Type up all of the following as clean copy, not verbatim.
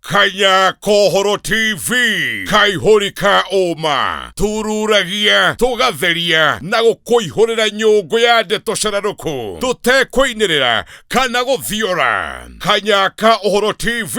Kanya Kohoro TV kaihũri ka ũma tururagia tũgatheria na gũkũihũrĩra nyũngũ ya ndeto cararũkũ tũtekũinĩrĩra kana gũthiora. Kanya ka Ũhoro TV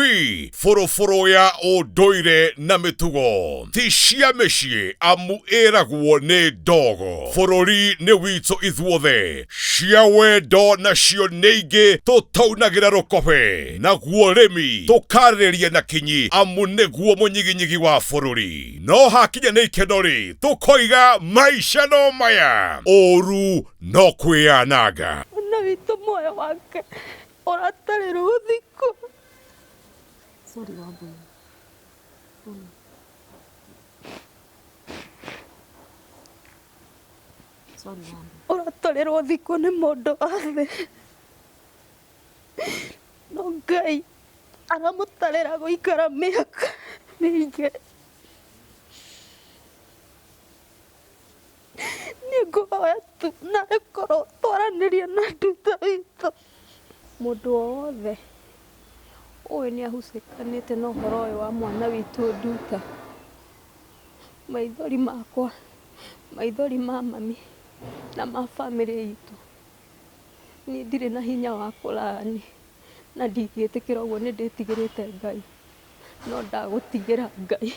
bũrũbũrũ ya ũndũire na mĩtugo ti cia mĩciĩ amu ĩragwo nĩ ndogo. Bũrũri nĩ witũ ithuothe, cia wendo nacio nĩ ingĩ tũtaunagĩra rũkobe, naguo ũrĩmi tũkarĩrĩria na kinyi amu nĩguo mũnyiginyigi wa bũrũri. No hakinya nĩ ikeno-rĩ, tũkoiga maica no maya, ũru no kwĩyananga. Mwana witũ muoyo wake ũratarĩrwo thikũ. Sorry, Wambui. Sorry. Sorry, Wambui. Ũratarĩrwo thikũ nĩ mũndũ wa thĩ. No Ngai aramũtarĩra gũikara mĩaka mĩingĩ. Niĩ ngũhoya tu narĩ korwo twaranĩria na nduta witũ. Mũndũ o wothe ũĩ nĩ ahucikanĩte na ũhoro ũyũ wa mwana witũ Nduta, maithori makwa, maithori ma mami na ma bamĩrĩ itũ, niĩ ndirĩ na hinya wa kũrani na ndingĩtĩkĩra ũguo, nĩ ndĩtigĩrĩte Ngai, no ndagũtigĩra Ngai.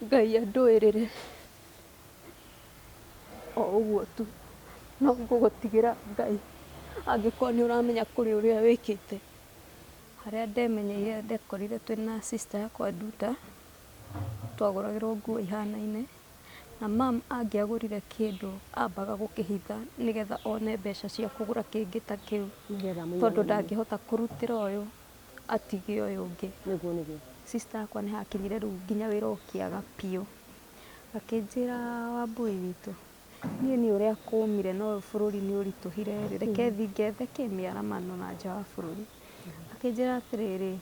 Ngai andũĩrĩre o ũguo tu, no ngũgũtigĩra Ngai angĩkorwo nĩ ũramenya kũrĩ ũrĩa wĩkĩte. Harĩa ndemenyeire ndekorire twĩna sister yakwa Nduta, twagũragĩrwo nguo ihanaine, na mum angĩagũrire kĩndũ ambaga gũkĩhitha nĩgetha one mbeca cia kũgũra kĩngĩ ta kĩu, tondũ ndangĩhota kũrutĩra ũyũ. Atige ũyũ ũngĩ. Nĩguo nĩguo. Sister yakwa nĩ hakinyire rĩu nginya wĩra ũkĩaga biũ. Akĩnjĩra Wambũi witũ, niĩ nĩ ũrĩa kũmire na ũyũ bũrũri nĩ ũritũhire rĩ, reke thiĩ ngethe kĩ mĩaramano na nja wa bũrũri. Akĩnjĩra atĩrĩrĩ,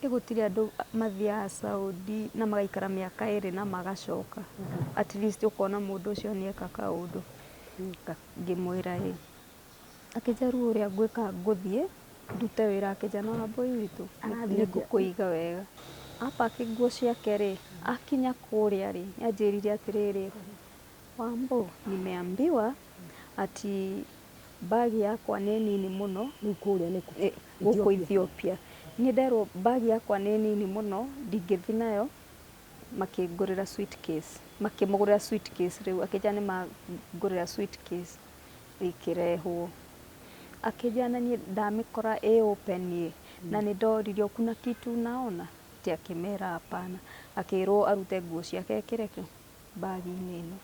ĩ gũtirĩ andũ mathiaga Saudi na magaikara mĩaka ĩrĩ na magacoka. At least ũkona mũndũ ũcio nĩ eka kaũndũ. Ngĩmwĩra ĩĩ. Akĩnjĩra rĩu ũrĩa ngwĩka ngũthiĩ ndute wĩra akĩnjĩra no Wambũi witũ Arathiĩ nĩ atĩa? ngũkũiga wega. A pack nguo ciake rĩ, akinya kũrĩa rĩ, nĩ anjĩrire atĩrĩrĩ, Wambũ nimeambiwa ati bag yakwa nĩ nini mũno. Rĩu kũrĩa nĩkũ? Gũkũ Ethiopia. Niĩ nderwo bag yakwa nĩ nini mũno ndingĩthiĩ nayo, makĩngũrĩra suitcase, makĩmũgũrĩra suitcase rĩu, akĩnjĩra nĩ mangũrĩra suitcase. Ĩkĩrehwo. Akĩnjĩra na niĩ ndamĩkora ĩ open ĩ, na nĩ ndoririo kuna kitu unaona? Atĩ akĩmera hapana. Akĩrwo arute nguo ciake ekĩre kĩ? Bag inĩ ĩno.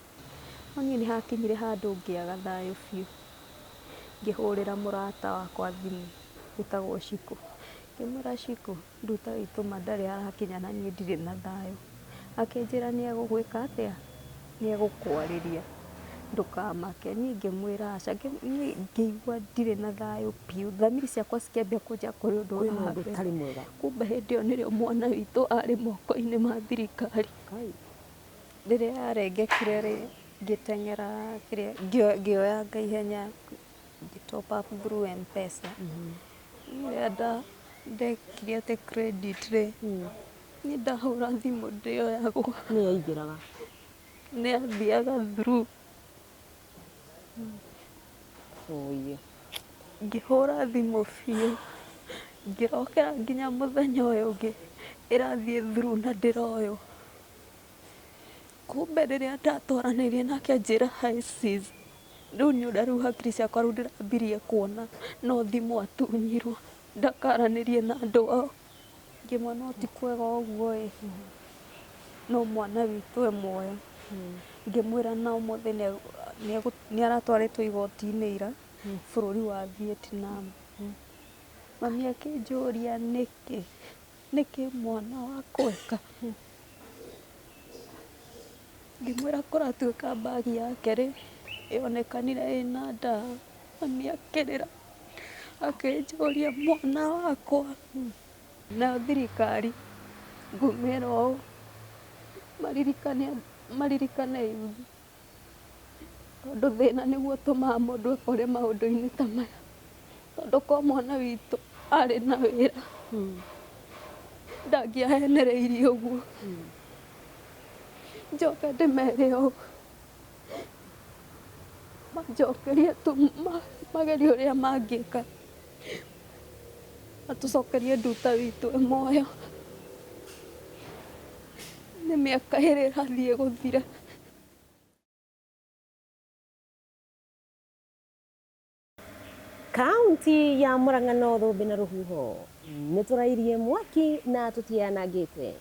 No niĩ nĩ hakinyire handũ ngĩaga thayũ biũ. Ngĩhũrĩra mũrata wakwa thimũ wĩtagwo Shiko. Ngĩmwĩra Shiko, Nduta witũ ma ndarĩ arakinya na niĩ ndirĩ na thayũ. Akĩnjĩra nĩ egũgwĩka atĩa? Nĩ egũkwarĩria ndũkamake. Niĩ ngĩmwĩra aca, niĩ ngĩigua ndirĩ na thayũ biũ, thamiri ciakwa cikĩambia kũnjĩra kũrĩ ũndũ Kwĩna ũra ũndũ happen. ũtarĩ mwega. Kumbe hĩndĩ ĩyo nĩrĩo mwana witũ arĩ moko-inĩ ma thirikari. Kai. Rĩrĩa yarengekire rĩ, ngĩteng'era kĩrĩa, ngĩoyanga ihenya ngĩ top up through M-Pesa. Rĩrĩa ndekire atĩ credit rĩ, niĩ ndahũra thimũ ndĩoyagwo. Nĩ yaingĩraga. Nĩ yathiaga through. Ũiye. Ngĩhũra thimũ biũ, ngĩrokera nginya mũthenya ũyũ ũngĩ ĩrathiĩ through na ndĩroywo. Kumbe rĩrĩa ndatwaranĩirie nake anjĩra hi sis, rĩu nĩ ũrĩa rĩu hakiri ciakwa rĩu ndĩrambirie kuona no thimũ atunyirwo ndakaranĩrie na andũ ao. Ngĩmwĩra no ti kwega ũguo ĩ, no mwana witũ e muoyo. Ngĩmwĩra na ũmũthĩ nĩ aratwarĩtwo igoti-inĩ ira bũrũri wa Vietnam. Mami akĩnjũria nĩkĩ, nĩkĩ mwana wakwa eka? Ngĩmwĩra kũratuĩka bag yake rĩ, yonekanire ĩna ndawa. Mami akĩrĩra akĩnjũria mwana wakwa. Nayo thirikari ngũmĩra ũũ, maririkane maririkane youth, tondũ thĩna nĩguo ũtũmaga mũndũ ekore maũndũ-inĩ ta maya. Tondũ korwo mwana witũ Arĩ na wĩra, ndangĩahenereirie ũguo. Njoke ndĩmere ũũ, manjokerie tu, magerie ũrĩa mangĩka matũcokerie Nduta witũ e muoyo. Nĩ mĩaka ĩrĩ ĩrathiĩ gũthira. Kaunti ya Murang'a no thũmbĩ na rũhuho nĩ tũrairie mwaki na tũtianangĩte.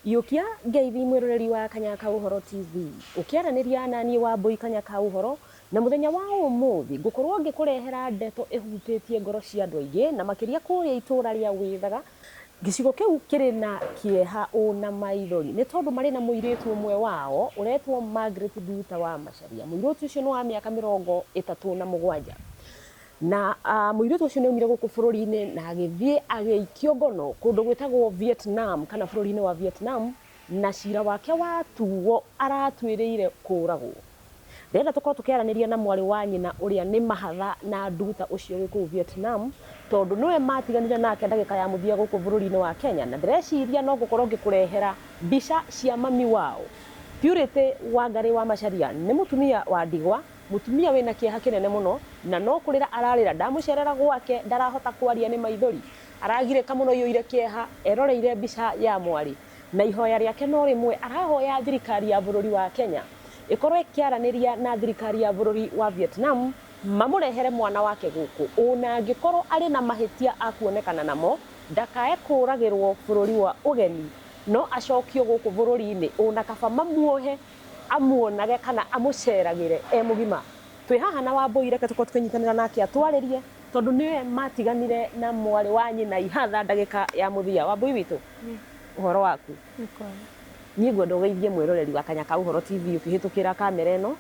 Iyũkia ngeithi mwĩroreri wa Kanya ka Ũhoro TV ũkĩaranĩria na niĩ Wambũi Kanya ka Ũhoro, na mũthenya wa ũmũthĩ ngũkorwo ngĩkũrehera ndeto ĩhutĩtie ngoro cia andũ aingĩ na makĩria kũrĩa itũũra rĩa Wĩthaga. Gĩcigo kĩu kĩrĩ na kĩeha na maithori nĩ tondũ marĩ na mũirĩtu ũmwe wao ũretwo Margaret Nduta wa Macharia. Mũirĩtu ũcio nĩ wa mĩaka 37 na mũirĩtu ũcio nĩ aumire gũkũ bũrũri-inĩ na agĩthiĩ agĩikio ngono kũndũ gwĩtagwo Vietnam kana bũrũri-inĩ wa Vietnam, na cira wake watuo aratuĩrĩire kũragwo. Ndĩrenda tũkorwo tũkĩaranĩria na mwarĩ wa nyina ũrĩa nĩ mahatha na Nduta ũcio wĩ kũu Vietnam, tondũ nĩwe matiganire nake ndagĩka ya mũthia gũkũ bũrũri-inĩ wa Kenya, na ndĩreciria no gũkorwo ngĩkũrehera mbica cia mami wao. Purity Wangari wa Macharia nĩ mũtumia wa ndigwa, mũtumia wĩna kĩeha kĩnene mũno, na no kũrĩra ararĩra. Ndamũcerera gwake ndarahota kwaria nĩ maithori, aragirĩka mũno iyũire kĩeha eroreire mbica ya mwarĩ, na ihoya rĩake no rĩmwe, arahoya thirikari ya bũrũri wa Kenya ĩkorwo ĩkĩaranĩria na thirikari ya bũrũri wa Vietnam mamũrehere mwana wake gũkũ, ona angĩkorwo arĩ na mahĩtia akuonekana namo ndakae kũragĩrwo bũrũri wa ũgeni, no acokio gũkũ bũrũri-inĩ, ona kaba mamuohe amuonage kana amũceragĩre e mũgima. Twĩ haha na Wambũi, reke tũkorwo tũkĩnyitanĩra nake atwarĩrie, tondũ nĩwe matiganire na mwarĩ wa nyina ihatha ndagĩka ya mũthia. Wambũi witũ, ũhoro waku? Niĩ ngwenda ũgeithie mwĩroreri wa Kanya ka Ũhoro TV ũkĩhĩtũkĩra kamera ĩno,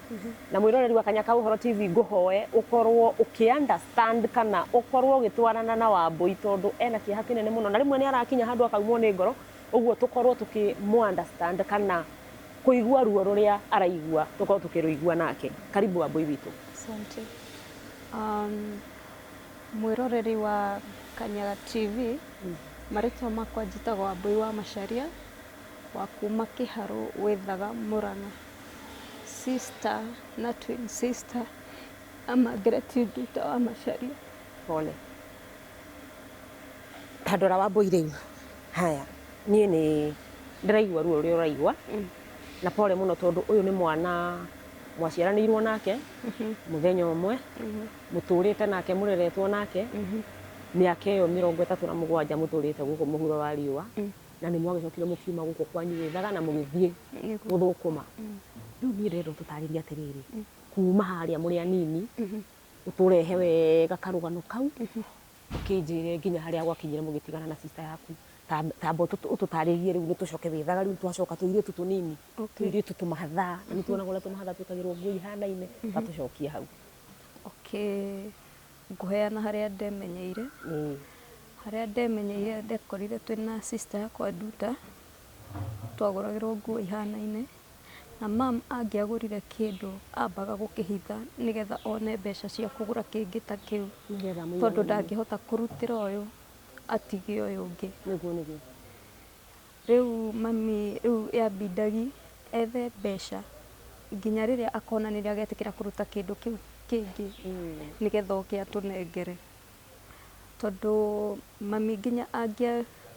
na mwĩroreri wa Kanya ka Ũhoro TV ngũhoe ũkorwo ũkĩ understand kana ũkorwo ũgĩtwarana na Wambũi, tondũ ena kĩeha kĩnene mũno na rĩmwe nĩ arakinya handũ akaumwo nĩ ngoro, ũguo tũkorwo tũkĩmũ understand kana kũigua ruo rũrĩa araigua tũkorwo tũkĩrũigua nake. Karibu Wambũi witũ. Asante. Mwĩroreri wa Kanyaga TV, marĩtwa makwa njĩtagwo Wambũi wa Macharia wa kuma Kĩharũ Wĩthaga Murang'a, sister na twin sister a Margaret Nduta wa Macharia. Pole. Ta ndora Wambũi rĩu, haya niĩ nĩ ndĩraigua ruo rũrĩa ũraigua, na pole mũno tondũ ũyũ nĩ mwana mwaciaranĩirwo nake mũthenya ũmwe, mũtũrĩte nake, mũreretwo nake mĩaka ĩyo 37 mũtũrĩte gũkũ mũhuro wa riũa, na nĩ mwagĩcokire mũkiuma gũkũ kwanyu Wĩthaga na mũgĩthiĩ gũthũkũma. Rĩu niĩ ndĩrenda ũtũtarĩrie atĩrĩrĩ, kuma harĩa mũrĩ anini ũtũrehe wega karũgano kau, ũkĩnjĩre nginya harĩa gwakinyire mũgĩtigana na sister yaku. Tamba ũtũtarĩrie rĩu, nĩ tũcoke Wĩthaga rĩu, twacoka tũirĩtu tũnini, tũirĩtu tũmahatha, na nĩ tuonaga ũrĩa tũmahatha twĩkagĩrwo nguo ihanaine, tatũcokie hau. Okay, ngũheana harĩa ndemenyeire. Harĩa ndemenyeire, ndekorire twĩna sister yakwa Nduta, twagũragĩrwo nguo ihanaine, na mam angĩagũrire kĩndũ ambaga gũkĩhitha nĩgetha one mbeca cia kũgũra kĩngĩ ta kĩu, nĩgetha tondũ mũigananie. Ndangĩhota kũrutĩra ũyũ atige ũyũ ũngĩ. Nĩguo nĩguo. Rĩu mami rĩu yambindagi ethe mbeca nginya rĩrĩa akona nĩrĩo agetĩkĩra kũruta kĩndũ kĩu kĩngĩ nĩgetha oke atũnengere, tondũ mami nginya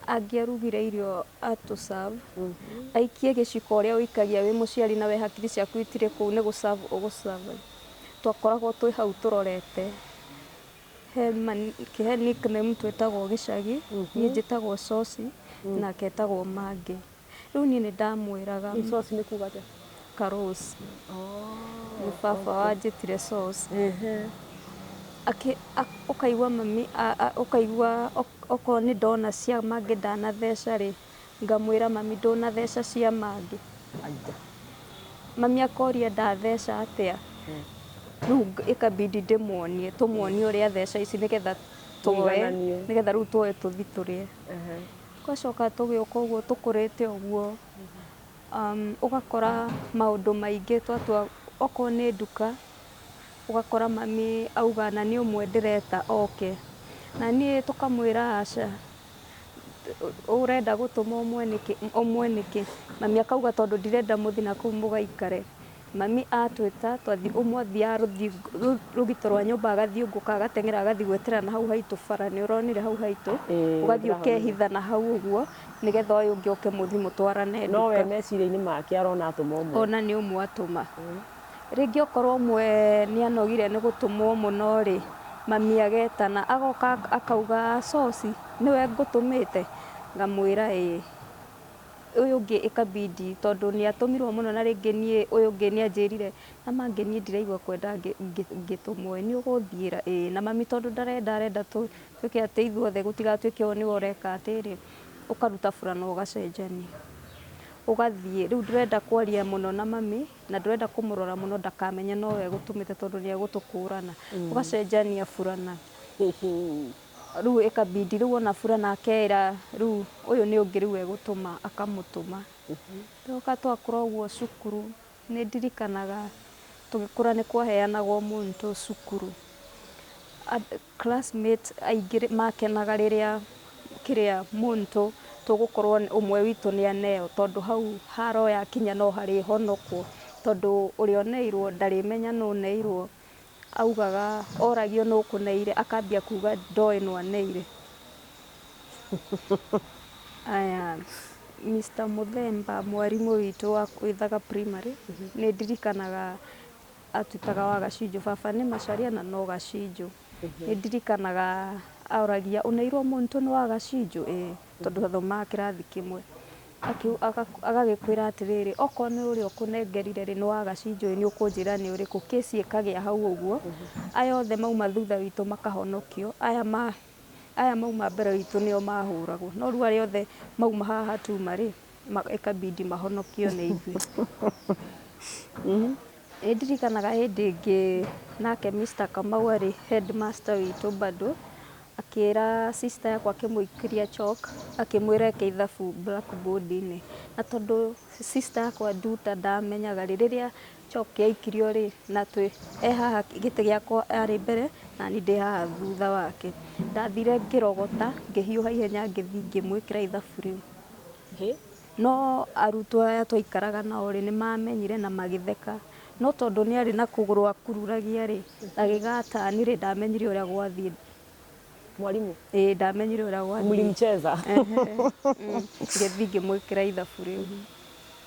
angĩarugire irio atũ serve, aikie gĩciko ũrĩa ũikagia wĩ mũciari na we hakiri ciaku itirĩ kũu nĩ gũ-serve ũgũ-serve, twakoragwo twĩ hau tũrorete. He nickname twĩtagwo gĩcagi, niĩ njĩtagwo Coci nake etagwo Mangĩ. Rĩu niĩ nĩ ndamwĩraga. Icoci nĩ kuga atĩa? Karose nĩ baba wanjĩtire Coci. Ũkaigua mami ũkaigua okorwo nĩ ndona cia Mangĩ ndanatheca rĩ, ngamwĩra mami ndũnatheca cia Mangĩ. Aija. Mami akoria ndatheca atĩa. Rĩu ĩkabidi ndĩmuonie, tũmuonie ũrĩa theca ici nĩgetha tuoe Mũigananio. Nĩgetha rĩu tuoe tũthi tũrĩe. Twacoka tũgĩũka ũguo tũkũrĩte ũguo, ũgakora maũndũ maingĩ twatua, okorwo nĩ nduka, ũgakora mami auga na nĩ ũmwe ndĩreta oke. Na niĩ tũkamwĩra aca, ũrenda gũtũma ũmwe nĩkĩ, ũmwe nĩkĩ? Mami akauga tondũ ndirenda mũthiĩ na kũu mũgaikare. Mami atwĩta twathi ũmwe athiaga rũgito rwa nyũmba agathiũngũka agateng'era agathiĩ gwetera na hau haitũ bara nĩ ũronire hau haitũ, Ĩĩ, ũgathiĩ ndĩrahonire. ũkehitha na hau ũguo nĩgetha ũyũ ũngĩ oke mũthiĩ mũtwarane No we nduka. meciria-inĩ make arona atũma ũmwe. Ona nĩ ũmwe atũma. Rĩngĩ okorwo ũmwe nĩ anogire nĩ gũtũmwo mũno rĩ, mami agetana agoka akauga coci nĩwe ngũtũmĩte, ngamwĩra ĩĩ. Ũyũ ũngĩ ĩkabidi tondũ nĩ atũmirwo mũno na rĩngĩ niĩ ũyũ ũngĩ nĩ anjĩrire na mangĩ niĩ ndiraigua kwenda ngĩtũmwo ĩ nĩ ũgũthiĩra ĩĩ. Na mami tondũ ndarenda arenda tuĩke atĩ ithuothe gũtigatuĩke ũyũ nĩwe ũreka atĩrĩ, ũkaruta burana ũgacenjania. Ũgathiĩ rĩu ndũrenda kwaria mũno na mami na ndũrenda kũmũrora mũno ndakamenye nowe egũtũmĩte tondũ nĩ egũtũkũrana. Ũgacenjania burana. Rĩu ĩkabidi rĩu ona burana akera rĩu ũyũ nĩ ũngĩ rĩu egũtũma akamũtũma. Twoka twakũra ũguo cukuru nĩ ndirikanaga tũgĩkũra nĩ kwaheanagwo mũntũ cukuru. Classmates aingĩ makenaga rĩrĩa kĩrĩa mũntũ tũgũkorwo ũmwe witũ nĩ aneo tondũ hau haro yakinya no harĩhonokwo tondũ ũrĩa ũneirwo ndarĩmenya nũ ũneirwo, augaga oragio nũ ũkũneire akambia kuga ndoĩ nũ aneire. Aya, Mr Muthemba mwarimũ witũ wa Gĩthaga Primary nĩ ndirikanaga atwĩtaga wa Gacinjũ, baba nĩ Macharia na no Gacinjũ. Nĩ ndirikanaga oragia ũneirwo mũntũ nĩ wa Gacinjũ? Ĩĩ, tondũ twathomaga kĩrathi kĩmwe. Agagĩkwĩra atĩrĩrĩ, okorwo nĩ ũrĩa ũkũnengerire rĩ nĩ wa Gacinjũ ĩ nĩ ũkũnjĩra nĩ ũrĩkũ, kĩci ĩkagĩa hau ũguo, aya othe mauma thutha witũ makahonokio, aya ma aya mauma mbere witũ nĩo mahũragwo, no rĩu arĩa othe mauma haha tuma rĩ, ĩkabidi mahonokio nĩ ithuĩ. Nĩ ndirikanaga hĩndĩ ĩngĩ nake Mr Kamau arĩ headmaster witũ bado akĩra sister yakwa akĩmũikĩria chalk akĩmwĩra eke ithabu blackboard-inĩ, na tondũ sister yakwa Nduta ndamenyaga rĩ, rĩrĩa chalk yaikirio rĩ, na twĩ e haha gĩtĩ gĩakwa arĩ mbere na niĩ ndĩ haha thutha wake, ndathire ngĩrogota ngĩhiũha ihenya ngĩthiĩ ngĩmwĩkĩra ithabu rĩu. Hĩ? No arutwo aya twaikaraga nao rĩ nĩ mamenyire na magĩtheka, no tondũ nĩ arĩ na kũgũrũ akururagia rĩ, agĩgatani rĩ, ndamenyire ũrĩa gwathiĩ. Mwalimu Ĩĩ, ndamenyire ũrĩa gwathiĩ. mlimcheza. Ngĩthiĩ ngĩmwĩkĩra ithabu rĩu.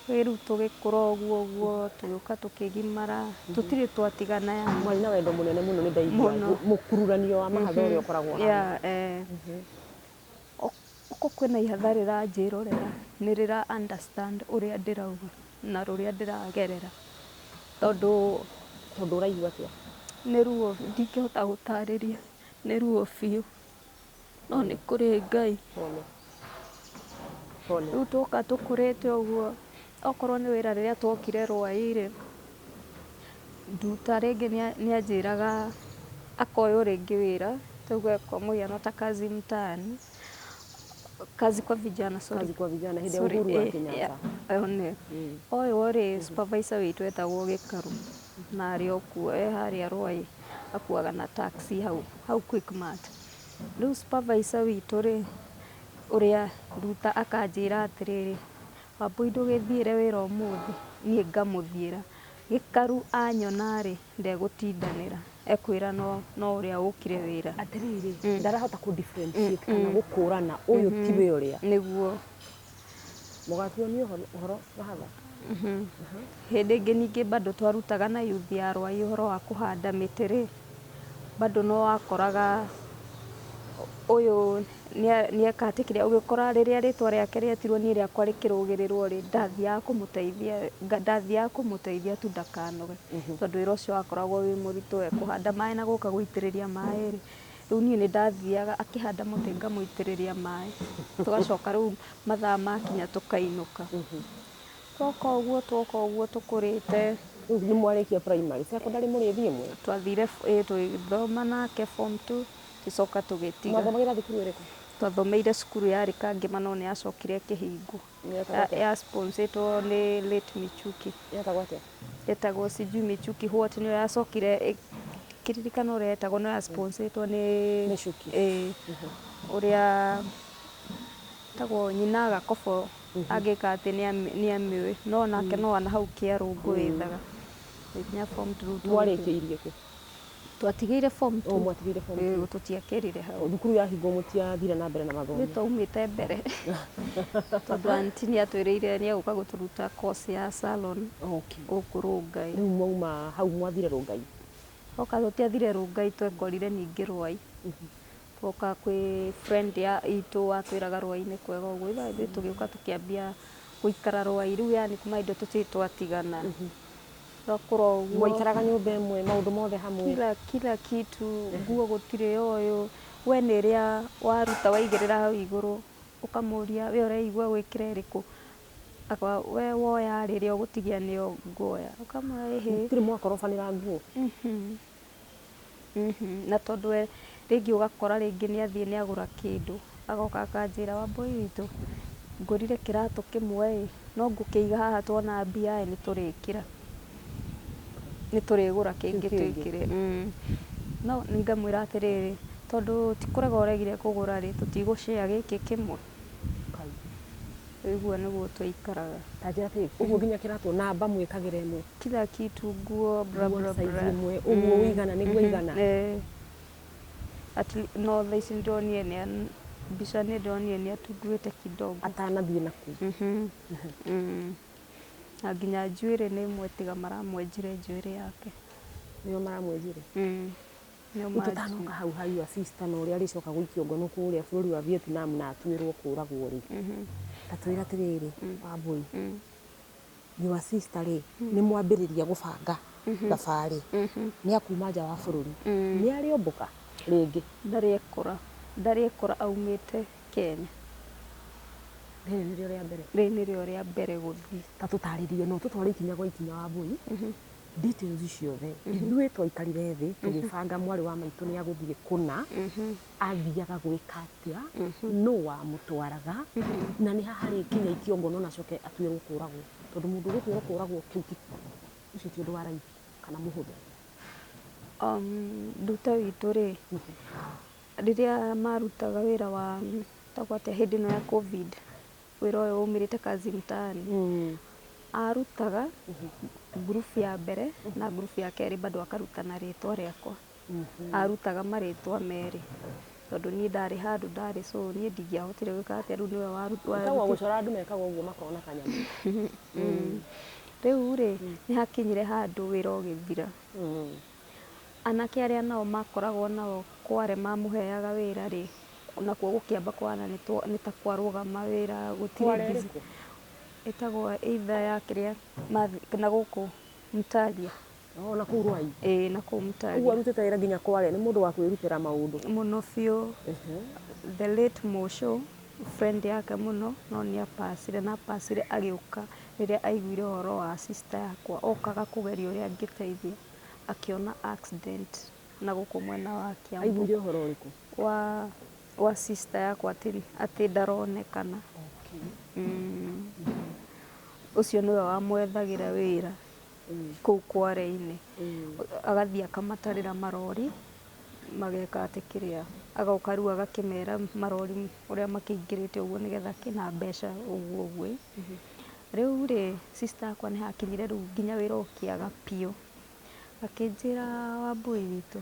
Rĩu tũgĩkũra ũguo ũguo tũgĩũka tũkĩgimara, tũtirĩ twatigana yani. Mwarĩ na wendo mũnene mũno nĩ ndaigua Mũno. mũkururanio wa mahatha ũrĩa ũkoragwo hana. Yeah, Oko kwĩna ihatha rĩranjĩrorera nĩ rĩra understand ũrĩa ndĩrauga na rũrĩa ndĩragerera tondũ Tondũ ũraigua atĩa? nĩ ruo ndingĩhota gũtarĩria, nĩ ruo biũ, no nĩ kũrĩ Ngai. Pole. Pole. Rĩu twoka tũkũrĩte ũguo, okorwo nĩ wĩra rĩrĩa twokire Rwai-rĩ, Nduta rĩngĩ nĩ anjĩraga akoywo rĩngĩ wĩra, tuge kwa mũhiano ta kazi mtaani, kazi kwa vijana, sorry. Kazi kwa vijana hĩndĩ ya Sorry, Uhuru wa Kenyatta. yeah, ĩyo nĩyo. Oywo rĩ, supervisor witũ etagwo Gĩkaru na arĩ o kuo e harĩa Rwai akuaga na taxi hau hau Quickmart. Rĩu supervisor witũ rĩ, ũrĩa Nduta akanjĩra atĩrĩrĩ, Wambũi ndũgĩthiĩre wĩra ũmũthĩ, niĩ ngamũthiĩra. Gĩkaru anyona rĩ, ndegũtindanĩra, ekwĩra no, no ũrĩa ũkire wĩra. Atĩrĩrĩ, ndarahota kũ differentiate kana gũkũrana ũyũ tiwe ũrĩa. Nĩguo. Mũgatuonia ũhoro mahatha. Hĩndĩ ĩngĩ ningĩ bado twarutaga na yuthi ya Rwai ũhoro wa kũhanda mĩtĩ rĩ, bado no wakoraga ũyũ nĩeka atĩ kĩrĩa ũgĩkora rĩrĩa rĩtwa rĩake rĩetirwo niĩ rĩakwa rĩkĩrũgĩrĩrwo rĩ, ndathiaga kũmũteithia, ndathiaga kũmũteithia tu ndakanoge, tondũ wĩra ũcio wakoragwo wĩ mũritũ we kũhanda maĩ na gũka gũitĩrĩria maĩ rĩ, rĩu niĩ nĩ ndathiaga akĩhanda mũtĩ ngamũitĩrĩria maĩ, tũgacoka rĩu mathaa makinya tũkainũka. Twoka ũguo twoka ũguo tũkũrĩte. Rĩu nĩ mwarĩkia primary, secondary mũrĩthiĩ ĩmwe? Twathire tũgĩthoma nake form 2 tũgĩcoka tũgĩtiga. Mwathomagĩra thukuru ĩrĩkũ? Twathomeire cukuru yarĩ Kangema no nĩ yacokire ĩkĩhingwo. Yetagwo atĩa? Ya sponsored nĩ late Michuki. Yetagwo atĩa? Yetagwo sijui Michuki what, nĩyo yacokire Ndingĩkĩririkana ũrĩa etagwo no yasponsĩtwo nĩ Mĩcuki. Ĩĩ, ũrĩa tagwo nyina Gakobo angĩka atĩ nĩ amĩũĩ, no nake no ana hau Kĩarũngũ wĩthaga nginya form two. Mwarĩkĩirie kũ? Twatigĩire form O two. Mwatigĩire form Ĩĩ, two. Tũtiakĩrire hau. O, thukuru yahingwo mũtiathire na mbere na mathomo? Nĩ twaumĩte mbere tondũ anti nĩ atwĩrĩire nĩ egũka gũtũruta course ya salon gũkũ Rũngai. Rĩu mwauma hau mwathire Rũngai? Oka tũtiathire Rũngai, twekorire ningĩ Rwai. Twoka kwĩ friend ya itũ watwĩraga Rwai nĩ kwega ũguo, ithuĩ tũgĩũka tũkĩambia gũikara Rwai rĩu, yani kuma hĩndĩ ĩyo tũtirĩ twatigana, twakũra ũguo. Mwaikaraga nyũmba ĩmwe, maũndũ mothe hamwe? Kila kitu, nguo gũtirĩ ũyũ we nĩ ĩrĩa waruta waigĩrĩra hau igũrũ, ũkamũria, "We ũreigua gwĩkĩra ĩrĩkũ?" Akauga, "We woya rĩrĩa ũgũtigia nĩyo nguoya." Ũkamwĩra, "Ĩhĩ." Mũtirĩ mwakorobanĩra nguo? Na tondũ we rĩngĩ ũgakora rĩngĩ nĩ athiĩ nĩ agũra kĩndũ, agoka akanjĩra, "Wambũi witũ, ngũrire kĩratũ kĩmwe ĩ, no ngũkĩiga haha, tuona mbia ĩ nĩ tũrĩkĩra, nĩ tũrĩgũra kĩngĩ." Kĩu kĩngĩ. Twĩkĩre. No ngamwĩra atĩrĩrĩ, tondũ ti kũrega ũregire kũgũra rĩ, tũtigũshare gĩkĩ kĩmwe. Kai. Ũguo nĩguo twaikaraga. Ta njĩra atĩrĩ, ũguo nginya kĩratũ namba mwĩkagĩra ĩmwe? Kila kitu, nguo, bra Nguo bra size bra. ĩmwe, ũguo ũigana nĩguo ĩigana? Eh. No thaa ici ndĩronire nĩ mbica, nĩ ndĩronire nĩ atunguhĩte kidogo. Atanathiĩ nakuo? Mhm. Na nginya njuĩrĩ nĩ ĩmwe, tiga maramwenjire njuĩrĩ yake. Nĩo maramwenjire? Nĩo. Rĩu manjui. Tũtanoka hau ha your sister na ũrĩa arĩcoka gũikio ngono kũrĩa bũrũri wa Vietnam na atuĩrwo kũragwo rĩ, ta twĩra atĩrĩrĩ, Wambũi, your sister rĩ, nĩ mwambĩrĩria gũbanga thabarĩ, nĩ akuma nja wa bũrũri, nĩ arĩombũka rĩngĩ? Ndarĩ ekora, ndarĩ ekora aumĩte Kenya. Rĩrĩ nĩrĩo rĩa mbere? Rĩrĩ nĩrĩo rĩa mbere gũthiĩ. Ta tũtarĩrie, no tũtware ikinya gwa ikinya, Wambũi, details ciothe. Ithuĩ twaikarire thĩ tũgĩbanga mwarĩ wa maitũ nĩ agũthiĩ kũna, athiaga gwĩka atĩa, nũ wamũtwaraga, na nĩ haha rĩkinya ikio ngono na acoke atuĩrwo kũragwo, tondũ mũndũ ũgũtuĩrwo kũragwo kĩu ti ũcio ti ũndũ wa raithi kana mũhũthũ. Nduta witũ rĩ, rĩrĩa marutaga wĩra wa tagwo atĩa, hĩndĩ ĩno ya COVID, wĩra ũyũ waumĩrĩte Kazi Mtaani, arutaga ngurubu ya mbere na ngurubu ya kerĩ, bado akaruta na rĩtwa rĩakwa. Arutaga marĩtwa merĩ tondũ niĩ ndarĩ handũ ndarĩ, so niĩ ndingĩahotire gwĩka atĩa, rĩu nĩwe Ĩtagwo gũcora, andũ mekaga ũguo makona kanyamũ. Rĩu rĩ, nĩ hakinyire handũ wĩra ũgĩthira. Anake arĩa nao makoragwo nao kware mamũheaga wĩra rĩ, nakuo gũkĩamba kũhana nĩ ta kwarũgama wĩra gũtirĩ. Kware Busy. ĩrĩkũ? Ĩtagwo either ya kĩrĩa na gũkũ Mtalia. O na kũu Rwai? Ĩĩ, na kũu Ũguo Mtalia. arutĩte wĩra nginya kware, nĩ mũndũ wa kwĩrutĩra maũndũ. Mũno biũ. The late Mosho, friend yake mũno, no nĩ apacire na apacire agĩũka rĩrĩa aiguire ũhoro wa sister yakwa, okaga kũgeria ũrĩa angĩteithia, akĩona accident na gũkũ mwena wa Kiambu. Aiguire ũhoro ũrĩkũ? Wa sister yakwa, atĩ ndaronekana. Ũcio nĩwe wamwethagĩra wĩra kũu kware-inĩ, agathiĩ akamatarĩra marori mageka atĩ kĩrĩa, agoka rĩu agakĩmera marori ũrĩa makĩingĩrĩte ũguo nĩgetha kĩna mbeca ũguo ũguo. Rĩu rĩ, sister yakwa nĩ hakinyire rĩu nginya wĩra ũkĩaga biũ, akĩnjĩra, "Wambui witũ,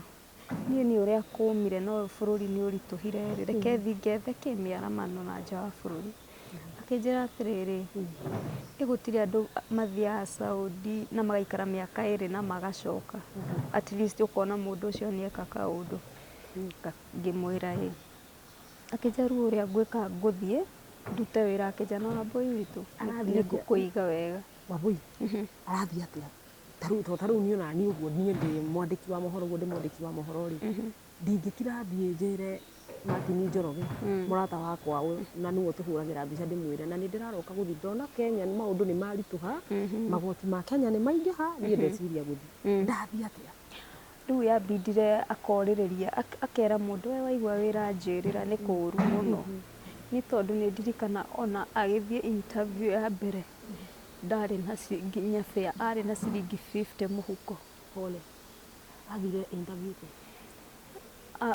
niĩ nĩ ũrĩa kũmire no bũrũri nĩ ũritũhire rĩ, reke thiĩ ngethe kĩ mĩaramano na nja wa bũrũri." Akĩnjĩra atĩrĩrĩ, ĩ gũtirĩ andũ mathiaga Saudi na magaikara mĩaka 2 na magacoka, at least ũkona mũndũ ũcio nĩ eka kaũndũ. Ngĩmwĩra ĩ. Akĩnjĩra, "Rĩu ũrĩa ngwĩka, ngũthiĩ ndute wĩra." Akĩnjĩra, "No Wambui witũ, Arathiĩ nĩ atĩa? ngũkũiga wega." Wambui, arathiĩ atĩa? Tarĩu to tarĩu niĩ ona niĩ ũguo, niĩ ndĩ mwandĩki wa mohoro, ũguo ndĩ mwandĩki wa mohoro rĩ, ndingĩkira thiĩ njĩre Martin Njoroge, mũrata wakwa na nĩwe tũhũragĩra mbica, ndĩmwĩre na nĩ ndĩraroka gũthiĩ, ndona Kenya maũndũ nĩ maritũha, magoti ma Kenya nĩ maingĩha, niĩ ndeciria gũthiĩ. Ndathiĩ atĩa? Rĩu yambindire akorĩrĩria, akera mũndũ, "We waigua wĩra njĩrĩra." Nĩ kũũru mũno, nĩ tondũ nĩ ndirikana ona agĩthiĩ interview ya mbere ndarĩ na nginya fare, arĩ na ciringi 50 mũhuko. Pole. Athire interview kũ?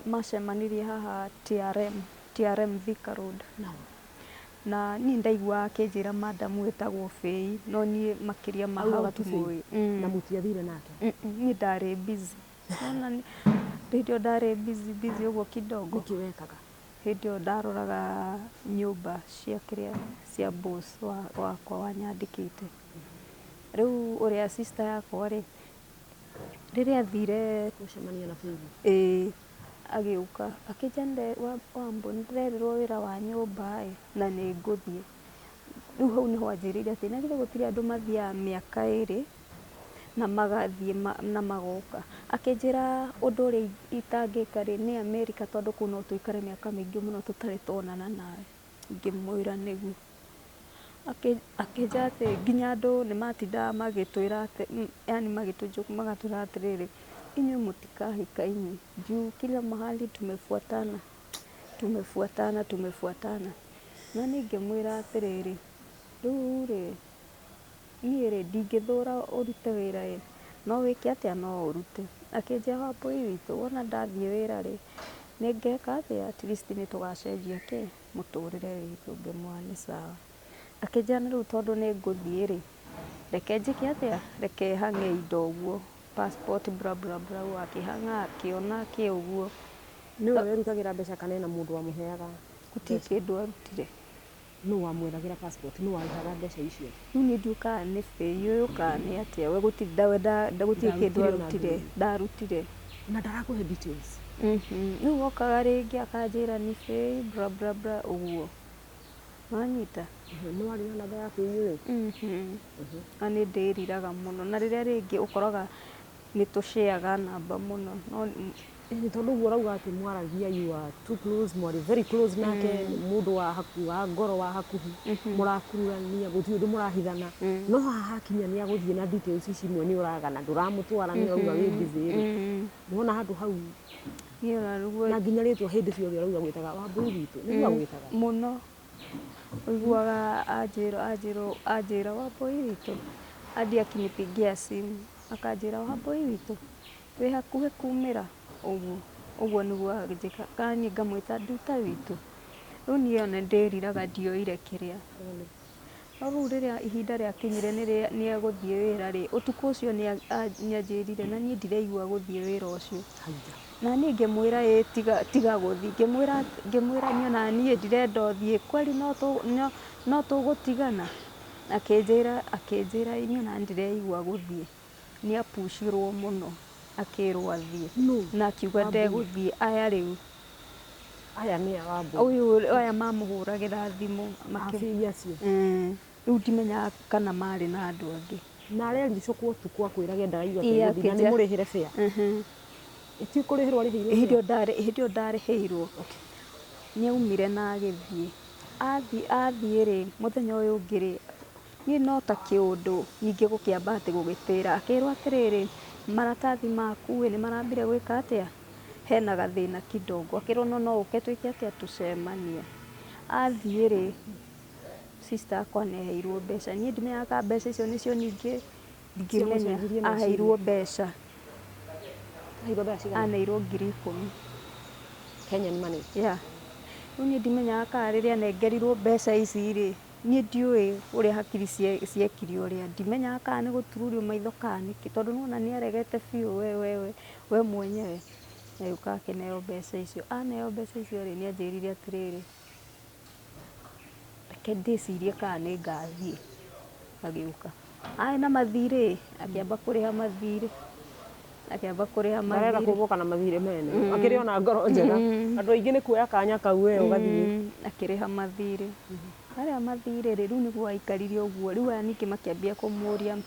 Macemanirie haha TRM, TRM Thika Road. Nao. Na niĩ ndaiguaga akĩnjĩra madam wĩtagwo Faith, no niĩ makĩria ma hau Augaga tu Faith. ndimũĩ. Na mũtiathire nake? Niĩ ndarĩ busy. Nĩwona hĩndĩ ĩyo ndarĩ busy busy ũguo kidogo. Nĩkĩ wekaga? Hĩndĩ ĩyo ndaroraga nyũmba cia kĩrĩa cia boss wakwa wanyandĩkĩte. Rĩu ũrĩa sister yakwa rĩ, rĩrĩa athire Gũcemania na Faith? Ĩĩ, agĩũka akĩnjĩra Wambũ nĩndĩrerirwo wĩra wa nyũmba ĩ, na nĩ ngũthiĩ. Rĩu hau nĩho anjĩrĩire atĩ na githĩ gũtirĩ andũ mathiaga mĩaka ĩrĩ na magathiĩ na magoka. Akĩnjĩra ũndũ ũrĩa itangĩka rĩ nĩ Amerika tondũ kũu no tũikare mĩaka mĩingĩ mũno tũtarĩ tuonana nawe. Ngĩmwĩra nĩguo. Akĩnjĩra atĩ nginya andũ nĩ matindaga magĩtwĩra atĩ, yani magĩtũ magatwĩra atĩrĩrĩ, inyuĩ mũtikahika inyuĩ, juu kila mahali tumefuatana, tumefuatana, tumefuatana. Na niĩ ngĩmwĩra atĩrĩrĩ, rĩu rĩ, niĩ rĩ ndingĩthũra ũrute wĩra ĩ, no wĩke atĩa no ũrute. Akĩnjĩra Wambũi witũ wona ndathiĩ wĩra rĩ, nĩ ngeka atĩa, at least nĩ tũgacenjia kĩ, mũtũrĩre witũ. Ngĩmwĩra nĩ sawa. Akĩnjĩra na rĩu tondũ nĩ ngũthiĩ rĩ, reke njĩke atĩa, reke hang'e indo ũguo, passport bla bla bla, akĩhang'a akĩona kĩ ũguo. Nĩwe werutagĩra mbeca kana ena mũndũ wamũheaga? Gũtirĩ kĩndũ arutire. Nũ wamwethagĩra passport? Nũ warĩhaga mbeca icio? Rĩu niĩ ndiũĩ kana nĩ Faith ũyũ kana nĩ atĩa, we gũtirĩ kĩndũ Ndarutire ona arutire, ngiri. Ndarutire. Na ndarakũhe details? Rĩu okaga rĩngĩ akanjĩra nĩ Faith bla bla bla ũguo. Wanyita? Nĩ warĩ na namba ya Faith ũyũ? Na nĩ ndĩriraga mũno, na rĩrĩa rĩngĩ ũkoraga nĩ tũcĩaga namba mũno no Ĩĩ, tondũ ũguo ũrauga atĩ mwaragia, you are too close, mwarĩ very close nake, mũndũ wa haku wa ngoro wa hakuhĩ, mũrakururania, gũtirĩ ũndũ mũrahithana, no haha hakinya nĩ agũthiĩ na details ici imwe nĩ ũragana ndũramũtwara, nĩ ũrauga wĩ busy rĩ, nĩwona handũ hau? Niĩ ona nĩguo. Na nginya rĩtwa hĩndĩ ciothe ũrauga gwĩtaga Wambũi witũ, nĩguo agwĩtaga? Mũno. Ũiguaga anjĩra anjĩra anjĩra Wambũi witũ, hadi akinipigia simu akanjĩra Wambũi witũ wĩ hakuhĩ kumĩra ũguo ũguo nĩguo anjĩka, kana niĩ ngamwĩta nduta witũ. Rĩu niĩ ona ndĩriraga ndioire kĩrĩa, no rĩu rĩrĩa ihinda rĩakinyire nĩ egũthiĩ wĩra rĩ, ũtukũ ũcio nĩ anjĩrire na niĩ ndiraigua gũthiĩ wĩra ũcio. Haiya. Na niĩ ngĩmwĩra ĩ tiga tiga gũthiĩ, ngĩmwĩra niĩ ona niĩ ndirenda ũthiĩ, kweli no tũgũtigana. Akĩnjĩra niĩ ona ndireigua gũthiĩ. Nĩ apucirwo mũno akĩrwo athiĩ. Nũ? Na akiuga Wambũi? Ndegũthiĩ aya rĩu. Aya nĩ a Wambũi? Ũyũ aya mamũhũragĩra thimũ. Abĩi acio? Rĩu ndimenyaga kana marĩ na andũ angĩ. Na arericũkwo ũtukũ akwĩrage ndaraigua Ĩĩ, tegũthiĩ na nĩ mũrĩhĩre fare? Ti kũrĩhĩrwo arĩhĩirwo Hĩndĩ fare? ĩyo ndarĩhĩirwo. Nĩ aumire na agĩthiĩ. Athiĩ rĩ, mũthenya ũyũ ũngĩ rĩ, niĩ no ta kĩũndũ ningĩ gũkĩamba atĩ gũgĩtĩra, akĩrwo atĩrĩrĩ, maratathi maku ĩ nĩ marambire gwĩka atĩa, hena gathĩna kidogo, akĩrwo no no ũke twĩke atĩa, tũcemanie. Athiĩ rĩ, sister akwa nĩ aheirwo mbeca, niĩ ndimenyaga kana mbeca icio nĩcio ningĩ ndingĩmenya. Ciamũcenjirie meciria. Aheirwo mbeca. Aheirwo mbeca cigana? Aneirwo 10,000. Kenyan money? Yeah. Rĩu niĩ ndimenyaga kana rĩrĩa anengerirwo mbeca ici rĩ, niĩ ndiũĩ ũrĩa hakiri ciekire ũrĩa, ndimenyaga kana nĩ gũtururio maitho kana nĩkĩ, tondũ nĩwona nĩ aregete biũ we mwenyewe. Agĩũka akĩneo mbeca icio, aneo mbeca icio rĩ, nĩ anjĩrire atĩrĩrĩ, reke ndĩcirie kana nĩ ngathiĩ. Agĩũka arĩ na mathirĩ, akĩamba kũrĩha mathirĩ, akĩamba kũrĩha Ndarenda mathirĩ. kũmbũka na mathirĩ mene akĩrĩ ona ngoro njega, andũ aingĩ nĩ kuoya kanya kau we ũgathiĩ. Akĩrĩha mathirĩ, arĩa mathirĩ rĩ, rĩu nĩguo aikarire ũguo. Rĩu aya ningĩ makĩambia kũmũria,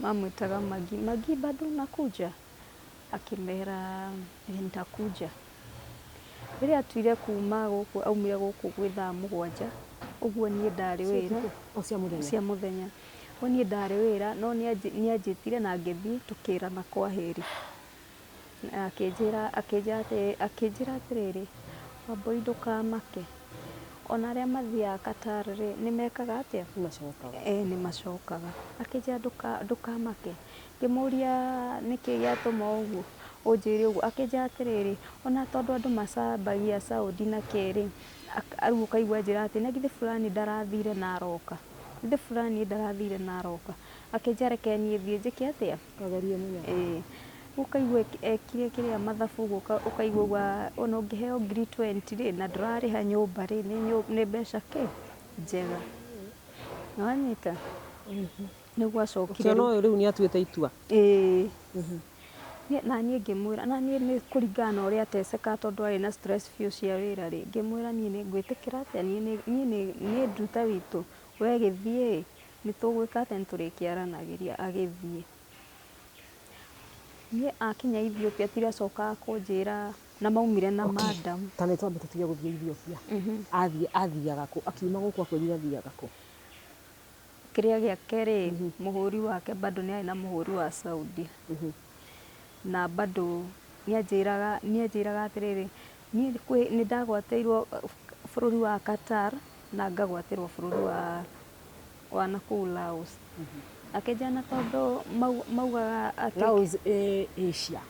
mamwĩtaga Magi, Magi bado unakuja? Akĩmera nitakuja. Rĩrĩa atuire kuma gũkũ, aumire gũkũ gwĩ thaa 7 ũguo, niĩ ndarĩ wĩra. O cia mũthenya? Cia mũthenya. Ũguo niĩ ndarĩ wĩra, no nĩ anjĩtire na ngĩthiĩ, tũkĩrana kwaheri. Na akĩnjĩra atĩrĩrĩ, Wambũi ndũkamake, Ona arĩa mathiaga Qatar rĩ, nĩ mekaga atĩa? Macokaga. Ĩ, nĩ macokaga. Akĩnjĩra ndũkamake. Ngĩmũria nĩkĩ gĩatũma ũguo ũnjĩre ũguo. Akĩnjĩra atĩrĩrĩ, ona tondũ andũ macambagia Saudi na kĩ rĩ, rĩu ũkaigua anjĩra atĩ na githĩ fulani ndarathire na aroka. Githĩ fulani ndarathire na aroka. Akĩnjĩra reke niĩ thiĩ njĩke atĩa? Kagerie mũnyaka. Ĩĩ. Ũkaigua ekire kĩrĩa mathabu ũguo ũkaigua ũguo ona ũngĩheo ngiri 20 rĩ, na ndũrarĩha nyũmba rĩ, nĩ mbeca kĩ njega. Nĩwanyita? Nĩguo acokire. Ũkĩona ũyũ rĩu nĩ atuĩte itua. Ĩĩ. Na niĩ ngĩmwĩra, na niĩ nĩ kũringana na ũrĩa atecekaga tondũ arĩ na stress biũ cia wĩra rĩ, ngĩmwĩra niĩ nĩ ngwĩtĩkĩra atĩa, niĩ niĩ nduta witũ, we gĩthiĩ, nĩ tũgwĩka atĩa, nĩ tũrĩkĩaranagĩria. Agĩthiĩ. Niĩ akinya Ethiopia tira acokaga kũnjĩra, na maumire na madam. Ta nĩ twambe tũtige gũthiĩ Ethiopia. Athiĩ athiaga kũ? Akiuma gũkũ akwĩrire athiaga kũ? Kĩrĩa gĩake rĩ, mũhũri wake bado nĩ arĩ na mũhũri wa Saudi. Na bado nĩ anjĩraga atĩrĩrĩ, niĩ nĩ ndagwatĩirwo bũrũri wa Qatar na ngagwatĩrwo bũrũri wa nakũu Laos. Akĩnjĩra na tondũ maugaga atĩ Laos ĩ Asia.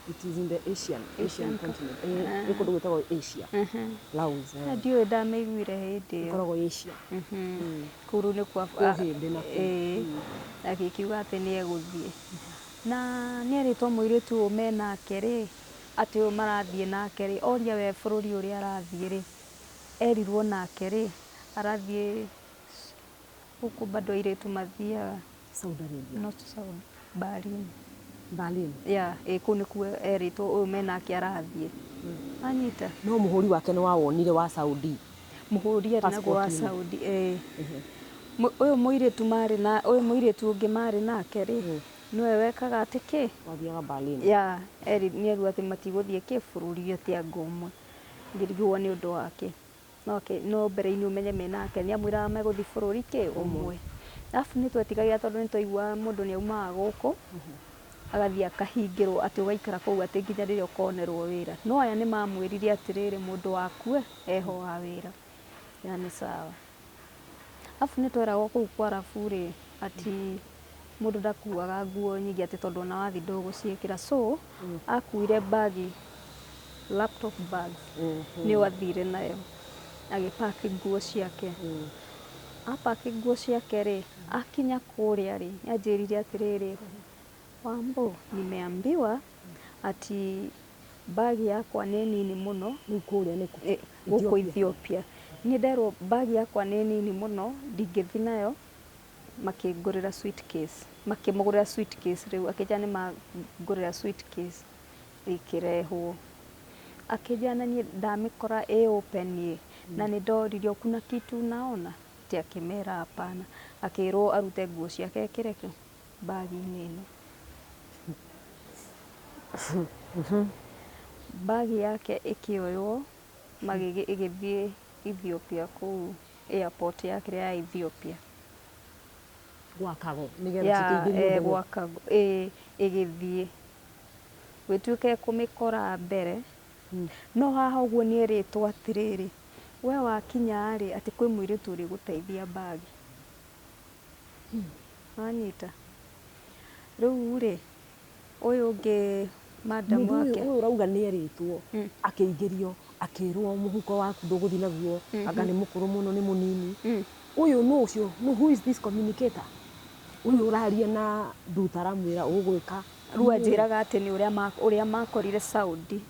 It is in the Asian continent. Ĩ kũndũ gwĩtagwo Asia. Laos. Ndiũĩ ndamĩiguire hĩndĩ ĩyo. Ĩkoragwo Asia. Kũu rĩu nĩkuo Ũhĩndĩ na kũu. Agĩkiuga atĩ nĩ egũthiĩ. Na nĩ erĩtwo mũirĩtu ũyũ menake rĩ, atĩ ũyũ marathiĩ nake rĩ, oria we bũrũri ũrĩa arathiĩ rĩ, erirwo nake rĩ, arathiĩ gũkũ bado airĩtu mathiaga. Saudi Arabia. Not Saudi, Berlin. Berlin. Yeah, ĩ kũu nĩkuo erĩtwo ũyũ menake arathiĩ. Anyita. No mũhũri wake nĩ wawonire wa Saudi. Mũhũri arĩ naguo wa Saudi, ĩ. Ũyũ mũirĩtu marĩ na, ũyũ mũirĩtu ũngĩ marĩ nake rĩ, nĩwe wekaga atĩ kĩ? Wathiaga Berlin. Yeah, eri nĩ erwo atĩ matigũthiĩ kĩ bũrũri atĩ anga ũmwe. Ngĩrigwo nĩ ũndũ wake. No mbere-inĩ ũmenye menake nĩ amwĩraga megũthiĩ bũrũri kĩ ũmwe. Arabu nĩ twetigagĩra tondũ nĩ twaiguaga mũndũ nĩ aumaga gũkũ agathiĩ akahingĩrwo atĩ ũgaikara kũu atĩ nginya rĩrĩa ũkonerwo wĩra. No aya nĩ mamwĩrire atĩrĩrĩ, mũndũ waku eho wa wĩra. Ya nĩ sawa. Arabu nĩ tweragwo kũu kwa Arabu rĩ, ati mũndũ ndakuaga nguo nyingĩ atĩ tondũ ona wathiĩ ndũgũciĩkĩra. So akuire bagi, laptop bags, nĩyo athire nayo. Agĩpaki nguo ciake. Apaki nguo ciake rĩ, akinya kũrĩa rĩ, nĩ anjĩrire atĩrĩrĩ, Wambo, nimeambiwa ati bagi yakwa nĩ nini mũno. Rĩu kũrĩa nĩ kũ? Gũkũ Ethiopia. Niĩ nderwo bagi yakwa nĩ nini mũno, ndingĩthiĩ nayo. Makĩngũrĩra suitcase. Makĩmũgũrĩra suitcase rĩu, akĩnjĩra nĩ mangũrĩra suitcase ĩkĩrehwo. Akĩnjĩra na niĩ ndamĩkora ĩ open ĩ, na nĩ ndoririo kuna kitu unaona? Ati akĩmera hapana. Akĩrwo arute nguo ciake ekĩre kĩ? Bagi-inĩ ĩno. Bagi yake ĩkĩoywo ĩgĩthiĩ Ethiopia kũu airport ya kĩrĩa ya Ethiopia. Gwakagwo nĩgetha cikĩingĩrio ndege. Gwakagwo, ĩ, ĩgĩthiĩ. Gwĩtuĩke kũmĩkora mbere. No haha ũguo nĩ erĩtwo atĩrĩrĩ, we wakinya rĩ, atĩ kwĩ mũirĩtu ũrĩgũteithia bagi. Wanyita? Rĩu rĩ, ũyũ ũngĩ madam Mũndũ wake. Ũyũ ũrauga nĩ erĩtwo, akĩingĩrio, akĩrwo mũhuko waku ndũgũthiĩ naguo, anga nĩ mũkũrũ mũno nĩ mũnini. Ũyũ nũ ũcio? No, who is this communicator? Ũyũ ũraria na Nduta aramwĩra ũgwĩka. Rĩu anjĩraga atĩ nĩ ũrĩa makorire Saudi.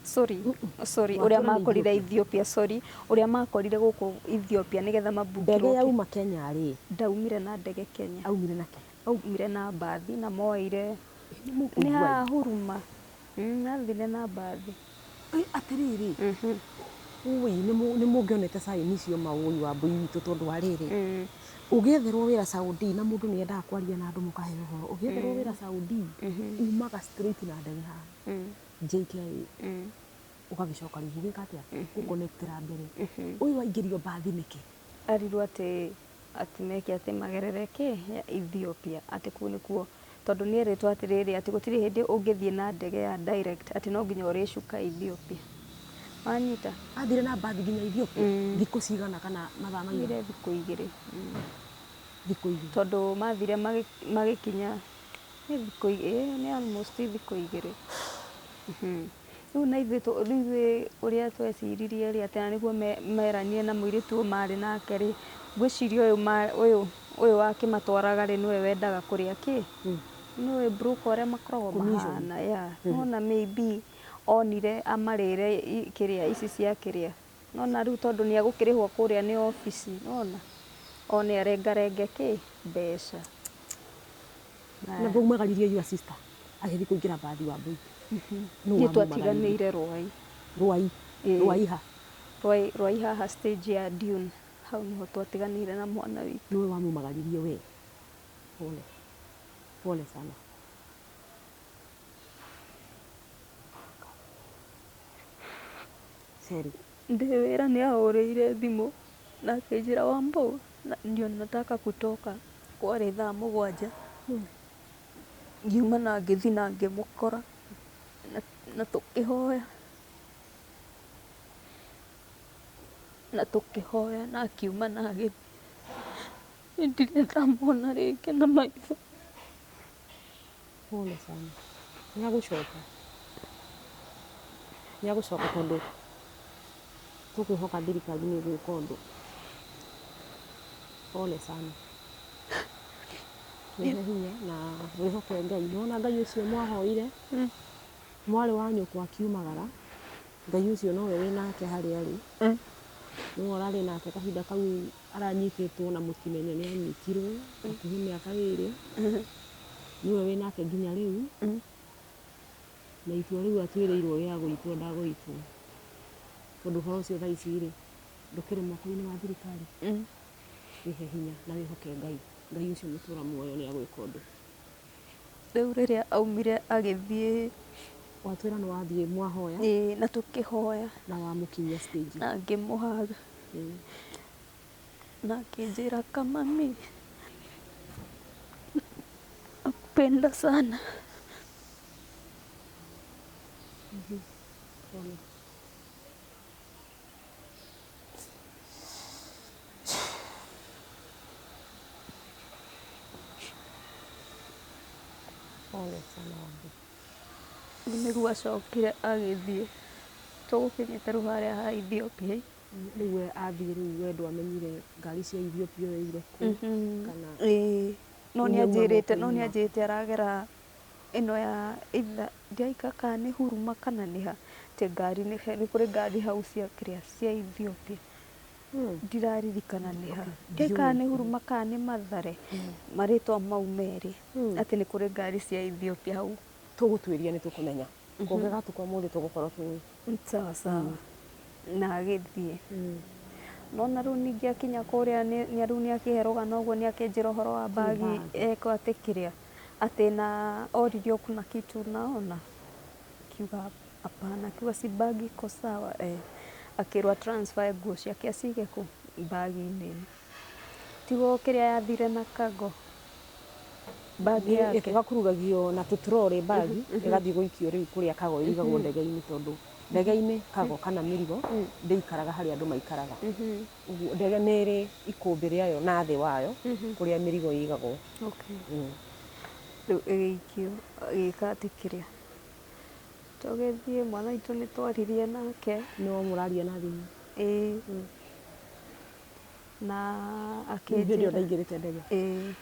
Sorry, sorry, ũrĩa makorire Ethiopia, sorry, ũrĩa makorire gũkũ Ethiopia nĩgetha mabukirwo. Ndege yauma Kenya rĩ? Ndaumire na ndege Kenya. Aumire na kĩ? Aumire na mbathi na moire. Nĩ haha Huruma. Athire na mbathi. Atĩrĩrĩ. Ũi, nĩ mũngĩonete sign icio maũi wa mbũi witũ tondũ wa rĩrĩ. Ũgĩetherwo wĩra Saudi na mũndũ nĩ endaga kwaria na andũ mũkahe ũhoro. Ũgĩetherwo wĩra Saudi, umaga straight na ndege haha. JKIA. Ũgagĩcoka rĩu ũgĩka atĩa? Gũconnectĩra mbere. Ũyũ aingĩrio mbathi nĩkĩ? Arirwo atĩ meke atĩ magerere kĩ ya Ethiopia, atĩ kũu nĩkuo tondũ nĩ erĩtwo atĩrĩrĩ atĩ gũtirĩ hĩndĩ ũngĩthiĩ na ndege ya direct atĩ no nginya ũrĩcuka Ethiopia. Wanyita? Athire na mbathi nginya Ethiopia? Thikũ cigana kana mathaa maigana? Thire thikũ 2. Thikũ 2. Tondũ mathire magĩkinya nĩ thikũ nĩ almost thikũ 2. Rĩu na ithuĩ rĩu ithuĩ ũrĩa tweciririe rĩ, atĩ nĩguo meranire na mũirĩtu ũyũ marĩ nake rĩ, ngwĩciria ũyũ ũyũ wakĩmatwaraga rĩ, nĩwe wendaga kũrĩa kĩ? Nĩũĩ broker ũrĩa makoragwo mahana, yeah. Nĩwona maybe onire amarĩre kĩrĩa ici cia kĩrĩa. Nona rĩu tondũ nĩ egũkĩrĩhwo kũrĩa nĩ obici, nĩwona? One arengarenge kĩ? Mbeca. Na mwaumagaririe your sister agĩthiĩ kũingĩra mbathi Wambui? Nĩ twatiganĩire Rwai. Rwai? Rwai ha? Rwai, Rwai haha stage ya Dune. Hau nĩho twatiganĩire na mwana witũ. Nĩwe wamumagaririe we? Pole. Pole sana. Sorry. Ndĩ wĩra nĩ ahũrĩire thimũ na akĩnjĩra, Wambũ, ndio nataka kutoka. Kwarĩ thaa 7. Ngiuma na ngĩthiĩ na ngĩmũkora na tũkĩhoya. Na tũkĩhoya na akiuma na agĩthiĩ. Ndirĩ ndamwona rĩngĩ na maitho. Pole sana. Nĩ agũcoka. Nĩ agũcoka tondũ tũkwĩhoka thirikari nĩ ĩgwĩka ũndũ. Pole sana. Wĩhe hinya na wĩhoke Ngai. Nĩwona Ngai ũcio mwahoire mwarĩ wa nyũkwa akiumagara, Ngai ũcio nowe wĩ nake harĩa arĩ. Nĩwe ũrarĩ nake kahinda kau aranyitĩtwo na mũtimenye nĩ anyitirwo hakuhĩ mĩaka 2. Nĩwe wĩ nake nginya rĩu. Na itua rĩu atuĩrĩirwo rĩa gũitwo ndagũitwo. Tondũ ũhoro ũcio thaa ici rĩ, ndũkĩrĩ moko-inĩ ma thirikari. Wĩhe hinya na wĩhoke Ngai. Ngai ũcio mũtũra muoyo nĩ agwĩka ũndũ. Rĩu rĩrĩa aumire agĩthiĩ, Watwĩra nĩ wathiĩ mwahoya? Ĩĩ, na tũkĩhoya. Na wamũkinyia stage. Na ngĩmũhaga. Na akĩnjĩra kamami, nakupenda sana. Pole. Pole sana Wambui. Nĩguo acokire agĩthiĩ. Tũgũkinyĩte rĩu harĩa ha Ethiopia. Rĩu we athiĩ rĩu we ndwamenyire ngari cia Ethiopia yoire kũ kana? Ĩĩ. No Rĩu nĩauma nĩanjĩrĩte, no moko-inĩ maku. nĩanjĩrĩte aragera ĩno ya either ndiaika kana nĩ Huruma kana nĩ ha. Atĩ ngari nĩ kũrĩ ngari hau cia kĩrĩa cia Ethiopia. Ndiraririkana nĩ ha. Ndiaika kana nĩ Huruma kana nĩ Mathare. Marĩtwa mau merĩ. Atĩ nĩ kũrĩ ngari cia Ethiopia hau. Tũgũtuĩria nĩ tũkũmenya. Kũngĩgatukũ ũmũthĩ tũgũkorwo tũĩ. Sawa sawa. Na agĩthiĩ. Nona rĩu ningĩ akinya kũrĩa nĩ rĩu nĩ akĩhe rũgano ũguo nĩ akĩnjĩra ũhoro wa bagi eko atĩ kĩrĩa atĩ na oririo kuna kitu unaona, akiuga hapana, akiuga si bagi iko sawa eh. Akĩrwo transfer nguo ciake acige kũ bagi-inĩ. Tigo kĩrĩa yathire na cargo bagi yake Ĩgakururagio na tũtrore bagi ĩgathiĩ gũikio rĩu kũrĩa cargo ĩigagwo ndege-inĩ tondũ ndege-inĩ cargo kana mĩrigo ndĩikaraga harĩa andũ maikaraga. Ũguo ndege nĩ ĩrĩ ikũmbĩ rĩayo na thĩ wayo kũrĩa mĩrigo ĩigagwo. Rĩu ĩgĩikio ĩgĩka atĩ kĩrĩa tũgĩthiĩ mwana witũ nĩ twaririe nake. No mũraria na thimũ? Ĩĩ. Na Hĩndĩ ĩyo akĩnjĩra ndaingĩrĩte ndege. Ĩĩ.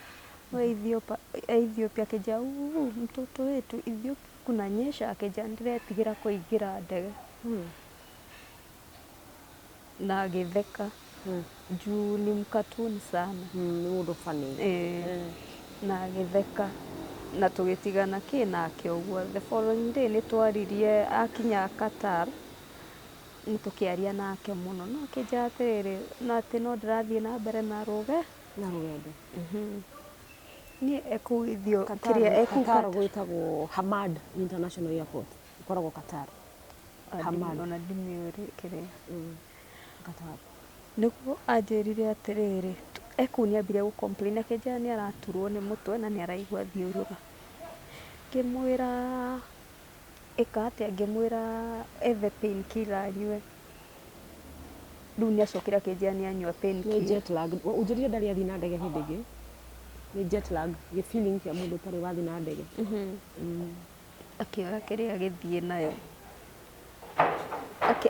No Ethiopia akĩnjĩra, "Uu, mtoto wetu Ethiopia kunanyesha," akĩnjĩra ndĩretigĩra kũingĩra ndege. Na agĩtheka. Juu ni mkatuni sana. Nĩ mũndũ funny. Ĩĩ. Na agĩtheka. Na tũgĩtigana kĩ nake ũguo. The following day nĩ twaririe akinya Qatar. Nĩ tũkĩaria nake mũno. No akĩnjĩra atĩrĩrĩ, na atĩ no ndĩrathiĩ na mbere na rũge. Na rũgendo. Niĩ ekũu Ethiopia, kĩrĩa ekũu Qatar Qatar. Gwĩtagwo Hamad International Airport. Ĩkoragwo Qatar. Hamad. Ona ndimĩũĩ kĩrĩa. Qatar. Nĩguo anjĩrire atĩrĩrĩ, ekũu nĩambire gũ complain akĩnjĩra nĩ araturwo nĩ mũtwe na nĩ araigua thiũrũra. Ngĩmwĩra ĩka atĩa, ngĩmwĩra ethe pain killer anyue. Rĩu nĩ acokire akĩnjĩra nĩ anyua pain Nĩ killer. jet lag. Ũnjĩrire ndarĩ athiĩ na ndege hĩndĩ ĩngĩ. Nĩ jet lag, gĩ feeling kĩa mũndũ ũtarĩ wathiĩ na ndege. Akĩoya kĩrĩa agĩthiĩ nayo.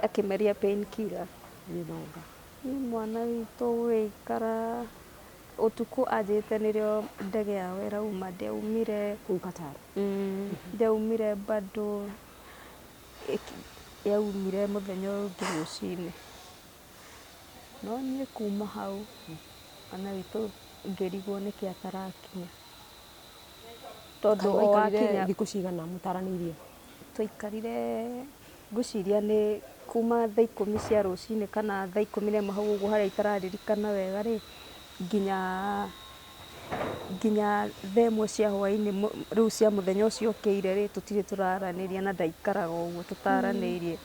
Akĩmeria pain killer. Gĩthonga. Niĩ mwana witũ gũgĩikara ũtukũ anjĩrĩte nĩrĩo ndege yao ĩrauma ndiaumire. Kũu Qatar. Ndiaumire bado yaumire mũthenya ũyũ ũngĩ rũcinĩ. No niĩ kuma hau mwana witũ ngĩrigwo nĩkĩ atarakinya. Tondũ Kaĩ o waikarire akinya thikũ cigana mũtaranĩirie? Twaikarire ngwĩciria nĩ kuma thaa 10 cia rũcinĩ kana thaa 11 hau ũguo harĩa itararirikana wega rĩ, nginya thaa 1 cia hwainĩ rĩu cia mũthenya ũcio ũkĩire rĩ, tũtirĩ tũraranĩria na ndaikaraga ũguo tũtaranĩirie.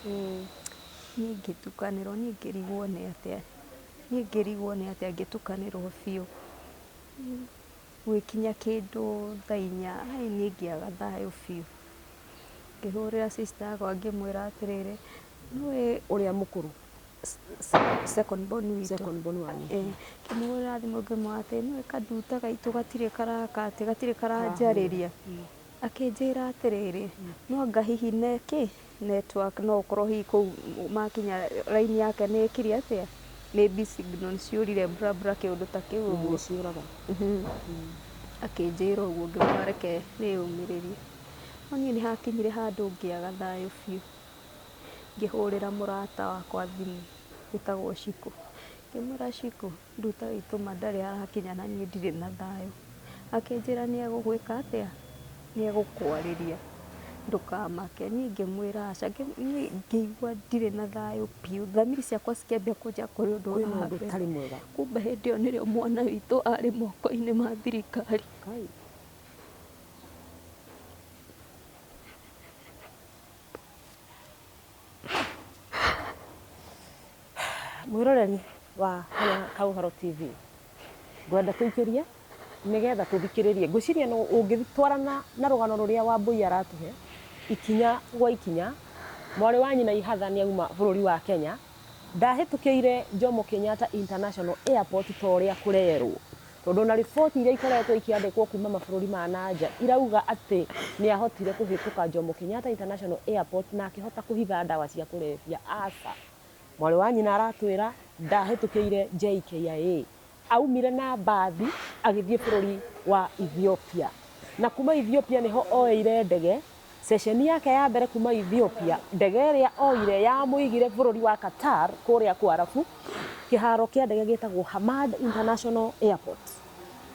Niĩ ngĩtukanĩrwo, niĩ ngĩrigwo nĩ atĩa, niĩ ngĩrigwo nĩ atĩa ngĩtukanĩrwo biũ. Gũgĩkinya kĩndũ thaa 4, ai niĩ ngĩaga thayũ biũ. Ngĩhũrĩra sister yakwa ngĩmwĩra atĩrĩrĩ, nĩũĩ Ũrĩa mũkũrũ? Second born witũ. Second born wanyu. Ngĩmũhũrĩra thimũ ngĩmwĩra atĩ nĩũĩ kanduta gaitũ gatirĩ karaka atĩ gatirĩ karanjarĩria. Akĩnjĩra atĩrĩrĩ, no anga hihi ne kĩ network no ũkorwo hihi kũu makinya raini yake nĩ ĩkire atĩa, maybe signal nĩciũrire bla bla kĩũndũ ta kĩu ũguo. Nĩciũraga. Akĩnjĩra ũguo ngĩmwĩra reke nĩyũmĩrĩrie. No niĩ nĩ hakinyire handũ ngĩaga thayũ biũ. Ngĩhũrĩra mũrata wakwa thimũ wĩtagwo Shiko. Ngĩmwĩra Shiko, nduta witũ ma ndarĩ arakinya na niĩ ndirĩ na thayũ. Akĩnjĩra nĩ egũgwĩka atĩa? Nĩ egũkwarĩria ndũkamake. Niĩ ngĩmwĩra aca, niĩ ngĩigua ndirĩ na thayũ biũ. Thamiri ciakwa cikĩambia kũnjĩra kũrĩ ũndũ Kwĩna ũndũ ũra happen. ũtarĩ mwega. Kumbe hĩndĩ ĩyo nĩrĩo mwana witũ arĩ moko-inĩ ma thirikari. Kai. Mwĩroreri wa Kanya ka Ũhoro TV, ngwenda tũikĩrie nĩgetha tũthikĩrĩrie. Ngwĩciria no ũngĩtwarana na rũgano rũrĩa Wambũi aratũhe ikinya gwa ikinya, mwarĩ wa nyina Ihatha nĩ auma bũrũri wa Kenya, ndahĩtũkĩire Jomo Kenyatta International Airport ta ũrĩa kũrerwo. Tondũ ona riboti iria ikoretwo ikĩandĩkwo kuma mabũrũri ma nanja irauga atĩ nĩ ahotire kũhĩtũka Jomo Kenyatta International Airport na akĩhota kũhitha ndawa cia kũrebia. Aca. Mwarĩ wa nyina aratwĩra ndahĩtũkĩire JKIA. Aumire na mbathi agĩthiĩ bũrũri wa Ethiopia. Na kuma Ethiopia nĩho oeire ndege. Ceceni yake ya mbere kuma Ethiopia, ndege ĩrĩa oire yamũigire bũrũri wa Qatar kũrĩa Kwarabu, kĩharo kĩa ndege gĩtagwo Hamad International Airport.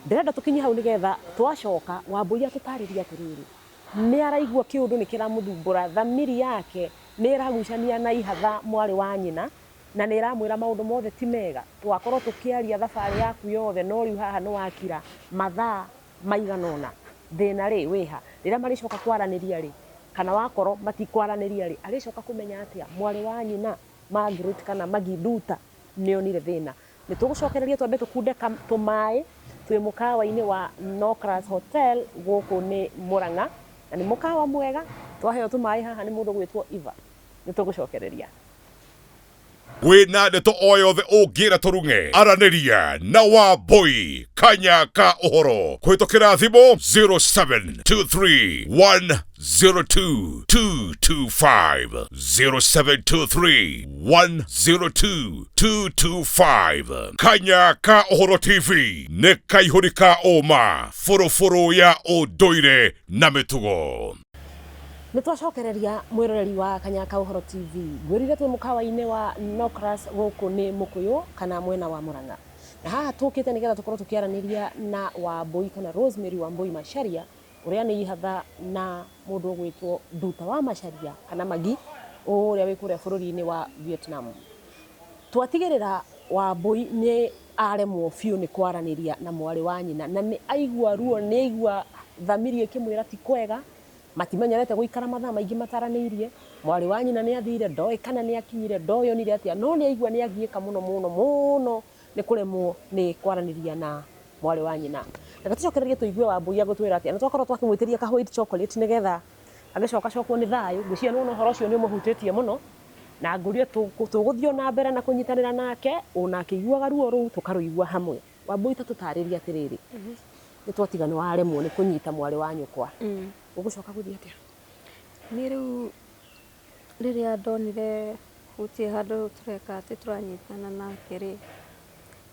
Ndĩrenda tũkinye hau nĩgetha twacoka Wambũi atũtarĩrie atĩrĩrĩ, nĩ araigua kĩũndũ nĩ kĩramũthumbũra, thamiri yake nĩ ĩragucania na Ihatha mwarĩ wa nyina, na nĩ ĩramwĩra maũndũ mothe ti mega. Twakorwo tũkĩaria thabarĩ yaku yothe no rĩu haha nĩ wakira mathaa maigana ũna. Thĩna rĩ wĩha? Rĩrĩa marĩcoka kwaranĩria rĩ, kana wakorwo matikwaranĩria rĩ, arĩcoka kũmenya atĩa mwarĩ wa nyina Margaret kana Maggie Nduta nĩ onire thĩna. Nĩ tũgũcokereria twambe tũkunde tũmaĩ twĩ mũkawa-inĩ wa Nocras Hotel gũkũ nĩ Murang'a, na nĩ mũkawa mwega twaheo tũmaĩ haha nĩ mũndũ gwĩtwo Eva. Nĩ tũgũcokereria. Wĩna ndeto o yothe ũngĩra tũrung'e, aranĩria na Wambũi Kanya ka Ũhoro kũhĩtũkĩra thimũ 0723102225, 0723102225. Kanya ka Ũhoro TV nĩ kaihũri ka ũma, bũrũbũrũ ya ũndũire na mĩtugo. Nĩ twacokereria mwĩroreri wa Kanya ka Ũhoro TV. Ngwĩrire twĩ mũkawa-inĩ wa Nocras gũkũ nĩ Mũkũyũ kana mwena wa Mũrang'a. Na haha tũkĩte nĩgetha tũkorwo tũkĩaranĩria na Wambũi kana Rosemary Wambũi Macharia ũrĩa nĩ Ihatha na mũndũ ũgwĩtwo Nduta wa Macharia kana Magi ũrĩa wĩ kũrĩa bũrũri-inĩ wa Vietnam. Twatigĩrĩra Wambũi nĩ aremwo biũ nĩ kwaranĩria na mwarĩ wa nyina na nĩ aigua ruo, nĩ aigua thamiri ĩkĩmwĩra ti kwega, matimenyerete gũikara mathaa maingĩ mataranĩirie. Mwarĩ wa nyina nĩ athire, ndoĩ kana nĩ akinyire, ndoĩ onire atĩa, no nĩ aigua nĩ agiĩka mũno mũno mũno nĩ kũremwo nĩ kwaranĩria na mwarĩ wa nyina. Reke tũcokererie tũigue Wambũi agũtwĩra atĩa. Nĩ twakorwo twakĩmwĩtĩria ka white chocolate nĩgetha agĩcoka cokwo nĩ thayũ. Ngwĩciria nĩwona ũhoro ũcio nĩ ũmũhutĩtie mũno. Na ngũrie tũgũthiĩ na mbere na kũnyitanĩra nake ona akĩiguaga ruo rũu tũkarũigua hamwe. Wambui, ta tũtarĩrie atĩrĩrĩ, nĩ twatiga nĩ waremwo nĩ kũnyita mwarĩ wa nyũkwa, ũgũcoka gũthiĩ atĩa? Niĩ rĩu rĩrĩa ndonire gũtirĩ handũ tũreka atĩ tũranyitana nake rĩ,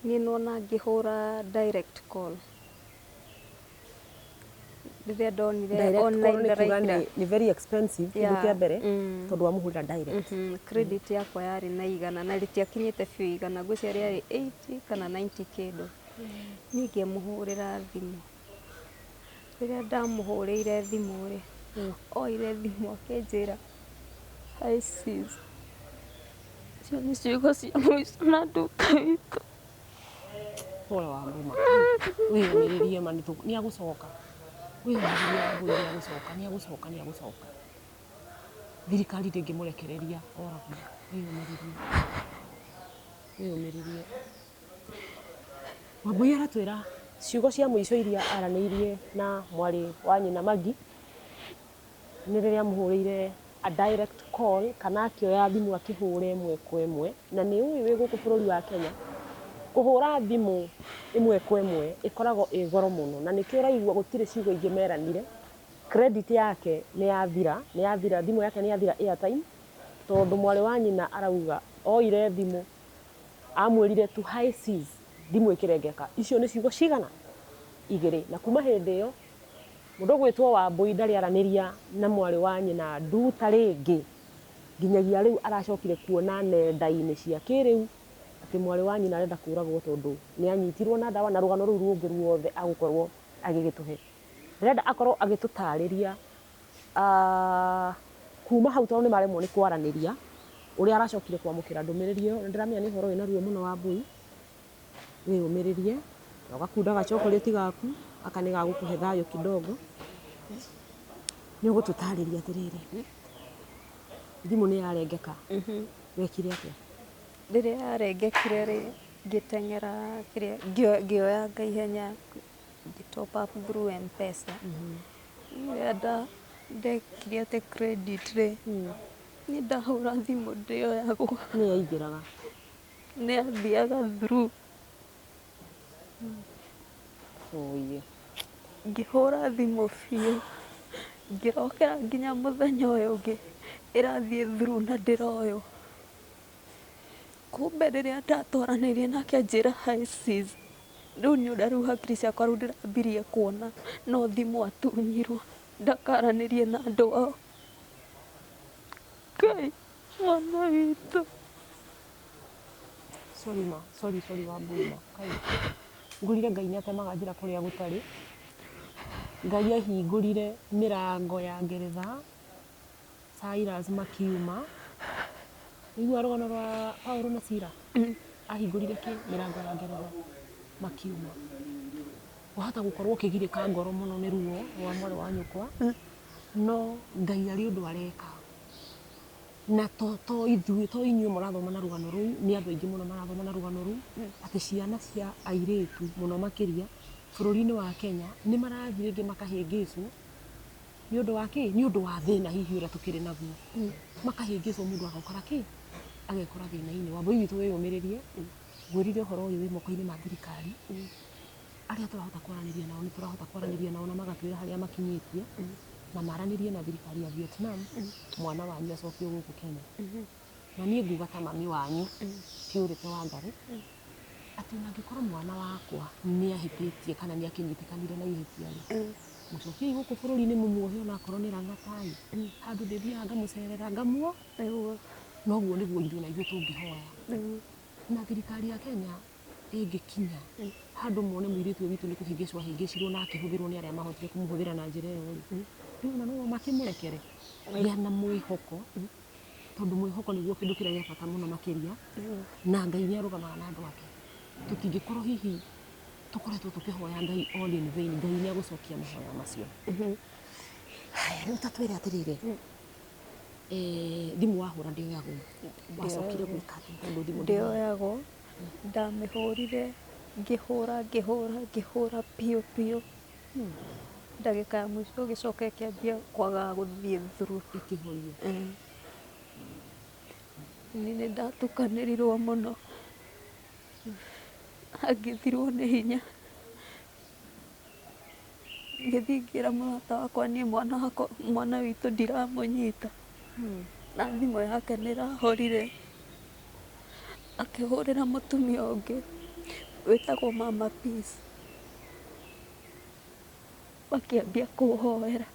niĩ nona ngĩhũra direct call rĩrĩa ndonire Direct call online nĩ kuga ndaraingĩra. nĩ very expensive kĩndũ kĩa mbere, tondũ wamũhũrĩra direct. Credit yakwa yarĩ na 100 na rĩtiakinyĩte biũ 100, ngwĩciria rĩarĩ 80 kana 90 kĩndũ. Niĩ ngĩmũhũrĩra thimũ. Rĩrĩa ndamũhũrĩire thimũ rĩ, oire thimũ akĩnjĩra, "Hi sis." Icio nĩ ciugo cia mũico na nduka itũ. Pole wa nguma, wĩyũmĩrĩrie ma nĩ agũcoka. Wĩyũmĩrĩrie Wambui, nĩ agũcoka, nĩ agũcoka, nĩ agũcoka. Thirikari ndĩngĩmũrekereria oragwo. Wĩyũmĩrĩrie, wĩyũmĩrĩrie. Wambui aratwĩra ciugo cia mũico iria aranĩirie na mwarĩ wa nyina Magi nĩ rĩrĩa amũhũrĩire a direct call, kana akĩoya thimũ akĩhũra ĩmwe kwa ĩmwe. Na nĩ ũĩ wĩ gũkũ bũrũri wa Kenya, kũhũra thimũ ĩmwe kwa ĩmwe ĩkoragwo ĩ goro mũno, na nĩkĩo ũraigua gũtirĩ ciugo ingĩ meranire. Credit yake nĩ yathira, nĩ yathira, thimũ yake nĩ yathira airtime, tondũ mwarĩ wa nyina arauga oire thimũ amwĩrire tu, "Hi sis," thimũ ĩkĩrengeka. Icio nĩ ciugo cigana? Igĩrĩ. Na kuma hĩndĩ ĩyo mũndũ ũgwĩtwo Wambui ndarĩ aranĩria na mwarĩ wa nyina Nduta rĩngĩ, nginyagia rĩu aracokire kuona nenda-inĩ cia kĩrĩu atĩ mwarĩ wa nyina arenda kũragwo tondũ nĩ anyitirwo na ndawa, na rũgano rũu rũngĩ ruothe agũkorwo agĩgĩtũhe. Ndĩrenda akorwo agĩtũtarĩria kuma hau, tondũ nĩ maremwo nĩ kwaranĩria, ũrĩa aracokire kwamũkĩra ndũmĩrĩri ĩyo. Na ndĩramenya nĩ ũhoro wĩna ruo mũno. Wambui, wĩyũmĩrĩrie na ũgakunda gachocolate gaku aka nĩ gagũkũhe thayũ kidogo. Nĩ ũgũtũtarĩria atĩrĩrĩ, thimũ nĩ yarengeka, wekire atĩa? Rĩrĩa yarengekire rĩ, ngĩteng'era kĩrĩa ngĩoyanga ihenya, ngĩ top up through M-Pesa. Rĩrĩa ndekire atĩ credit rĩ, nĩ ndahũra thimũ ndĩoyagwo. Nĩ yaingĩraga? Nĩ yathiaga through. Oye. Ngĩhũra thimũ biũ, ngĩrokera nginya mũthenya ũyũ ũngĩ ĩrathiĩ through na ndĩroywo. Kumbe rĩrĩa ndatwaranĩirie nake anjĩra, "Hi sis," rĩu nĩ ũrĩa rĩu hakiri ciakwa rĩu ndĩrambirie kuona no thimũ atunyirwo ndakaranĩrie na andũ ao. Ngai, mwana witũ. Sorry ma, sorry, sorry Wambui ma. Kai ngũrire Ngai nĩ atemaga njĩra kũrĩa gũtarĩ. Ngai ahingũrire mĩrango ya ngeretha, Silas makiuma. Nĩigua rũgano rwa Paulo na Sila, ahingũrire kĩ mĩrango ya ngeretha makiuma. Wahota gũkorwo ũkĩgirĩka ngoro mũno nĩ ruo rwa mwarĩ wa nyũkwa, no Ngai arĩ ũndũ areka. Na to ithuĩ, to inyuĩ mũrathoma na rũgano rũu, nĩ andũ aingĩ mũno marathoma na rũgano rũu, atĩ ciana cia airĩtu mũno makĩria bũrũri-inĩ wa Kenya nĩ marathiĩ rĩngĩ makahĩngĩcwo. Nĩ ũndũ wa kĩ? Nĩ ũndũ wa thĩna hihi ũrĩa tũkĩrĩ naguo, makahĩngĩcwo, mũndũ agakora kĩ agekora thĩna-inĩ. Wambui witũ, wĩyũmĩrĩrie. Ngwĩrire ũhoro ũyũ wĩ moko-inĩ ma thirikari. Arĩa tũrahota kwaranĩria nao nĩ tũrahota kwaranĩria nao na magatwĩra harĩa makinyĩtie, na maranĩrie na thirikari ya Vietnam, mwana wanyu acokio gũkũ Kenya. Na niĩ nguga ta mami wanyu Purity Wangari atĩ ona angĩkorwo mwana wakwa nĩ ahĩtĩtie kana nĩ akĩnyitĩkanire na ihĩtia rĩ, mũcokiei gũkũ bũrũri-inĩ, mũmuohe onakorwo nĩ rang'atai handũ ndĩthiaga ngamũcerera ngamuo. Noguo nĩguo ithuĩ na ithuĩ tũngĩhoya. Na thirikari ya Kenya ĩngĩkinya handũ mone mũirĩtu ũyũ witũ nĩ kũhĩngĩcwo ahĩngĩcirwo na akĩhũthĩrwo nĩ arĩa mahotire kũmũhũthĩra na njĩra ĩyo rĩ, rĩu ona no makĩmũrekere. Gĩa na mwĩhoko, tondũ mwĩhoko nĩguo kĩndũ kĩrĩa gĩa bata mũno makĩria, na Ngai nĩ arũgamaga na andũ ake. Tũtingĩkorwo hihi tũkoretwo tũkĩhoya Ngai all in vain. Ngai nĩ agũcokia mahoya macio. Haya, rĩu ta twĩre atĩrĩrĩ, thimũ wahũra ndĩoyagwo, wacokire gwĩka atĩa tondũ thimũ ndĩoyagwo? Ndĩoyagwo. Ndamĩhũrire, ngĩhũra, ngĩhũra, ngĩhũra biũ biũ, ndagĩka ya mũico ĩgĩcoka ĩkĩambia kwagaga gũthiĩ through. Ĩkĩhorio? Niĩ nĩ ndatukanĩrirwo mũno, na ngĩthirwo nĩ hinya. Ngĩthiĩ ngĩra mũrata wakwa niĩ mwana wakwa mwana witũ ndiramũnyita, na thimũ yake nĩ ĩrahorire. Akĩhũrĩra mũtumia ũngĩ wĩtagwo Mama Peace, makĩambia kũhoera.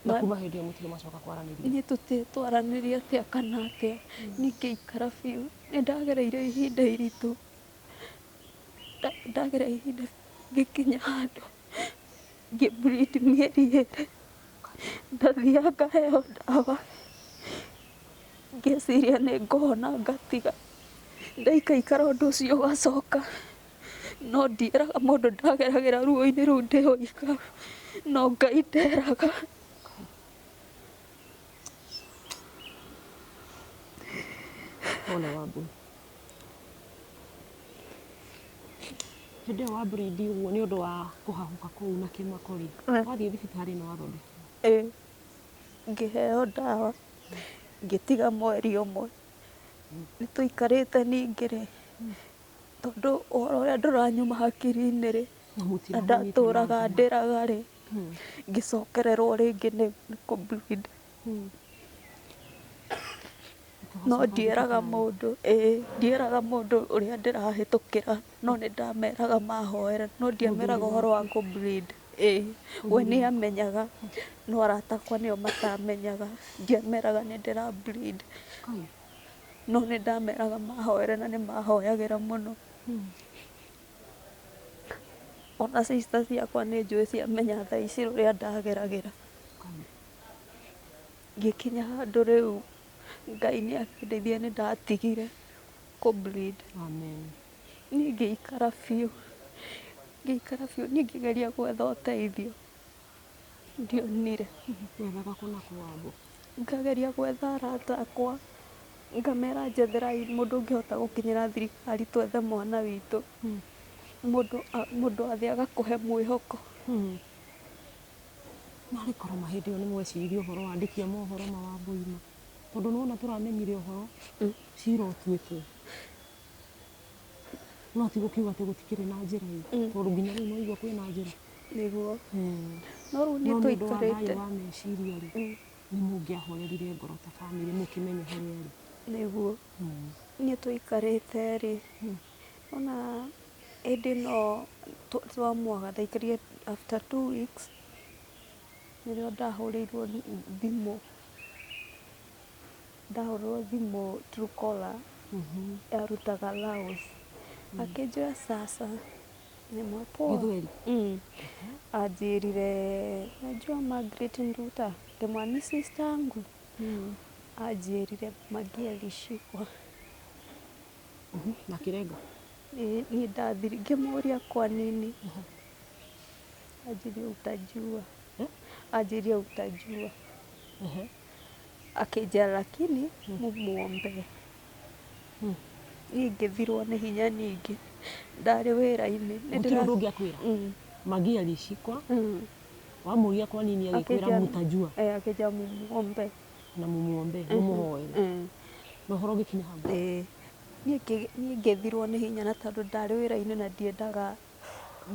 Na kuma hĩndĩ ĩyo mũtirĩ mwacoka kwaranĩria? Niĩ tũtirĩ twaranĩria atĩa kana atĩa, niĩ ngĩikara biũ. Nĩ ndagereire ihinda iritũ, ndagereire ihinda ngĩkinya handũ ngĩ bleed mĩeri ĩrĩ, ndathiaga ngaheo ndawa, ngeciria nĩ ngũhona ngatiga, ndaikaikara ũndũ ũcio ũgacoka. No ndiĩraga mũndũ ndageragĩra ruo-inĩ rũu ndĩ wika, no Ngai nderaga. Pole Wambui. Hĩndĩ ĩyo wa bleed ũguo nĩ ũndũ wa kũhahũka kũu na kĩmako rĩ, wathiĩ thibitarĩ nĩ wathondekirwo? Ĩĩ, ngĩheo ndawa, ngĩtiga mweri ũmwe. Nĩ tũikarĩte ningĩ rĩ, tondũ ũhoro ũrĩa ndũranyuma hakiri-inĩ rĩ, na ndatũraga ndĩraga rĩ, ngĩcokererwo rĩngĩ nĩ kũ bleed. No ndiĩraga mũndũ, ĩĩ ndiĩraga mũndũ ũrĩa ndĩrahĩtũkĩra, no nĩ ndameraga mahoere, no ndiameraga ũhoro wa kũ bleed. Ĩĩ we nĩ amenyaga, no arata akwa nĩo matamenyaga, ndiameraga nĩ ndĩra bleed. No nĩ ndameraga mahoere na nĩ mahoyagĩra mũno. Ona sister ciakwa nĩ njũĩ ciamenya thaa ici ũrĩa ndageragĩra. Ngĩkinya handũ rĩu Ngai nĩ akĩndeithia nĩ ndatigire kũ bleed. Amen. Niĩ ngĩikara biũ, ngĩikara biũ, niĩ ngĩgeria gwetha ũteithio ndionire. Wethaga kũ na kũ Wambũ? Ngageria gwetha arata akwa, ngamera njetherai mũndũ ũngĩhota gũkinyĩra thirikari twethe mwana witũ. Mũndũ mũndũ athiĩ agakũhe mwĩhoko. Narĩ korwo ma hĩndĩ ĩyo nĩ mweciririe ũhoro wa andĩki a mohoro ma Wambũi ma, tondũ nĩ wona tũramenyire ũhoro cira ũtuĩtwo. No ti gũkiuga atĩ gũtikĩrĩ na njĩra ĩ, tondũ nginya rĩu no waigua kwĩna njĩra. Nĩguo. No rĩu No niĩ nĩ ũndũ wa thayũ tũikarĩte. wa meciria rĩ, nĩ mũngĩahorerire ngoro ta bamĩrĩ mũkĩmenye harĩa arĩ. Nĩguo. Niĩ tũikarĩte rĩ, ona hĩndĩ ĩno twamwaga ndaikarire after 2 weeks nĩrĩo ndahũrĩirwo thimũ, ndahũrĩrwo thimũ Truecaller yarutaga Laos, akĩnjĩra sasa nimwe poa. Gĩthweri? Anjĩrire unajua Margaret Nduta, ngĩmwĩra ni sister yangu. Anjĩrire Maggie alishikwa. Na kĩrenga? Niĩ ndathire ngĩmũria kwa nini, anjĩrire utajua. Anjĩrire utajua. Akĩnjĩra lakini mumuombee. Niĩ ngĩthirwo nĩ hinya ningĩ, ndarĩ wĩra-inĩ. Nĩ Gũtirĩ ũndũ ũngĩ akwĩra? Maggie alishikwa, wamũria kwa nini agĩkwĩra mutajua. Eh, akĩnjĩra mumuombee. Na mumuombee, mumuhoere. Na ũhoro ũgĩkinya hau? Ĩĩ. Niĩ ngĩthirwo nĩ hinya na tondũ ndarĩ wĩra-inĩ na ndiendaga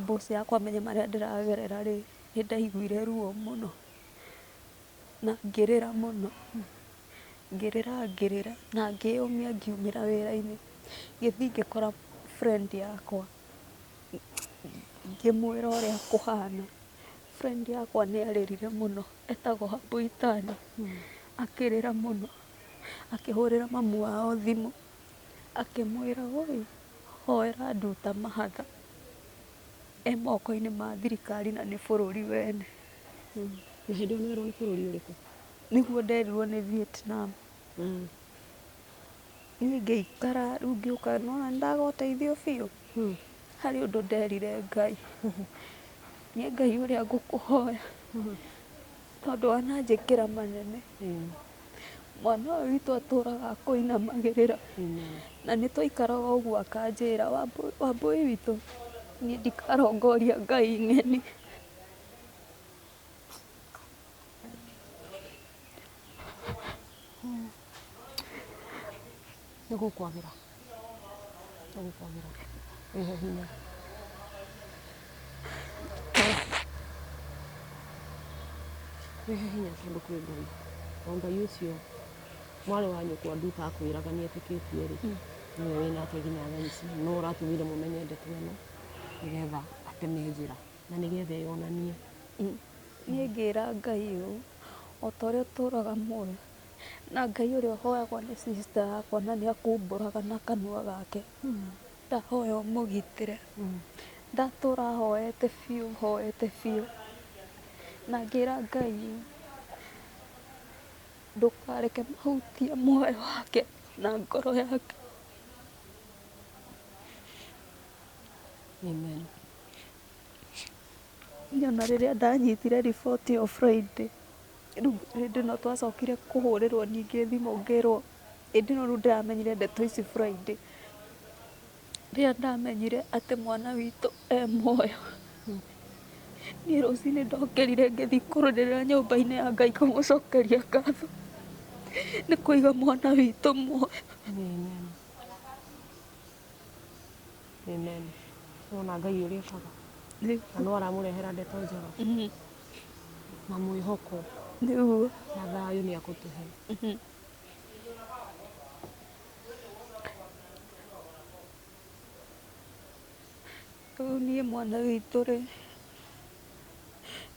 boss yakwa amenye marĩa ndĩragerera rĩ, nĩ ndaiguire ruo mũno na ngĩrĩra mũno, ngĩrĩra ngĩrĩra na ngĩyũmia ngiumĩra wĩra-inĩ. Ngĩthiĩ ngĩkora friend yakwa, ngĩmwĩra ũrĩa kũhana. Friend yakwa nĩ arĩrire mũno, etagwo Habuitani, akĩrĩra mũno, akĩhũrĩra mamu wao thimũ, akĩmwĩra woi, hoera Nduta mahatha, e moko-inĩ ma thirikari na nĩ bũrũri wene. Na hĩndĩ ĩyo nĩ werwo nĩ bũrũri ũrĩkũ? Nĩguo nderirwo nĩ Vietnam. Niĩ ngĩikara rĩu ngĩũka nĩwona nĩndaga ũteithio biũ. Harĩ ũndũ nderire Ngai. Niĩ Ngai ũrĩa ngũkũhoya, tondũ wananjĩkĩra manene. Mwana ũyũ witũ atũraga akũinamagĩrĩra. Na nĩ twaikaraga ũguo akanjĩra Wambũi witũ Niĩ ndikarongoria Ngai ng'eni. Nĩ gũkwagĩra, nĩ gũkwagĩra, wĩhe hinya, wĩhe hinya tondũ kwĩ Ngai. O Ngai ũcio mwarĩ wa nyũkwa Nduta akwĩraga nĩ etĩkĩtie rĩ, nĩwe wĩ nake nginya thaa ici, no ũratũmire mũmenye ndeto ĩno nĩgetha ateme njĩra na nĩgetha eyonanie. Niĩ ngĩra Ngai ũũ, o ta ũrĩa ũtũraga muoyo, na Ngai ũrĩa ũhoyagwo nĩ sister yakwa na nĩ akumbũraga na kanua gake, ndahoya ũmũgitĩre. Ndatũra hoete biũ, hoete biũ, na ngĩra Ngai ũũ, ndũkareke mahutie muoyo wake na ngoro yake. Amen. Niĩ ona rĩrĩa ndanyitire riboti ĩyo Friday, rĩu hĩndĩ ĩno twacokire kũhũrĩrwo ningĩ thimũ ngĩrwo, hĩndĩ ĩno rĩu ndĩramenyire ndeto ici Friday, rĩrĩa ndamenyire atĩ mwana witũ e muoyo, niĩ rũcinĩ ndokĩrire ngĩthiĩ kũrĩrĩra nyũmba-inĩ ya Ngai kũmũcokeria ngatho nĩ kũiga mwana witũ muoyo. Amen. Amen. Nĩwona Ngai ũrĩa ekaga na no aramũrehera ndeto njega na mwĩhoko Nĩguo. na thayũ nĩ akũtũhe. Rĩu niĩ mwana witũ rĩ,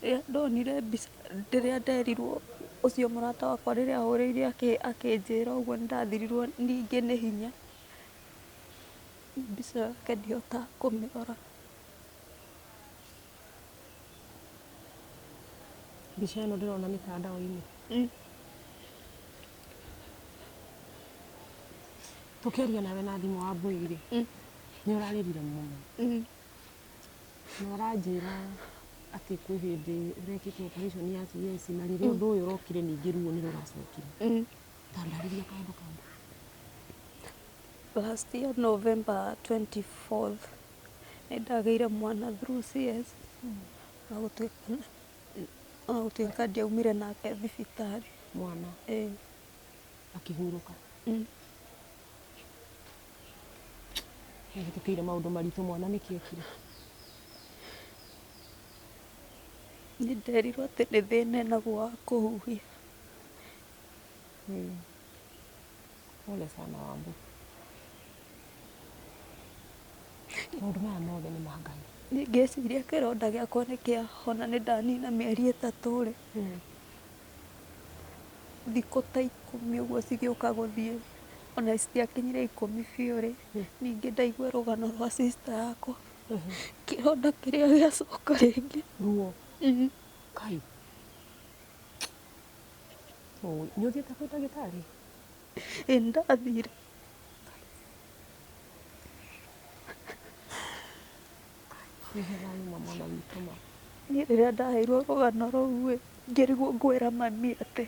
rĩrĩa ndonire mbica, rĩrĩa nderirwo ũcio mũrata wakwa rĩrĩa ahũrĩire akĩnjĩra ũguo nĩ ndathirirwo ningĩ nĩ hinya. Mbica yake ndihotaga kũmĩrora. Mbica ĩno ndĩrona mĩtandao-inĩ. Tũkĩaria nawe na thimũ Wambũi rĩ, nĩ ũrarĩrire mũno. Na ũranjĩra atĩ kwĩ hĩndĩ ũrekĩte operation ya CS na rĩrĩa ũndũ ũyũ ũrokire ningĩ ruo nĩ rũracokire. Ta ndarĩria kaũndũ kau. Last year November 24th nĩ ndagĩire mwana through CS ona gũtuĩka ndiaumire nake thibitarĩ. Mwana Ĩĩ. akĩhurũka. Nĩahĩtũkĩire maũndũ maritũ mwana nĩkĩ ekire? Nĩ nderirwo atĩ nĩ thĩna enaguo wa kũhuhia. Pole sana Wambu. Maũndũ maya mothe nĩ ma Ngai. Niĩ ngĩciria kĩronda gĩakwa nĩ kĩahona nĩ ndanina mĩeri 3 rĩ, thikũ ta 10 ũguo cigĩũka gũthiĩ, ona citiakinyire 10 biũ rĩ, ningĩ ndaigua rũgano rwa sister yakwa, kĩronda kĩrĩa gĩacoka rĩngĩ. Ruo. Kai. Nĩ ũthiĩte kwĩ ndagĩtarĩ? Ĩĩ nĩndathire. Wĩhe thayũ ma mwana witũ ma. Niĩ rĩrĩa ndaheirwo rũgano rũu ĩ, ngĩrigwo ngwĩra mami atĩ.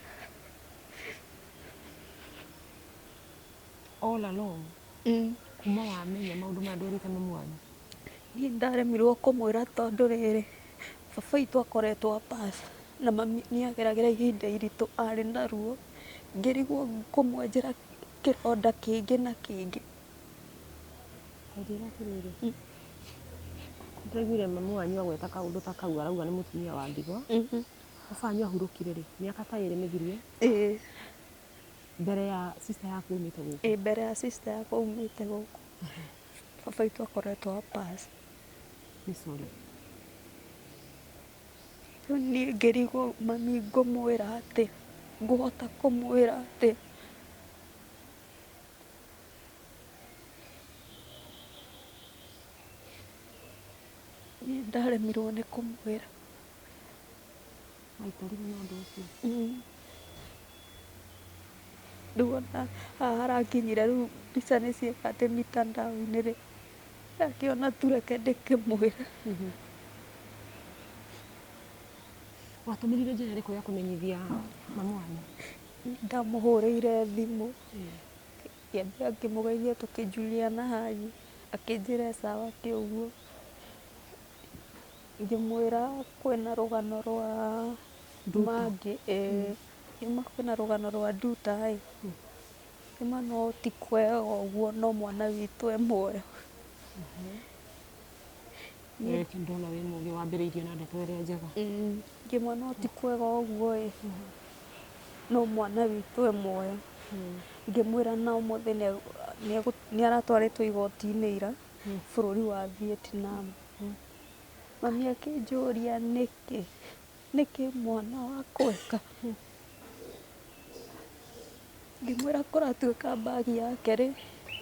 All along, kuma wamenya maũndũ maya ndwerĩte mamu wanyu? Niĩ ndaremirwo kũmwĩra tondũ rĩrĩ, baba witũ akoretwo a pass na mami nĩ ageragĩra ihinda iritũ arĩ na ruo, ngĩrigwo ngũmwenjera kĩronda kĩngĩ na kĩngĩ. Ta njĩra atĩrĩrĩ, nĩndĩraiguire mamu wanyu agweta kaũndũ ta kau arauga nĩ mũtumia wa ndigwa. Baba wanyu ahurũkire rĩ, mĩaka ta 2 mĩthiru ĩ? Ĩĩ. Mbere ya sister yaku aumĩte gũkũ? Ĩĩ, mbere ya sister yakwa aumĩte gũkũ. Baba witũ akoretwo a pass. Nĩ sorry. Rĩu niĩ ngĩrigwo mami ngũmwĩra atĩ, ngũhota kũmwĩra atĩ. Niĩ ndaremirwo nĩ kũmwĩra. Waikarire na ũndũ ũcio? Rĩu ona haha harakinyire rĩu mbica nĩ cieka atĩ mitandao-inĩ rĩ, ndakĩona tu reke ndĩkĩmwĩre. Watũmĩrire njĩra ĩrĩkũ ya kũmenyithia mamu wanyu? Ndamũhũrĩire thimũ, ngĩambia ngĩmũgeithia tũkĩjuliana hali, akĩnjĩra e sawa kĩũguo. Ngĩmwĩra kwĩna rũgano rwa mangĩ ĩĩ, ngĩmwĩra kwĩna rũgano rwa Nduta ĩ, ngĩmwĩra no ti kwega ũguo no mwana witũ e muoyo. Wee ndona wĩ mũgĩ wambĩrĩirie na ndeto ĩrĩa njega. Ngĩmwĩra no ti kwega ũguo ĩ, no mwana witũ e muoyo. Ngĩmwĩra na ũmũthĩ nĩ aratwarĩtwo igoti-inĩ ira bũrũri wa Vietnam. Mami akĩnjũria nĩkĩ, nĩkĩ mwana wakwa eka? Ngĩmwĩra kũratuĩka mbagi yake rĩ,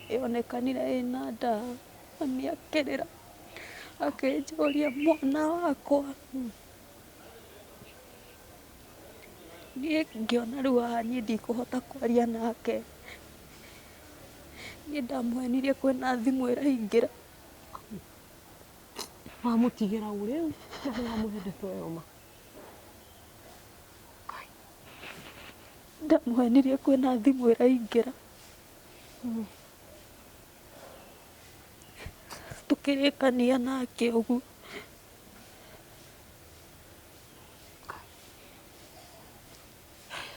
yonekanire ĩna ndawa. Mami akĩrĩra akĩnjũria mwana wakwa. Niĩ ngĩona rĩu haha niĩ ndikũhota kwaria nake. Niĩ ndamũhenirie kwĩna thimũ ĩraingĩra. Wamũtigĩra ũ rĩu na nĩ wamũhe ndeto ĩyo ma? Ndamũhenirie kwĩna thimũ ĩraingĩra. Tũkĩrĩkania nake ũguo.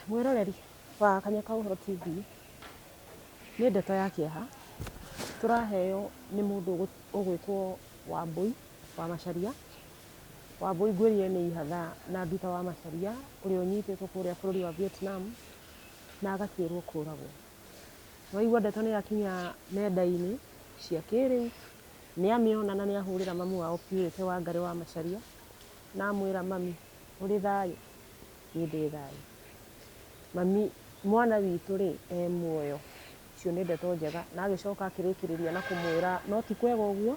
Mwĩroreri wa Kanya ka Ũhoro TV, nĩ ndeto ya kĩeha tũraheo nĩ mũndũ ũgwĩtwo Wambũi wa Macharia. Wambũi ngwĩrire nĩ ihatha na Nduta wa Macharia ũrĩa ũnyitĩtwo kũrĩa bũrũri wa Vietnam na agatuĩrwo kũragwo. Waigua ndeto nĩ yakinya nenda-inĩ cia kĩrĩu, nĩ amĩona na nĩ ahũrĩra mamu wao Purity Wangarĩ wa Macharia na amwĩra mami ũrĩ thayũ? Niĩ ndĩ thayũ. Mami mwana witũ rĩ e muoyo. Icio nĩ ndeto njega. Na agĩcoka akĩrĩkĩrĩria na kũmwĩra no ti kwega ũguo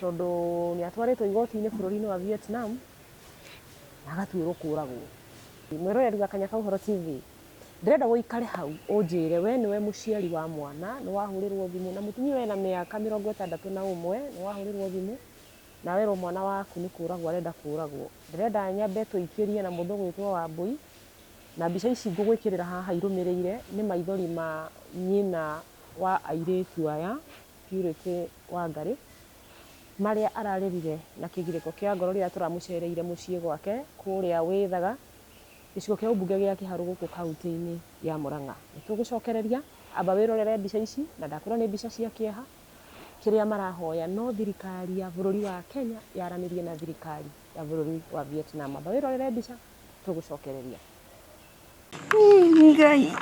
tondũ nĩ atwarĩtwo igoti-inĩ bũrũri-inĩ wa Vietnam na agatuĩrwo kũragwo. Mwĩroreri wa Kanya ka Ũhoro TV, ndĩrenda ũikare hau ũnjĩre we nĩwe mũciari wa mwana, nĩ wahũrĩrwo thimũ na mũtumia wena mĩaka 61, nĩ wahũrĩrwo thimũ na werwo mwana waku nĩ kũragwo arenda kũragwo. Ndĩrenda nyambe tũikĩrie na mũndũ ũgwĩtwo Wambũi, na mbica ici ngũgwĩkĩrĩra haha irũmĩrĩire nĩ maithori ma nyina wa airĩtu aya, Purity Wangarĩ, marĩa ararĩrire na kĩgirĩko kĩa ngoro rĩrĩa tũramũcereire mũciĩ gwake kũrĩa Wĩthaga, gĩcigo kĩa ũmbunge gĩa Kĩharũ gũkũ kaunti-inĩ ya Murang'a. Nĩ tũgũcokereria, amba wĩrorere mbica ici na ndakwĩra nĩ mbica cia kĩeha, kĩrĩa marahoya no thirikari ya bũrũri wa Kenya yaranĩrie na thirikari ya bũrũri wa Vietnam. Amba wĩrorere mbica tũgũcokereria. Ngai,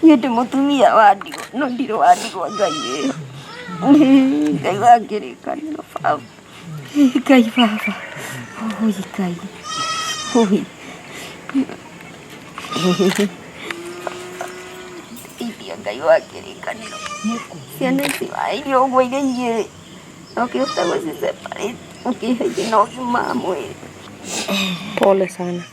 niĩ ndĩ mũtumia wa ndigwa no ndirĩ wa ndigwa Ngai ĩ. Ngai wa kĩrĩkanĩro baba. Ngai baba. Ũi Ngai. Ũi. Ndeithia Ngai wa kĩrĩkanĩro. Ciana ici warĩire ũguo irĩ igĩrĩ na ũkĩhota gũci separate ũkĩhe irĩ na ũgima wa mwĩrĩ. Pole sana.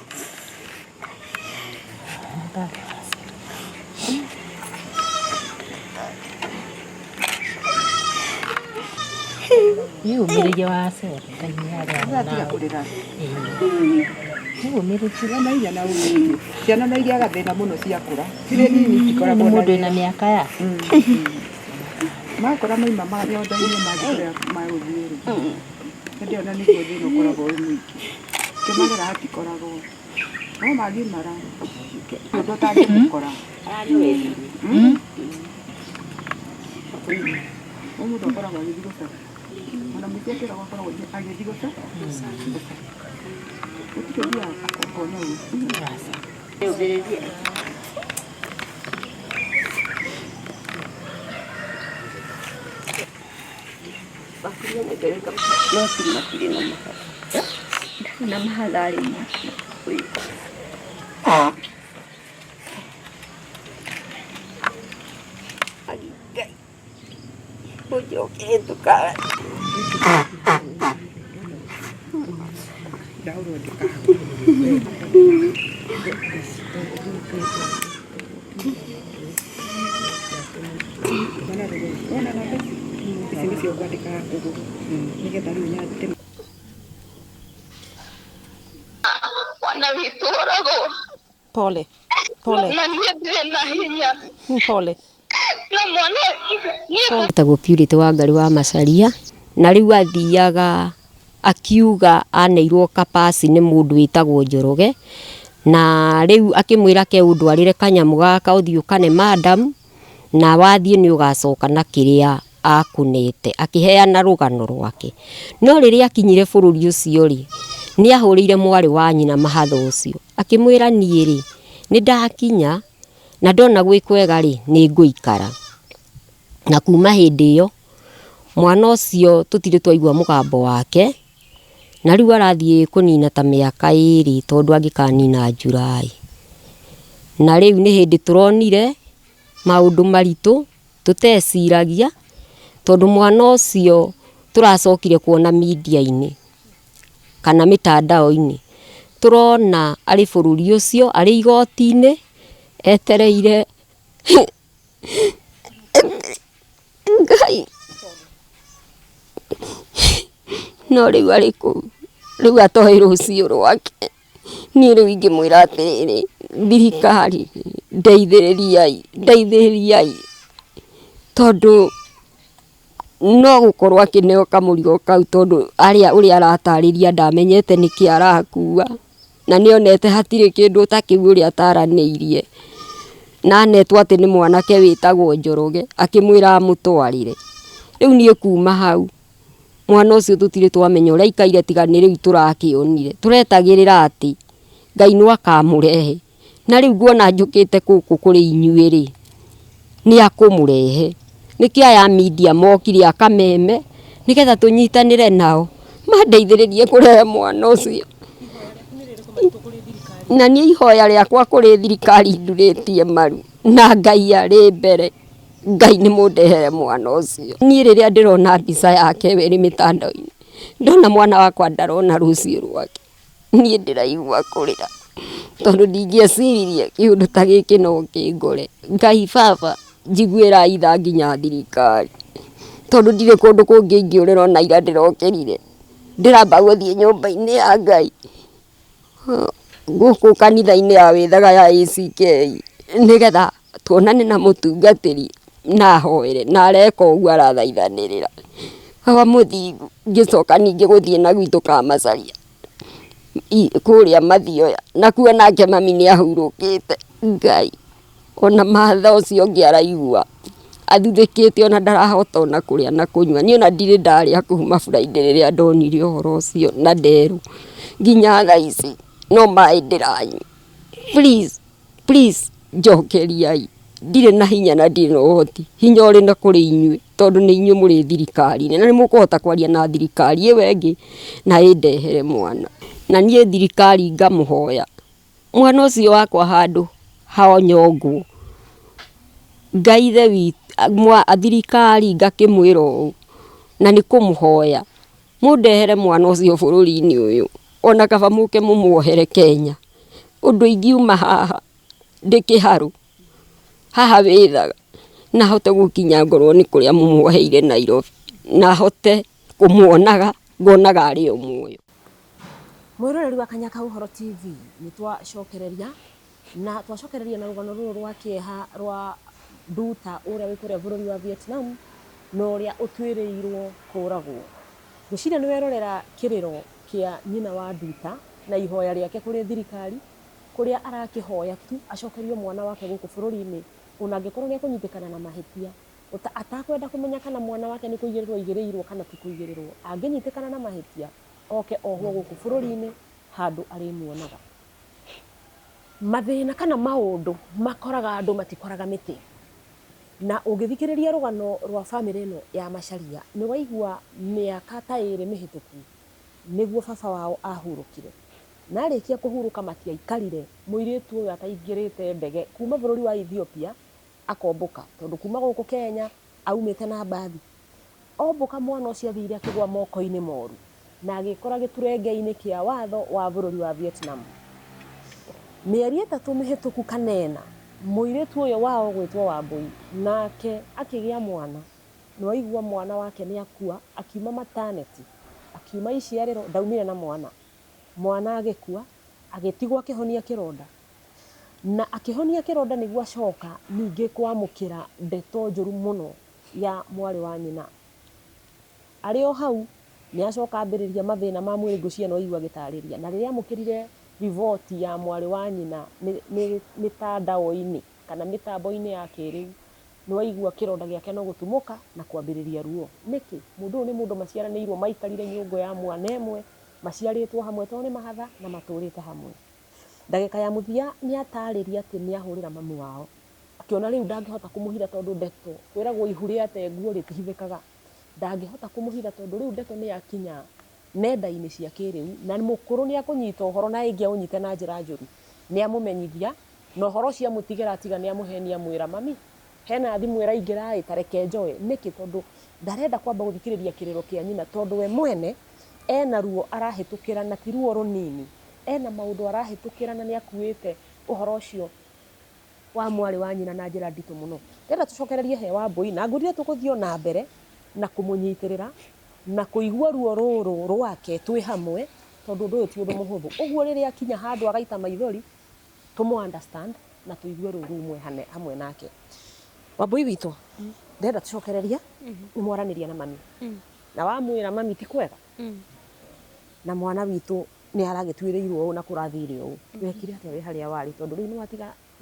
Wĩyũmĩrĩrie wacera Ngai nĩ arĩ hamwe Tiga nawe. kũrĩra. Ĩĩ. Wĩyũmĩrĩrie. Ciana iria na ũmĩrĩrie. Ciana no igĩaga thĩna mũno ciakũra. Cirĩ nini Nĩ itikoragwo na mũndũ wĩna mĩaka yaku. Makũra maima nyondo-inĩ mathiĩ kũrĩa magũthiĩ rĩ. Hĩndĩ ĩyo na nĩguo thĩna ũkoragwo wĩ mũingĩ. Ũkĩmarera hatikoragwo. No magimara ũndũ ũtangĩmũkora. O mũndũ akoragwo agĩthiĩ gũcaba. Ona mũici akĩragwo akoragwo agĩthiĩ gũcaba. Gũtirĩ ũthiaga akona ũru. No ti matirĩ na mahatha. Ndarĩ na mahatha arĩ make. Ngai, ũnjokere ndũkara. Ndahũrwo ndĩkaga. Wona namba ici? Ici nĩcio ngwandĩkaga kũgũrũ nĩgetha rĩu nyandĩke. Mwana witũ oragwo. Pole. Pole. Na niĩ ndirĩ na hinya. Pole. Na mwana niĩ Etagwo Purity Wangarĩ wa Macharia na rĩu athiaga Akiuga aneirwo kapasi nĩ mũndũ wĩtagwo Njoroge, na rĩu akĩmwĩra ke ũndwarĩre kanyamũ gaka ũthiĩ ũkane madam, na wathiĩ nĩ ũgacoka na kĩrĩa akũnete. Akĩheana rũgano rwake. No rĩrĩa akinyire bũrũri ũcio rĩ, nĩ ahũrĩire mwarĩ wa nyina mahatha ũcio, akĩmwĩra niĩ rĩ, nĩ ndakinya na ndona gwĩ kwega rĩ, nĩ ngũikara. Na kuma hĩndĩ ĩyo mwana ũcio tũtirĩ twaigua mũgambo wake, na rĩu arathiĩ kũnina ta mĩaka 2 tondũ angĩkanina July. Na rĩu nĩ hĩndĩ tũronire maũndũ maritũ tũteciragia, tondũ mwana ũcio tũracokire kuona media-inĩ kana mitandao-inĩ, tũrona arĩ bũrũri ũcio, arĩ igoti-inĩ, etereire Ngai. No rĩu arĩ kũu, rĩu atoĩ rũciũ rwake. Niĩ rĩu ingĩmwĩra atĩrĩrĩ, thirikari ndeithĩrĩriai, ndeithĩrĩriai, tondũ no gũkorwo akĩneo kamũrigo kau, tondũ arĩa ũrĩa aratarĩria ndamenyete nĩkĩ arakua, na nĩonete hatirĩ kĩndũ ta kĩu ũrĩa ataranĩirie. Na anetwo atĩ nĩ mwanake wĩtagwo Njoroge, akĩmwĩra amũtwarĩre. Rĩu niĩ kuma hau, mwana ũcio tũtirĩ twamenya ũrĩa aikaire tiga nĩ rĩu tũrakĩonire. Tũretagĩrĩra atĩ Ngai no akamũrehe. Na rĩu nguona njũkĩte gũkũ kũrĩ inyuĩ rĩ, nĩ akũmũrehe. Nĩkĩo aya media mokire a Kameme, nĩgetha tũnyitanĩre nao, mandeithĩrĩrie kũrehe mwana ũcio. Na niĩ ihoya rĩakwa kũrĩ thirikari ndurĩtie maru, na Ngai arĩ mbere, Ngai nĩ mũndehere mwana ũcio. Niĩ rĩrĩa ndĩrona mbica yake ĩyo ĩrĩ mĩtandao-inĩ, ndona mwana wakwa ndarona rũciũ rwake, niĩ ndĩraigua kũrĩra, tondũ ndingĩeciririe kĩũndũ ta gĩkĩ no kĩngore. Ngai baba, njiguĩrai tha nginya thirikari, tondũ ndirĩ kũndũ kũngĩ ingĩũrĩra ona ira ndĩrokĩrire. Ndĩramba gũthiĩ nyũmba-inĩ ya Ngai, gũkũ kanitha-inĩ ya wĩthaga ya ACK, nĩgetha tuonane na mũtungatĩri na ahoere, na areka ũguo arathaithanĩrĩra. Baba mũthingu, ngĩcoka ningĩ gũthiĩ na gwitũ Kamacaria, kũrĩa Mathioya, nakuo nake mami nĩ ahurũkĩte. Ngai, ona matha ũcio ũngĩ araigua athuthĩkĩte, ona ndarahota ona kũrĩa na kũnyua. Niĩ ona ndirĩ ndarĩa kuma Friday rĩrĩa ndonire ũhoro ũcio na nderwo, nginya thaa ici no maĩ ndĩranyua. Please, please, njokeriai. Ndirĩ na hinya na ndirĩ na ũhoti. Hinya ũrĩ na kũrĩ inyuĩ, tondũ nĩ inyuĩ mũrĩ thirikari-inĩ, na nĩ mũkũhota kwaria na thirikari ĩyo ĩngĩ na ĩndehere mwana. Na niĩ thirikari ngamũhoya, mwana ũcio wakwa handũ ha nyongwo, Ngai ithe witũ, thirikari ngakĩmwĩra ũũ, na nĩ kũmũhoya, mũndehere mwana ũcio bũrũri-inĩ ũyũ, ona kaba mũke mũmuohere Kenya. Ũndũ ingiuma haha ndĩ kĩharũ, haha wĩthaga, na hote gũkinya ngorwo nĩ kũrĩa mũmuoheire Nairobi, na hote kũmuonaga, ngonaga arĩ o muoyo. Mwĩroreri wa Kanyaka Ũhoro TV, nĩ twacokereria na twacokereria na rũgano rũrũ rwa kĩeha rwa Nduta ũrĩa wĩ kũrĩa bũrũri wa Vietnam na ũrĩa ũtuĩrĩirwo kũragwo. Ngwĩciria nĩ werorera kĩrĩro kĩa nyina wa Nduta na ihoya rĩake kũrĩ thirikari, kũrĩa arakĩhoya tu acokerio mwana wake gũkũ bũrũri-inĩ, ona angĩkorwo nĩ ekũnyitĩkana na mahĩtia, atakwenda kũmenya kana mwana wake nĩ kũigĩrĩrwo aigĩrĩirwo kana ti kũigĩrĩrwo, angĩnyitĩkana na mahĩtia oke ohwo gũkũ bũrũri-inĩ handũ arĩmuonaga. Mathĩna kana maũndũ makoraga andũ matikoraga mĩtĩ. Na ũngĩthikĩrĩria rũgano rwa bamĩrĩ ĩno ya Macharia, nĩ waigua mĩaka ta 2 mĩhĩtũku nĩguo baba wao ahurũkire. Na arĩkia kũhurũka matiaikarire, mũirĩtu ũyũ ataingĩrĩte ndege kuma bũrũri wa Ethiopia akombũka, tondũ kuma gũkũ Kenya aumĩte na mbathi. Ombũka mwana ũcio athire akĩgwa moko-inĩ moru na agĩkora gĩturenge-inĩ kĩa watho wa bũrũri wa Vietnam. Mĩeri 3 mĩhĩtũku kanena, mũirĩtu ũyũ wao gwĩtwo Wambui nake akĩgĩa mwana. Nĩ waigua mwana wake nĩ akua, akiuma maternity, akiuma iciarĩro, ndaumire na mwana. Mwana agĩkua, agĩtigwo akĩhonia kĩronda. Na akĩhonia kĩronda nĩguo acoka ningĩ kwamũkĩra ndeto njũru mũno ya mwarĩ wa nyina. Arĩ o hau Nĩ acoka ambĩrĩria mathĩna ma mwĩrĩ, ngwĩciria nĩ waigua agĩtarĩria. Na rĩrĩa amũkĩrire riboti ya mwarĩ wa nyina mĩtandao-inĩ kana mĩtambo-inĩ ya kĩrĩu, nĩ waigua kĩronda gĩake no gũtumũka na kwambĩrĩria ruo. Nĩkĩ? Mũndũ ũyũ nĩ mũndũ maciaranĩirwo, maikarire nyũngũ ya mwana ĩmwe, maciarĩtwo hamwe tondũ nĩ mahatha na matũrĩte hamwe. Ndagĩka ya mũthia nĩ atarĩria atĩ nĩ ahũrĩra mamu wao. Akĩona rĩu ndangĩhota kũmũhitha tondũ ndeto, kwĩragwo ihu rĩate nguo rĩtihithĩkaga. Ndangĩhota kũmũhitha tondũ rĩu ndeto nĩ yakinya nenda-inĩ cia kĩrĩu na mũkũrũ nĩ akũnyita ũhoro na ĩngĩ aũnyite na njĩra njũru. Nĩ amũmenyithia na ũhoro ũcio amũtigĩra atiga nĩ amũhenia amwĩra mami hena thimũ ĩraingĩra ĩ ta reke njoe. Nĩkĩ? Tondũ ndarenda kwamba gũthikĩrĩria kĩrĩro kĩa nyina tondũ we mwene ena ruo arahĩtũkĩra na ti ruo rũnini. Ena maũndũ arahĩtũkĩra na nĩ akuĩte ũhoro ũcio wa mwarĩ wa nyina na njĩra nditũ mũno. Ndĩrenda tũcokererie he Wambũi na ngwĩrire tũgũthiĩ o na mbere na kũmũnyitĩrĩra na kũigua ruo rũrũ rwake twĩ hamwe tondũ ũndũ ũyũ ti ũndũ mũhũthũ. Ũguo rĩrĩa akinya handũ agaita maithori tũmũ understand na tũigue ruo rumwe hamwe nake. Wambũi witũ, ndĩrenda tũcokererie nĩ mwaranĩria na mami na wamwĩra mami ti kwega na mwana witũ nĩ aragĩtuĩrĩirwo ũũ na kũrathire ũũ. Wekire atĩa wĩ harĩa warĩ tondũ rĩu nĩ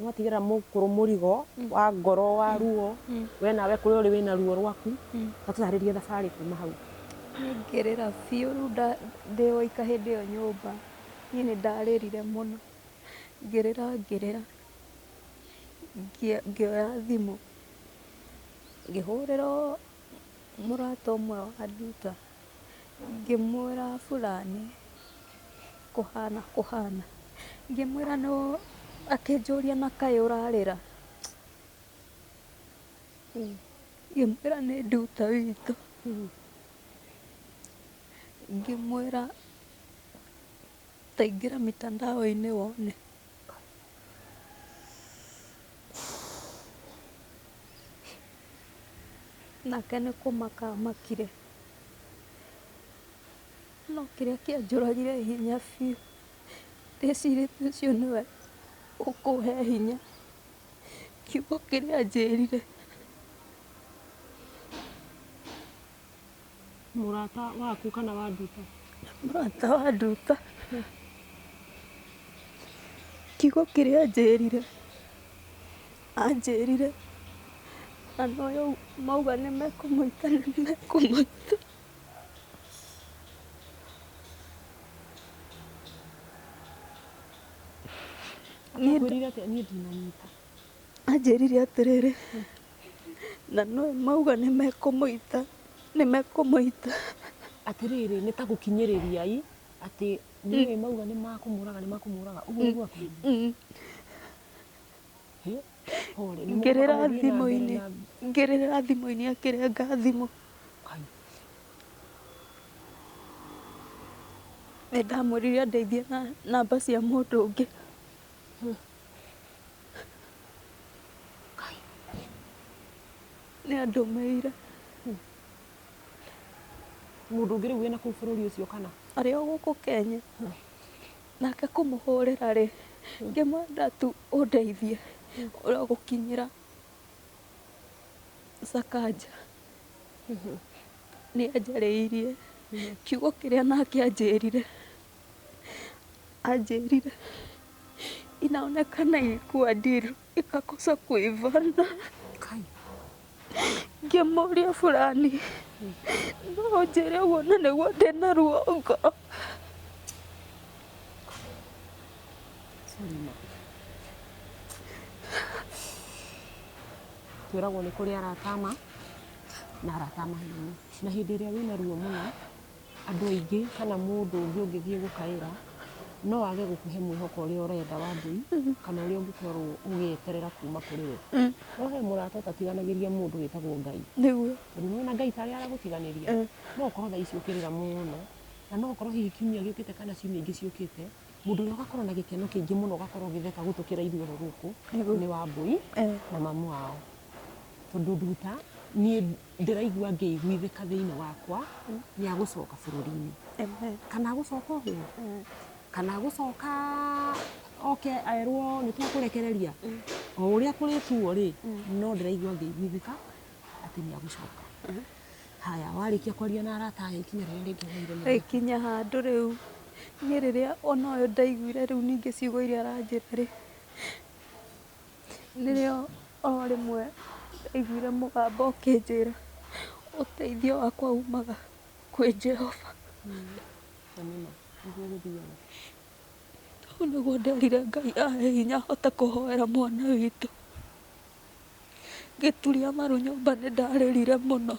watigĩra mũkũrũ mũrigo wa ngoro wa ruo, we nawe kũrĩa ũrĩ wĩna ruo rwaku, ta tũtarĩrie thabarĩ kuma hau. Ngĩrĩra biũ rĩu ndĩ woika hĩndĩ ĩyo nyũmba, niĩ nĩ ndarĩrire mũno, ngĩrĩra ngĩrĩra, ngĩoya thimũ, ngĩhũrĩra mũrata ũmwe wa Nduta, ngĩmwĩra fulani kũhana kũhana, ngĩmwĩra no, akĩnjũria na kaĩ ũrarĩra, ngĩmwĩra nĩ Nduta witũ, ngĩmwĩra ta ingĩra mitandao-inĩ wone. Nake nĩ kũmaka amakire, no kĩrĩa kĩanjũragire hinya biũ, ndĩcirĩtie ũcio nĩwe ũkũhe hinya, kiugo kĩrĩa anjĩrire. Mũrata waku kana wa Nduta? Mũrata wa Nduta. Kiugo kĩrĩa anjĩrire, anjĩrire na noyo mauga nĩ mekũmũita nĩ mekũmũita. Akwĩrire atĩa? Niĩ ndinanyita. Anjĩrire atĩrĩrĩ, na no mauga nĩ mekũmũita, nĩ mekũmũita. Atĩrĩrĩ, nĩ ta gũkinyĩrĩria i atĩ nĩũĩ mauga nĩ makũmũraga nĩ makũmũraga ũguo nĩguo akwĩrire? Pole. Nĩ Ngĩrĩra mũgũthiĩ na mbere thimũ-inĩ, ngĩrĩra thimũ-inĩ akĩrenga thimũ. Kai. Nĩ ndamwĩrire andeithie na namba cia mũndũ ũngĩ. Kai. Nĩ andũmĩire. Mũndũ ũngĩ rĩu wĩna kũu bũrũri ũcio kana? Arĩ o gũkũ Kenya. Nake kũmũhũrĩra rĩ, ngĩmwenda tu ũndeithie ũrĩa ũgũkinyĩra Sakaja. Nĩ anjarĩirie kiugo kĩrĩa nake anjĩrire, anjĩrire inaonekana ilikuwa deal ikakosa kuivana. Kai. Ngĩmũria fulani no ũnjĩre ũguo na nĩguo ndĩna ruo ngoro. Sorry ma. Twĩragwo nĩ kũrĩ arata ma na arata maheni, na hĩndĩ ĩrĩa wĩna ruo mũno andũ aingĩ kana mũndũ ũngĩ ũngĩthiĩ gũkaĩra no age gũkũhe mwĩhoko ũrĩa ũrenda Wambũi kana ũrĩa ũngĩkorwo ũgĩeterera kuma kũrĩ we. No he mũrata ũtatiganagĩria mũndũ wĩtagwo Ngai. Nĩguo. Tondũ nĩwona Ngai tarĩ aragũtiganĩria, no ũkorwo thaa ici ũkĩrĩra mũno na no ũkorwo hihi kiumia gĩũkĩte kana ciumia ingĩ ciũkĩte mũndũ ũrĩa ũgakorwo na gĩkeno kĩingĩ mũno ũgakorwo ũgĩtheka gũtũkĩra ithuothe gũkũ nĩ Wambũi na mamu wao. Tondũ Nduta niĩ ndĩraigua ngĩiguithĩka thĩinĩ wakwa nĩ agũcoka bũrũri-inĩ. Amen. Kana agũcoka ũguo, kana agũcoka oke erwo nĩ twakũrekereria, o ũrĩa kũrĩtuo rĩ, no ndĩraigua ngĩiguithĩka atĩ nĩ agũcoka. Haya, warĩkia kwaria na arata aya, ikinya rĩrĩa rĩngĩ woire nĩ rĩrĩkũ? Ĩkinya handũ rĩu niĩ rĩrĩa ona ũyũ ndaiguire rĩu ningĩ ciugo iria aranjĩra rĩ, nĩrĩo o rĩmwe ndaiguire mũgambo ũkĩnjĩra ũteithio wakwa umaga kwĩ Jehova. Na nĩma nĩguo gũthiaga. Hau nĩguo nderire Ngai ahe hinya hote kũhoera mwana witũ. Ngĩturia maru nyũmba nĩ ndarĩrire mũno.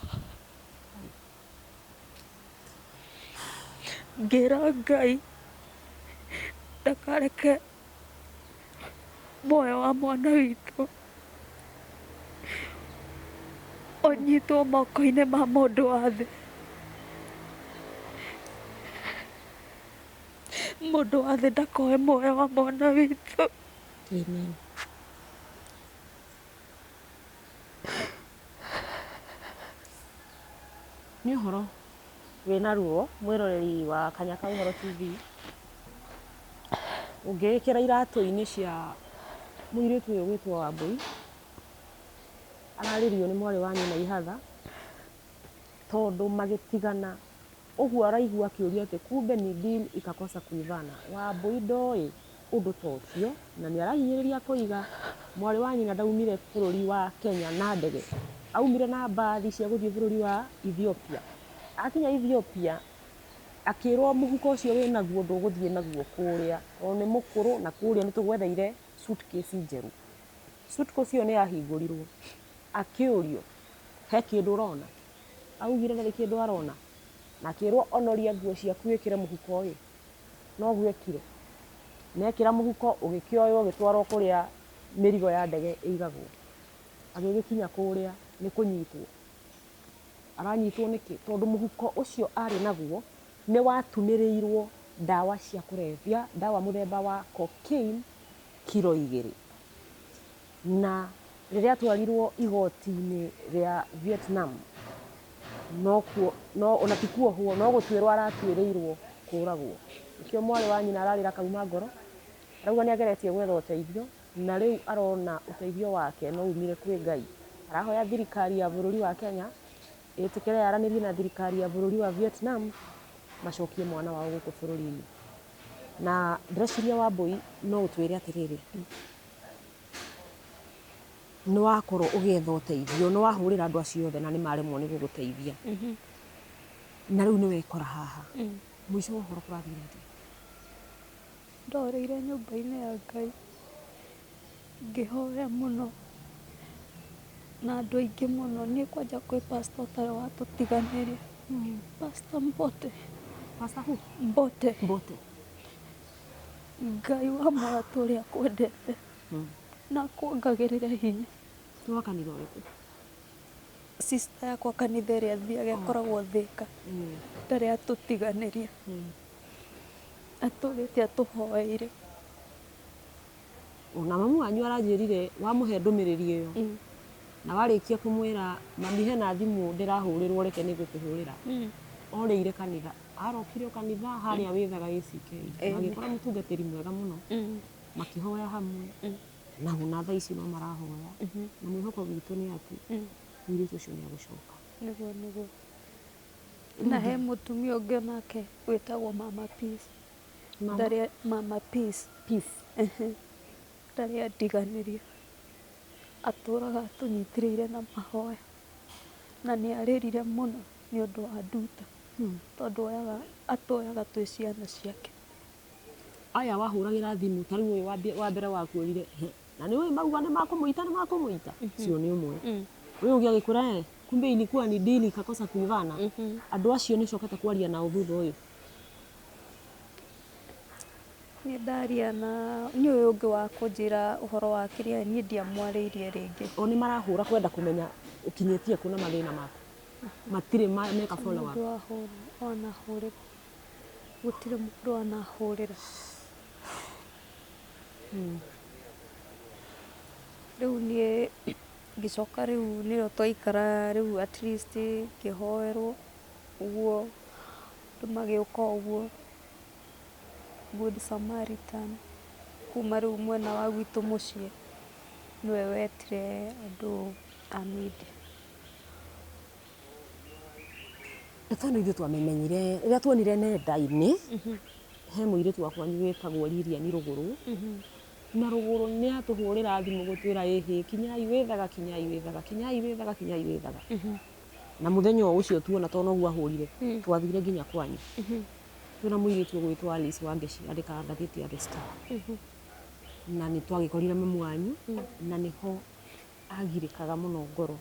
Ngĩra Ngai ndakareke muoyo wa mwana witũ ũnyitwo moko-inĩ ma mũndũ wa thĩ. Mũndũ wa thĩ ndakoe muoyo wa mwana witũ. Amen. Nĩ ũhoro wĩna ruo, mwĩroreri wa Kanyaka Ũhoro TV, ũngĩĩkĩra iratũ-inĩ cia mũirĩtu ũyũ ũgwĩtwo Wambũi, ararĩrio nĩ mwarĩ wa nyina ihatha, tondũ magĩtigana ũguo araigua akĩũria atĩ kumbe ni deal ikakosa kuivana. Wambũi ndoĩ ũndũ ta ũcio, na nĩ arahinyĩrĩria koiga mwarĩ wa nyina ndaumire bũrũri wa Kenya na ndege, aumire na mbathi cia gũthiĩ bũrũri wa Ethiopia. Akinya Ethiopia akĩrwo mũhuko ũcio wĩnaguo ndũgũthiĩ naguo kũrĩa tondũ nĩ mũkũrũ, na kũrĩa nĩ tũgwetheire suitcase njerũ. Suitcase ĩyo nĩ yahingũrirwo, akĩũrio he kĩndũ ũrona, augire ndarĩ kĩndũ arona, na akĩrwo onoria nguo ciaku wĩkĩre mũhuko ũyũ, noguo ekire. Na ekĩra mũhuko ũgĩkĩoywo ũgĩtwarwo kũrĩa mĩrigo ya ndege ĩigagwo. Agĩgĩkinya kũrĩa nĩ kũnyitwo. Aranyitwo nĩkĩ? Tondũ mũhuko ũcio arĩ naguo nĩ watumĩrĩirwo ndawa cia kũrebia, ndawa mũthemba wa cocaine kiro 2. Na rĩrĩa atwarirwo igoti-inĩ rĩa Vietnam, no ona ti kuohwo, no gũtuĩrwo aratuĩrĩirwo kũragwo. Nĩkĩo mwarĩ wa nyina ararĩra kauma ngoro, arauga nĩ ageretie gwetha ũteithio, na rĩu arona ũteithio wake no umire kwĩ Ngai. Arahoya thirikari ya bũrũri wa Kenya ĩtĩkĩre yaranĩrie na thirikari ya bũrũri wa Vietnam macokie mwana wao gũkũ bũrũri-inĩ. Na ndĩreciria Wambũi no ũtwĩre atĩrĩrĩ, nĩ wakorwo ũgĩetha ũteithio, nĩ wahũrĩra andũ acio othe na nĩ maremwo nĩ gũgũteithia, na rĩu nĩ wekora haha. Mũico wa ũhoro kũrathire atĩa? Ndorĩire nyũmba-inĩ ya Ngai ngĩhoya mũno na andũ aingĩ mũno. Niĩ kwanja kwĩ pastor ũtarĩ watũtiganĩria, Pastor Mbote. Pastor who? Mbote. Mbote. Ngai wa mũrata ũrĩa akwendete na akuongagĩrĩre hinya. Nĩ wa kanitha ũrĩkũ? Sister yakwa kanitha ĩrĩa athiaga ĩkoragwo Thĩka, ndarĩ atũtiganĩria, atũrĩte atũhoeire. Ona mamu wanyu aranjĩrire wamũhe ndũmĩrĩri ĩyo, na warĩkia kũmwĩra mami hena thimũ ndĩrahũrĩrwo, reke nĩ ngũkũhũrĩra, orĩire kanitha, arokire o kanitha harĩa wĩthaga ACK, magĩkora mũtungatĩri mwega mũno, makĩhoya hamwe, na ona thaa ici no marahoya, na mwĩhoko witũ nĩ atĩ mũirĩtu ũcio nĩ agũcoka. Nĩguo nĩguo. Na he mũtumia ũngĩ onake wĩtagwo Mama Peace. Ndarĩ Mama Peace. Peace. Ndarĩ andiganĩria, atũraga atũnyitĩrĩire na mahoya, na nĩ arĩrire mũno nĩ ũndũ wa Nduta, tondũ oyaga atuoyaga twĩ ciana ciake. Aya wahũragĩra thimũ ta rĩu ũyũ wa mbere wakwĩrire, na nĩ ũĩ mauga nĩ makũmũita, nĩ makũmũita, ũcio nĩ ũmwe. Ũyũ ũngĩ agĩkwĩra kumbe ilikuwa ni deal ikakosa kuivana. Andũ acio nĩ ũcokete kwaria nao thutha ũyũ? Niĩ ndaria na nĩ ũyũ ũngĩ wa kũnjĩra ũhoro wa kĩrĩa, niĩ ndiamwarĩirie rĩngĩ. O nĩ marahũra kwenda kũmenya ũkinyĩtie kũ na mathĩna maku? Matirĩ meka follow up? Mũndũ wanahũrĩra, gũtirĩ mũndũ wanahũrĩra. Rĩu niĩ ngĩcoka, rĩu nĩrĩo twaikara rĩu, at least ngĩhoerwo ũguo, andũ magĩũka ũguo, Good Samaritan kuma rĩu mwena wa gwitũ mũciĩ nĩwe wetire andũ a media. Ndeto ĩno ithuĩ twamĩmenyire rĩrĩa tuonire nenda-inĩ, he mũirĩtu wa kwanyu wĩtagwo Lilian Rũgũrũ, na Rũgũrũ nĩ atũhũrĩra thimũ gũtwĩra ĩhĩ kinyai wĩthaga, kinyai wĩthaga, kinyai wĩthaga, kinyai wĩthaga. Na mũthenya o ũcio tuona tondũ noguo ahũrire, twathire nginya kwanyu. Twĩna mũirĩtu ũgwĩtwo Alice Wangeci andĩkaga ngathĩti ya The Star. Na nĩ twagĩkorire mamu wanyu, na nĩho agirĩkaga mũno ngoro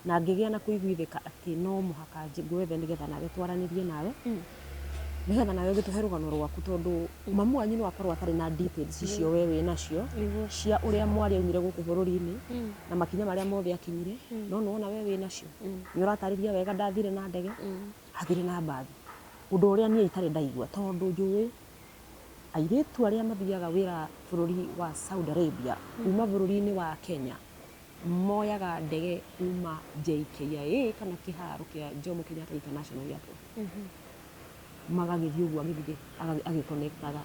na ngĩgĩa na kũiguithĩka atĩ no mũhaka ngwethe nĩgetha nawe twaranĩrie nawe, nĩgetha nawe ũgĩtũhe rũgano rwaku, tondũ mamu wanyu no akorwo atarĩ na details icio we wĩ nacio cia ũrĩa mwarĩ aumire gũkũ bũrũri-inĩ na makinya marĩa mothe akinyire, no nĩwona we wĩ nacio, nĩ ũratarĩria wega ndathire na ndege, athire na mbathi, ũndũ ũrĩa niĩ itarĩ ndaigua, tondũ njũĩ airĩtu arĩa mathiaga wĩra bũrũri wa Saudi Arabia kuma bũrũri-inĩ wa Kenya moyaga ndege kuma JKIA kana kĩharo kĩa Jomo Kenyatta International Airport, magagĩthiĩ ũguo agĩthiĩ agĩconnectaga,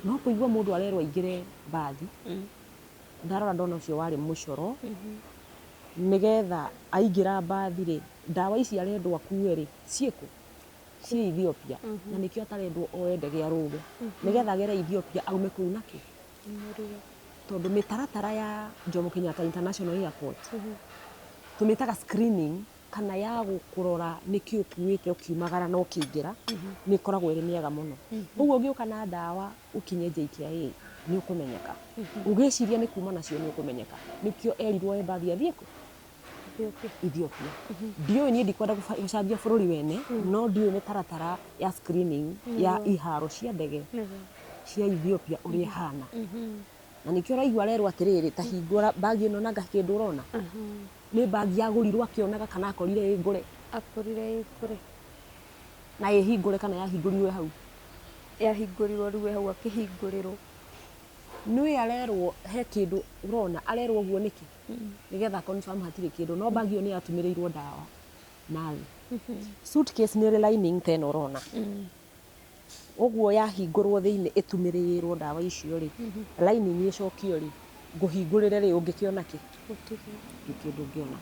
no kũigua mũndũ arerwo aingĩre mbathi, ndarora ndona ũcio warĩ mũcoro, nĩgetha aingĩra mbathi rĩ, ndawa ici arendwo akue rĩ, ciĩkũ? Ciĩ Ethiopia, na nĩkĩo atarendwo oe ndege arũge, nĩgetha agere Ethiopia aume kũu nakĩ, tondũ mĩtaratara ya Jomo Kenyatta International Airport tũmĩtaga screening, kana ya gũkũrora nĩkĩ ũkuĩte ũkiumagara na ũkĩingĩra, nĩ ĩkoragwo ĩrĩ mĩega mũno. Ũguo ũngĩũka na ndawa ũkinye JKIA nĩ ũkũmenyeka, ũgĩciria nĩ kuma nacio nĩ ũkũmenyeka. Nĩkĩo erirwo oe mbathi athiĩ kũ? Ethiopia. Ndiũĩ, niĩ ndikwenda gũcambia bũrũri wene, no ndiũĩ mĩtaratara ya screening ya iharo cia ndege cia Ethiopia ũrĩa ĩhana, na nĩkĩo ũraigua arerwo atĩrĩrĩ, ta hingũra bagi ĩno, nanga kĩndũ ũrona nĩ bagi yagũrirwo akĩonaga kana akorire ĩ ngũre? Akorire ĩ ngũre. Na ĩhingũre kana yahingũrirwo hau? Yahingũrirwo rĩu hau, akĩhingũrĩrwo. Nĩwe arerwo he kĩndũ ũrona, arerwo ũguo nĩkĩ? Nĩgetha confirm hatirĩ kĩndũ, no bagi ĩyo nĩ yatumĩrĩirwo ndawa na thĩ. Suitcase nĩ ĩrĩ lining ta ĩno ũrona ũguo, yahingũrwo thĩinĩ ĩtumĩrĩrwo ndawa icio rĩ, lining ĩcokio rĩ, ngũhingũrĩre rĩ, ũngĩkĩona kĩ? Gũtirĩ. Gũtirĩ kĩndũ ũngĩona.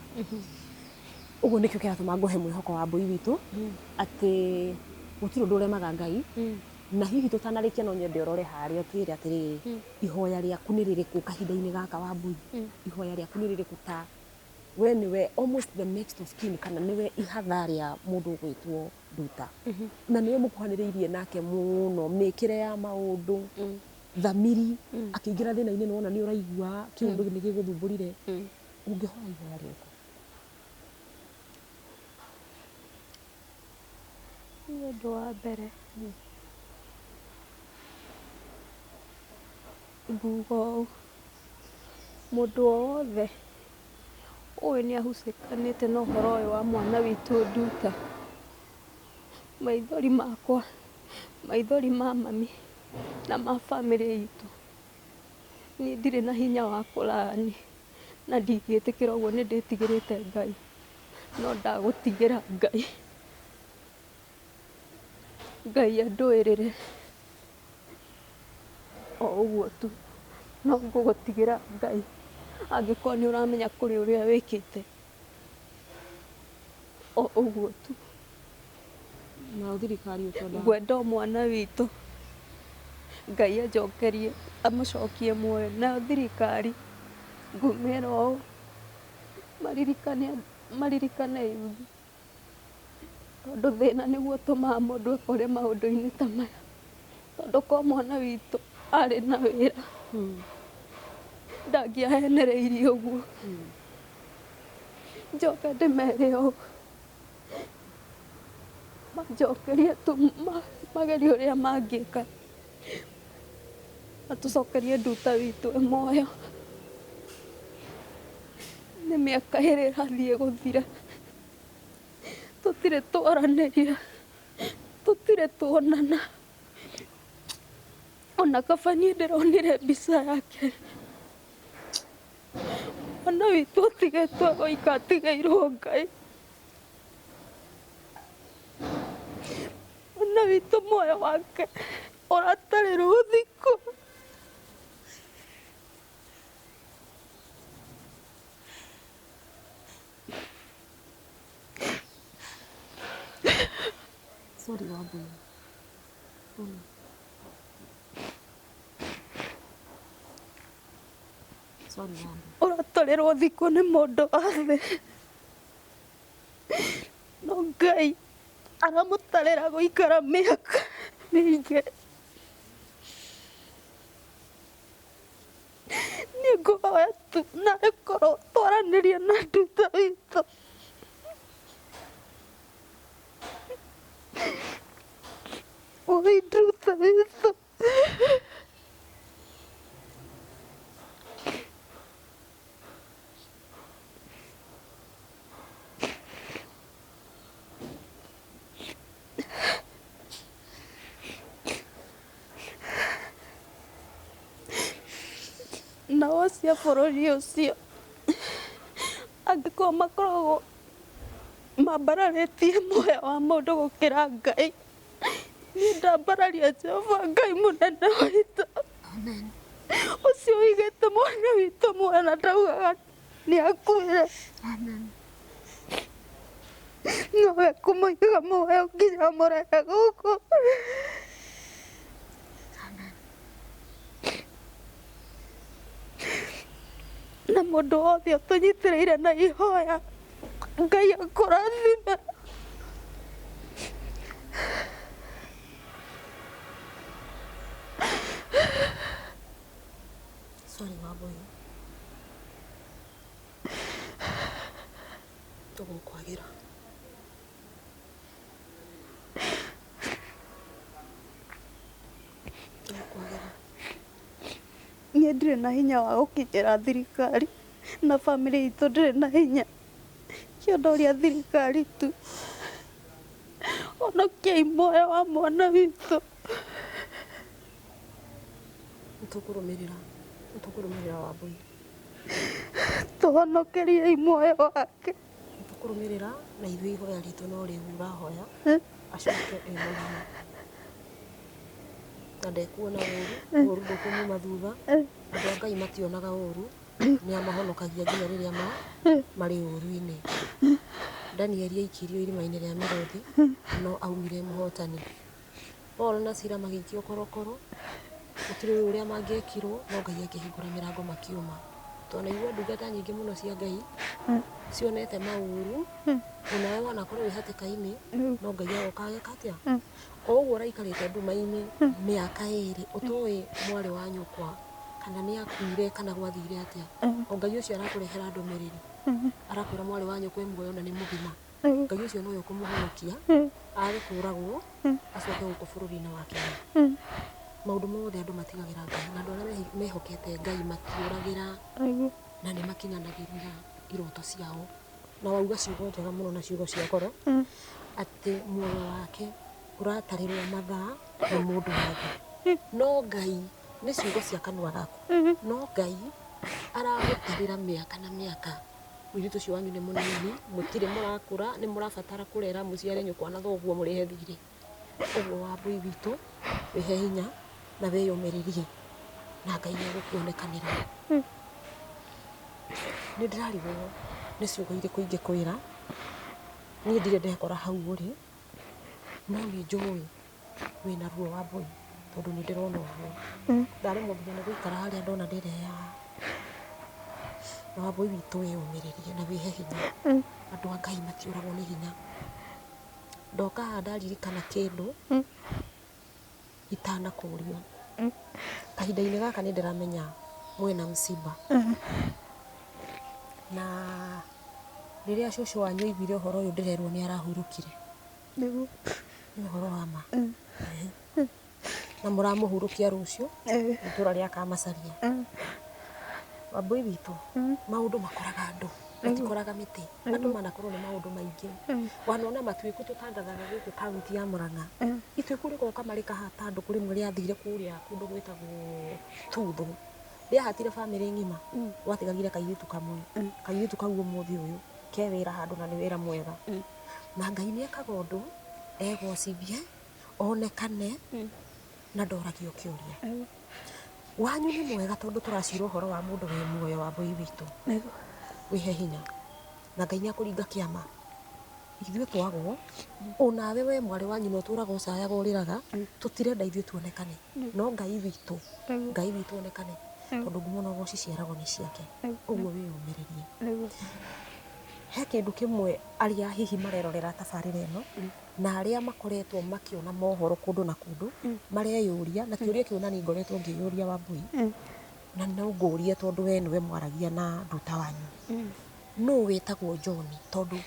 Ũguo nĩkĩo kĩratũma ngũhe mwĩhoko wa mbũi witũ atĩ gũtirĩ ũndũ ũremaga Ngai. Na hihi tũtanarĩkia, no nyende ũrore harĩa ũtwĩre atĩrĩrĩ, ihoya rĩaku nĩ rĩrĩkũ kahinda-inĩ gaka, wa mbũi? Ihoya rĩaku nĩ rĩrĩkũ, ta we nĩwe almost the next of kin, kana nĩwe ihatha rĩa mũndũ ũgwĩtwo Nduta, na nĩwe mũkuhanĩrĩirie nake mũno, mĩkĩre ya maũndũ, thamiri, akĩingĩra thĩna-inĩ nĩwona nĩ ũraigua kĩũndũ nĩ gĩgũthumbũrire, ũngĩhoya ihoya rĩrĩkũ? Nĩ ũndũ wa mbere nguga ũũ, mũndũ o wothe ũĩ nĩ ahucikanĩte na ũhoro ũyũ wa mwana witũ Nduta, maithori makwa, maithori ma mami na ma bamĩrĩ itũ, niĩ ndirĩ na hinya wa kũrani na ndingĩtĩkĩra ũguo, nĩ ndĩtigĩrĩte Ngai, no ndagũtigĩra Ngai. Ngai andũĩrĩre o ũguo tu, no ngũgũtigĩra Ngai angĩkorwo nĩ ũramenya kũrĩ ũrĩa wĩkĩte, o ũguo tu. Nayo thirikari ũkwenda? Ngwenda o mwana witũ Ngai anjokerie, amũcokie muoyo. Nayo thirikari ngũmĩra ũũ, maririkane, maririkane yuthi, tondũ thĩna nĩguo ũtũmaga mũndũ ekore maũndũ-inĩ ta maya, tondũ ko mwana witũ arĩ na wĩra ndangĩahenereirie ũguo. Njoke ndĩmere ũũ, manjokerie tu, magerie ũrĩa mangĩka matũcokerie Nduta witũ e muoyo. Nĩ mĩaka ĩrĩ ĩrathiĩ gũthira tũtirĩ twaranĩria, tũtirĩ tuonana, ona kaba niĩ ndĩronire mbica yake. Mwana witũ atigĩtwo oika, atigĩirwo Ngai. Mwana witũ muoyo wake ũratarĩrwo thikũ. Sorry Wambui. Sorry. Sorry Wambui. Ũratarĩrwo thikũ nĩ mũndũ wa thĩ, no Ngai aramũtarĩra gũikara mĩaka mĩingĩ. Niĩ ngũhoya tu nawe korwo twaranĩria na nduta witũ. Oi nduta witũ. Nao acio a bũrũri ũcio angĩkorwo makoragwo mambararĩtie muoyo wa mũndũ gũkĩra Ngai, niĩ ndambararia Jehova Ngai mũnene wa ita. Amen. Ũcio ũigĩte mwana witũ muoyo na ndaugaga nĩ akuire. Amen. Nowe kũmũiga muoyo nginya amũrehe gũkũ. Na mũndũ wothe ũtũnyitĩrĩire na ihoya, Ngai akũrathime. Sorry Wambui. Tũgũkwagĩra. Tũgũkwagĩra. Niĩ ndirĩ na hinya wa gũkinyĩra thirikari na bamĩrĩ itũ ndĩrĩ na hinya. Kĩo ndoria thirikari tu, honokiai muoyo wa mwana witũ. Nĩtũkũrũmĩrĩra. Nĩtũkũrũmĩrĩra Wambui. Tũhonokeriei muoyo wake. Nĩtũkũrũmĩrĩra na ithuĩ ihoya ritũ no rĩu ũrahoya acoke e mũgima. Na ndekuona ũru, ũru ndũkũmuma thutha. Andũ a Ngai mationaga ũru, nĩ amahonokagia nginya rĩrĩa marĩ ũru-inĩ. Danieli aikirio irima-inĩ rĩa mĩrũthi no aumire mũhotani. Paul na Sila magĩikio korokoro, gũtirĩ ũrĩa mangĩekirwo no Ngai akĩhingũra mĩrango makiuma. Twanaigua ndungata nyingĩ mũno cia Ngai cionete maũru, onawe wanakorwo wĩ hatĩka-inĩ no Ngai agoka ageka atĩa? O ũguo ũraikarĩte nduma-inĩ mĩaka ĩrĩ ũtoĩ mwarĩ wa nyũkwa kana nĩ akuire kana gwathire atĩa, o Ngai ũcio arakũrehera ndũmĩrĩri, arakwĩra mwarĩ wa nyũkwa e muoyo na nĩ mũgima. Ngai ũcio nowe ũkũmũhonokia age kũragwo acoke gũkũ bũrũri-inĩ wa Kenya. Maũndũ mothe andũ matigagĩra Ngai na andũ arĩa mehokete Ngai matiũragĩra na nĩ makinyanagĩria iroto ciao. Na wauga ciugo njega mũno na ciugo cia ngoro atĩ muoyo wake ũratarĩrwo mathaa nĩ mũndũ wa thĩ. No Ngai nĩ ciugo cia kanua gaku, no Ngai aragũtarĩra mĩaka na mĩaka. Mũirĩtu ũcio wanyu nĩ mũnini, mũtirĩ mũrakũra, nĩ mũrabatara kũrera mũciare nyũkwa na thoguo mũrĩhe thirĩ. Ũguo Wambui witũ wĩhe hinya na wĩyũmĩrĩrie na Ngai nĩ egũkuonekanĩra. Nĩ ndĩrarigwo nĩ ciugo irĩkũ ingĩkwĩra, niĩ ndirĩ ndekora hau ũrĩ, no nĩ njũĩ wĩna ruo Wambui tondũ nĩ ndĩrona ũguo. Ndaremwo nginya nĩ gũikara harĩa ndona ndĩreyaha. Na Wambui witũ wĩyũmĩrĩrie na wĩhe hinya. Andũ a Ngai matiũragwo nĩ hinya. Ndoka haha ndaririkana kĩndũ itanakũria. Kahinda-inĩ gaka nĩ ndĩramenya mwĩna msiba. Na rĩrĩa cũcũ wanyu aiguire ũhoro ũyũ ndĩrerwo nĩ arahurũkire. Nĩguo. Nĩ ũhoro wa ma. Na mũramũhurũkia rũciũ itũra rĩa Kamacaria. Wambui witũ, maũndũ makoraga andũ, matikoraga mĩtĩ. Andũ manakorwo nĩ maũndũ maingĩ. Wanona matuĩku tũtangathaga gũkũ kaunti ya Murang'a. Ituĩku rĩgoka marĩkahata andũ kũrĩ rĩmwe rĩathire kũrĩa kũndũ gwĩtagwo Tuthũ. Rĩahatire bamĩrĩ ng'ima, gwatigagire kairĩtu kamwe. Kairĩtu kau ũmũthĩ ũyũ ke wĩra handũ na nĩ wĩra mwega. Na Ngai nĩ ekaga ũndũ egocithie, onekane na ndoragio kĩũria. Wanyu nĩ mwega tondũ tũracira ũhoro wa mũndũ wĩ muoyo Wambui witũ. Wĩhe hinya na Ngai nĩ akũringa kĩama. Ithuĩ twagwo onawe we mwarĩ wa nyina ũtũraga ũcayaga ũrĩraga, tũtirenda ithuĩ tuonekane, no Ngai witũ, Ngai witũ onekane, tondũ ngumo na ũgoci ciaragwo nĩ ciake. Ũguo wĩyũmĩrĩrie. He kĩndũ kĩmwe arĩa hihi marerorera tabarĩra ĩno na arĩa makoretwo makĩona mohoro kũndũ na kũndũ mareyũria, na kĩũria kĩu nani ngoretwo ngĩyũria Wambui, na no ngũrie tondũ we nĩwe mwaragia na nduta wanyu, nũ wĩtagwo John? Tondũ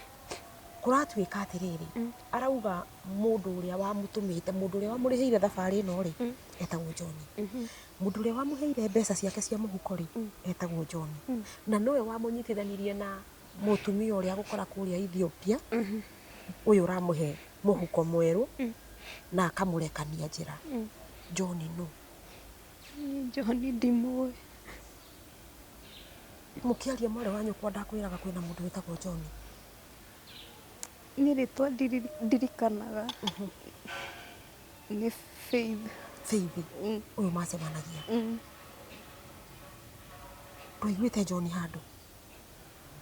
kũratuĩka atĩrĩrĩ, arauga mũndũ ũrĩa wamũtũmĩte, mũndũ ũrĩa wamũrĩhĩire thabarĩ ĩno rĩ, etagwo John. Mũndũ ũrĩa wamũheire mbeca ciake cia mũhuko rĩ, etagwo John. Na nowe wamũnyitithanirie na mũtumia ũrĩa gũkora kũrĩa Ethiopia, ũyũ ũramũhe mũhuko mwerũ na akamũrekania njĩra. John nũ? John ndimũĩ. Mũkĩaria mwarĩ wa nyũkwa ndakwĩraga kwĩna mũndũ wĩtagwo John? Niĩ rĩtwa ndirikanaga nĩ Faith. Faith ũyũ macemanagia? Ndwaiguĩte John handũ?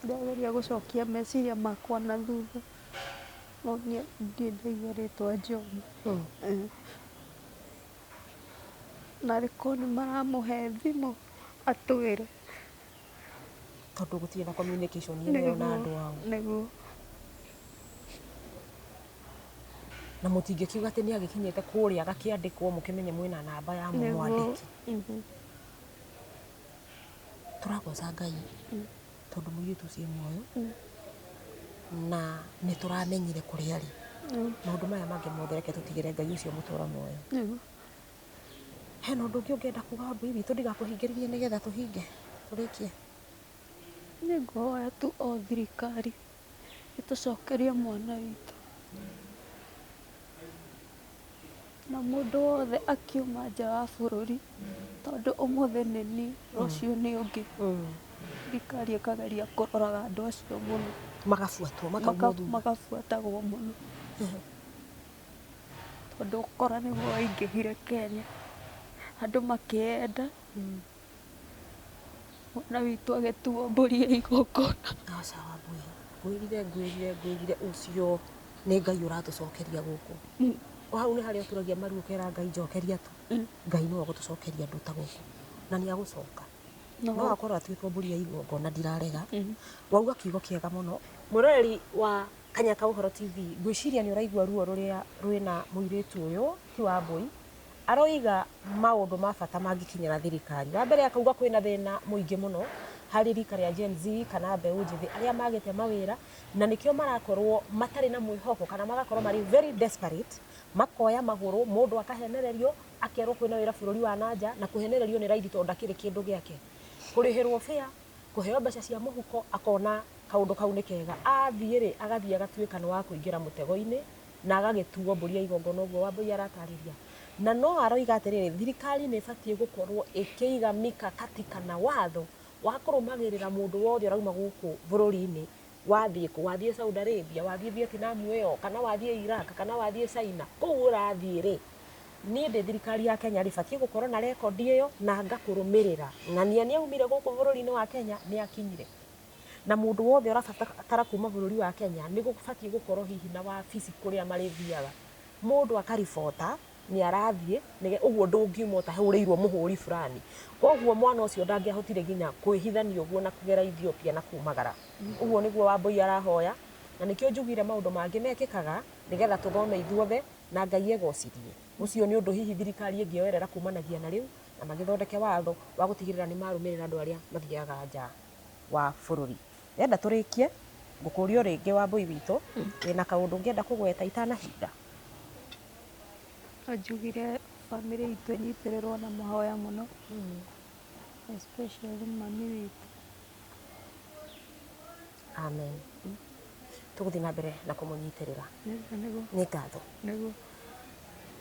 Ndageria gũcokia meciria makwa na thutha, no niĩ ndirĩ ndaigua rĩtwa John. Na rĩkorwo nĩ maramũhe thimũ atwĩre, tondũ gũtirĩ na communication ĩyo na andũ ao. Nĩguo. Na mũtingĩkiuga atĩ nĩ agĩkinyĩte kũrĩa agakĩandĩkwo mũkĩmenye mwĩna namba ya mũmwandĩki. Tũragoca Ngai tondũ mũirĩtu ũcio e muoyo na nĩ tũramenyire kũrĩa arĩ. Maũndũ maya mangĩ mothe reke tũtigĩre Ngai ũcio mũtũra muoyo. Hena ũndũ ũngĩ ũngĩenda kuga Wambui witũ ndigakũhingĩrĩrie nĩgetha tũhinge tũrĩkie? Nĩ ngũhoya tu o thirikari ĩtũcokerie mwana witũ, na mũndũ wothe akiuma nja wa bũrũri, tondũ ũmũthĩ nĩ niĩ, rũciũ nĩ ũngĩ. Thirikari ĩkageria kũroraga andũ acio mũno. Magabuatwo, makaumwo thutha. Magabuatagwo mũno, tondũ ũkora nĩguo waingĩhire Kenya, andũ makĩenda mwana witũ agĩtuo mbũri ya igongona. Aca Wambui, ngwĩrire ngwĩrire ngwĩrire ũcio nĩ Ngai ũratũcokeria gũkũ. Hau nĩ harĩa ũturagia maru ũkera Ngai njokeria tu. Ngai nĩwe ũgũtũcokeria andũ ta gũkũ na nĩ agũcoka. No akorwo atuĩtwo mbũri ya igongona, ndirarega. Wauga kiugo kĩega mũno. Mwĩroreri wa Kanyaka Ũhoro TV, ngwĩciria nĩ ũraigua ruo rũrĩa rwĩna mũirĩtu ũyũ ti Wambui. Aroiga maũndũ ma bata mangĩkinyĩra thirikari. Wa mbere akauga kwĩna thĩna mũingĩ mũno harĩ rika rĩa Gen Z kana mbeũ njĩthĩ arĩa magĩte mawĩra, na nĩkĩo marakorwo matarĩ na mwĩhoko kana magakorwo marĩ very desperate, makoya magũrũ, mũndũ akahenererio akerwo kwĩna wĩra bũrũri wa nanja, na kũhenererio nĩ raithi tondũ ndakĩrĩ kĩndũ gĩake, kũrĩhĩrwo fare, kũheo mbeca cia mũhuko, akona kaũndũ kau nĩ kega, athiĩ rĩ agathiĩ agatuĩka nĩ wa kũingĩra mũtego-inĩ na agagĩtuo mbũri ya igongona ũguo Wambui aratarĩria. Na no aroiga atĩrĩrĩ, thirikari nĩ ĩbatiĩ gũkorwo ĩkĩiga mikakati kana watho wa kũrũmagĩrĩra mũndũ wothe ũrauma gũkũ bũrũri-inĩ, wathiĩ kũ, wathiĩ Saudi Arabia, wathiĩ Vietnam ĩyo, kana wathiĩ Iraq, kana wathiĩ China, kũu ũrathiĩ rĩ, niĩ ndĩ thirikari ya Kenya rĩ, batiĩ gũkorwo na rekondi ĩyo na ngakũrũmĩrĩra. Ng'ania nĩ aumire gũkũ bũrũri-inĩ wa Kenya, nĩ akinyire. Na mũndũ wothe ũrabatara kuma bũrũri wa Kenya nĩ gũbatiĩ gũkorwo hihi na wabici kũrĩa marĩthiaga, mũndũ akaribota nĩ arathiĩ, ũguo ndũngiuma ũtahũrĩirwo mũhũri fulani. Koguo mwana ũcio ndangĩahotire nginya kwĩhithania ũguo na kũgera Ethiopia na kumagara. Ũguo nĩguo Wambui arahoya, na nĩkĩo njugire maũndũ mangĩ mekĩkaga nĩgetha tũthome ithuothe na Ngai egocithie. Ũcio nĩ ũndũ hihi thirikari ĩngĩoerera kumanagia na rĩu na magĩthondeke watho wa gũtigĩrĩra nĩ marũmĩrĩra andũ arĩa mathiaga nja wa bũrũri. Ndĩrenda tũrĩkie ngũkũria o rĩngĩ Wambui witũ, wĩna kaũndũ ũngĩenda kũgweta itanahinga? No njugire bamĩrĩ itũ ĩnyitĩrĩrwo na mahoya mũno, especially mami witũ. Amen. Tũgũthiĩ na mbere na kũmũnyitĩrĩra. Nĩguo. Nĩ ngatho. Nĩguo.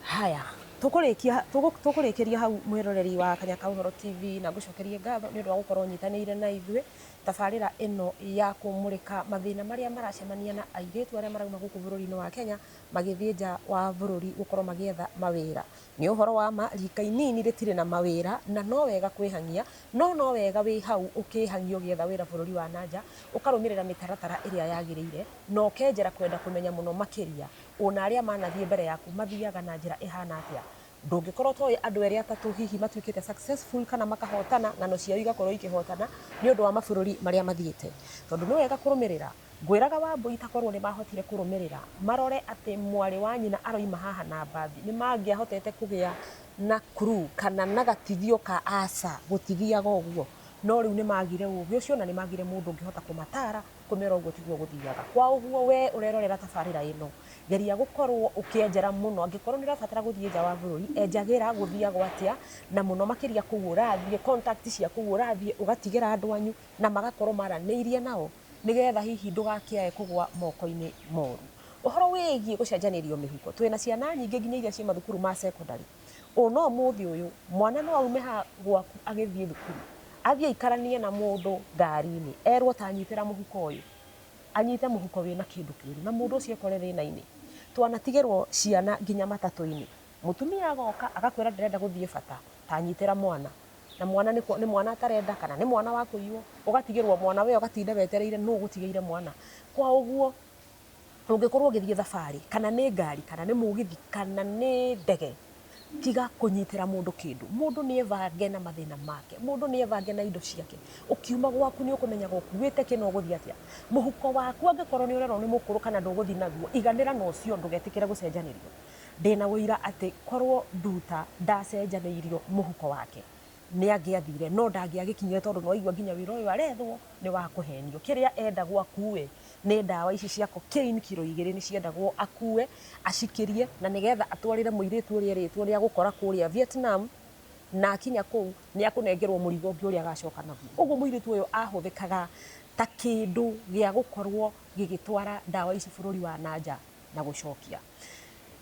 Haya, tũkũrĩkĩria hau mwĩroreri wa Kanyaka Ũhoro TV, na ngũcokerie ngatho nĩ ũndũ wa gũkorwo ũnyitanĩire na ithuĩ tabarĩra ĩno ya kũmũrĩka mathĩna marĩa maracemania na airĩtu arĩa marauma gũkũ bũrũri-inĩ wa Kenya magĩthiĩ nja wa bũrũri gũkorwo magĩetha mawĩra. Nĩ ũhoro wa ma rika inini rĩtirĩ na mawĩra na no wega kwĩhang'ia, no no wega wĩ hau ũkĩhang'ia ũgĩetha wĩra bũrũri wa na nja, ũkarũmĩrĩra mĩtaratara ĩrĩa yagĩrĩire na ũkenjera kwenda kũmenya mũno makĩria ona arĩa manathiĩ mbere yaku mathiaga na njĩra ĩhana atĩa. Ndũngĩkorwo ũtoĩ andũ erĩ atatũ hihi matuĩkĩte successful kana makahotana, ng'ano ciao igakorwo ikĩhotana nĩ ũndũ wa mabũrũri marĩa mathiĩte. Tondũ nĩ wega kũrũmĩrĩra. Ngwĩraga Wambũi ta korwo nĩ mahotire kũrũmĩrĩra marore atĩ mwarĩ wa nyina aroima haha na mbathi, nĩ mangĩahotete kũgĩa na clue kana na gatithio ka aca gũtithiaga ũguo. No rĩu nĩ magire ũgĩ ũcio na nĩ magire mũndũ ũngĩhota kũmatara kũmera ũguo tiguo gũthiaga. Kwa ũguo we ũrerorera tabarĩra ĩno, geria gũkorwo ũkĩenjera mũno, angĩkorwo nĩ ũrabatara gũthiĩ nja wa bũrũri, enjagĩra gũthiagwo atĩa, na mũno makĩria kũu ũrathiĩ, contact cia kũu ũrathiĩ, ũgatigĩra andũ anyu na magakorwo maranĩirie nao, nĩgetha hihi ndũgakĩae kũgwa moko-inĩ moru. Ũhoro wĩgiĩ gũcenjanĩrio mĩhuko, twĩna ciana nyingĩ nginya iria ciĩ mathukuru ma secondary. Ona ũmũthĩ ũyũ, mwana no aume haha gwaku agĩthiĩ thukuru, athiĩ aikaranie na mũndũ ngari-inĩ, erwo ta nyitĩra mũhuko ũyũ, anyite mũhuko wĩna kĩndũ kĩũru, na mũndũ ũcio ekore thĩna-inĩ. Twanatigĩrwo ciana nginya matatũ-inĩ, mũtumia agoka agakwĩra ndĩrenda gũthiĩ bata, ta nyitĩra mwana, na mwana nĩ mwana atarenda kana nĩ mwana wa kũiywo, ũgatigĩrwo mwana we ũgatinda wetereire nũ ũgũtigĩire mwana. Kwa ũguo ũngĩkorwo ũgĩthiĩ thabarĩ, kana nĩ ngari, kana nĩ mũgithi, kana nĩ ndege, tiga kũnyitĩra mũndũ kĩndũ. Mũndũ nĩ ebange na mathĩna make, mũndũ nĩ ebange na indo ciake. Ũkiuma gwaku nĩ ũkũmenyaga ũkuĩte kĩ na ũgũthiĩ atĩa. Mũhuko waku angĩkorwo nĩ ũrerwo nĩ mũkũrũ kana ndũgũthiĩ naguo, iganĩra na ũcio ndũgetĩkĩre gũcenjanĩrio. Ndĩna ũira atĩ korwo Nduta ndacenjanĩirio mũhuko wake, nĩ angĩathire, no ndangĩagĩkinyire tondũ nĩ waigua nginya wĩra ũyũ arethwo nĩ wa kũhenio. Kĩrĩa endagwo akue nĩ ndawa ici cia cocaine kiro igĩrĩ nĩ ciendagwo akue, acikĩrie na nĩgetha atwarĩre mũirĩtu ũrĩa erĩtwo nĩ agũkora kũrĩa Vietnam, na akinya kũu nĩ akũnengerwo mũrigo ũngĩ ũrĩa agacoka naguo. Ũguo mũirĩtu ũyũ ahũthĩkaga ta kĩndũ gĩa gũkorwo gĩgĩtwara ndawa ici bũrũri wa na nja na gũcokia.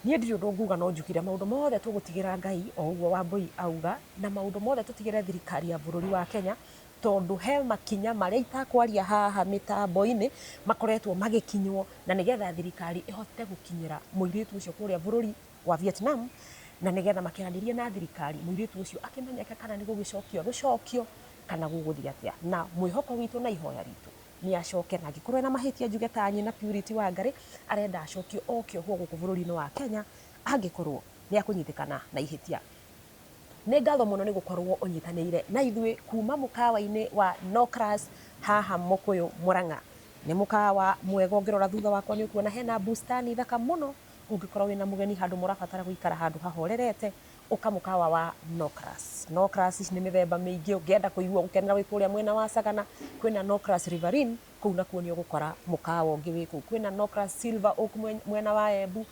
Niĩ ndirĩ ũndũ nguga no njugire maũndũ mothe tũgũtigĩra Ngai o ũguo Wambũi auga, na maũndũ mothe tũtigĩre thirikari ya bũrũri wa Kenya, tondũ he makinya marĩa itakwaria haha mĩtambo-inĩ makoretwo magĩkinywo na nĩgetha thirikari ĩhote gũkinyĩra mũirĩtu ũcio kũrĩa bũrũri wa Vietnam, na nĩgetha makĩaranĩrie na thirikari mũirĩtu ũcio akĩmenyeke kana nĩ gũgĩcokio agũcokio kana gũgũthiĩ atĩa. Na mwĩhoko witũ na ihoya ritũ nĩ acoke, na angĩkorwo ena mahĩtia njuge ta nyina Purity Wangari arenda acokio oke ohwo gũkũ bũrũri-inĩ wa Kenya angĩkorwo nĩ akũnyitĩkana na ihĩtia. Nĩ ngatho mũno nĩ gũkorwo ũnyitanĩire na ithuĩ kuma mũkawa-inĩ wa Nocras haha Mũkũyũ Mũrang'a. Nĩ mũkawa mwega, ũngĩrora thutha wakwa nĩ ũkuona hena bustani thaka mũno, ũngĩkorwo wĩna mũgeni handũ mũrabatara gũikara handũ hahorerete, ũka mũkawa wa Nocras. Nocras ici nĩ mĩthemba mĩingĩ, ũngĩenda kũigua gũkenera wĩ kũrĩa mwena wa Sagana, kwĩna Nocras Riverine, kũu nakuo nĩ ũgũkora mũkawa ũngĩ wĩ kũu. Kwĩna Nocras Silver Oak mwena wa Embu.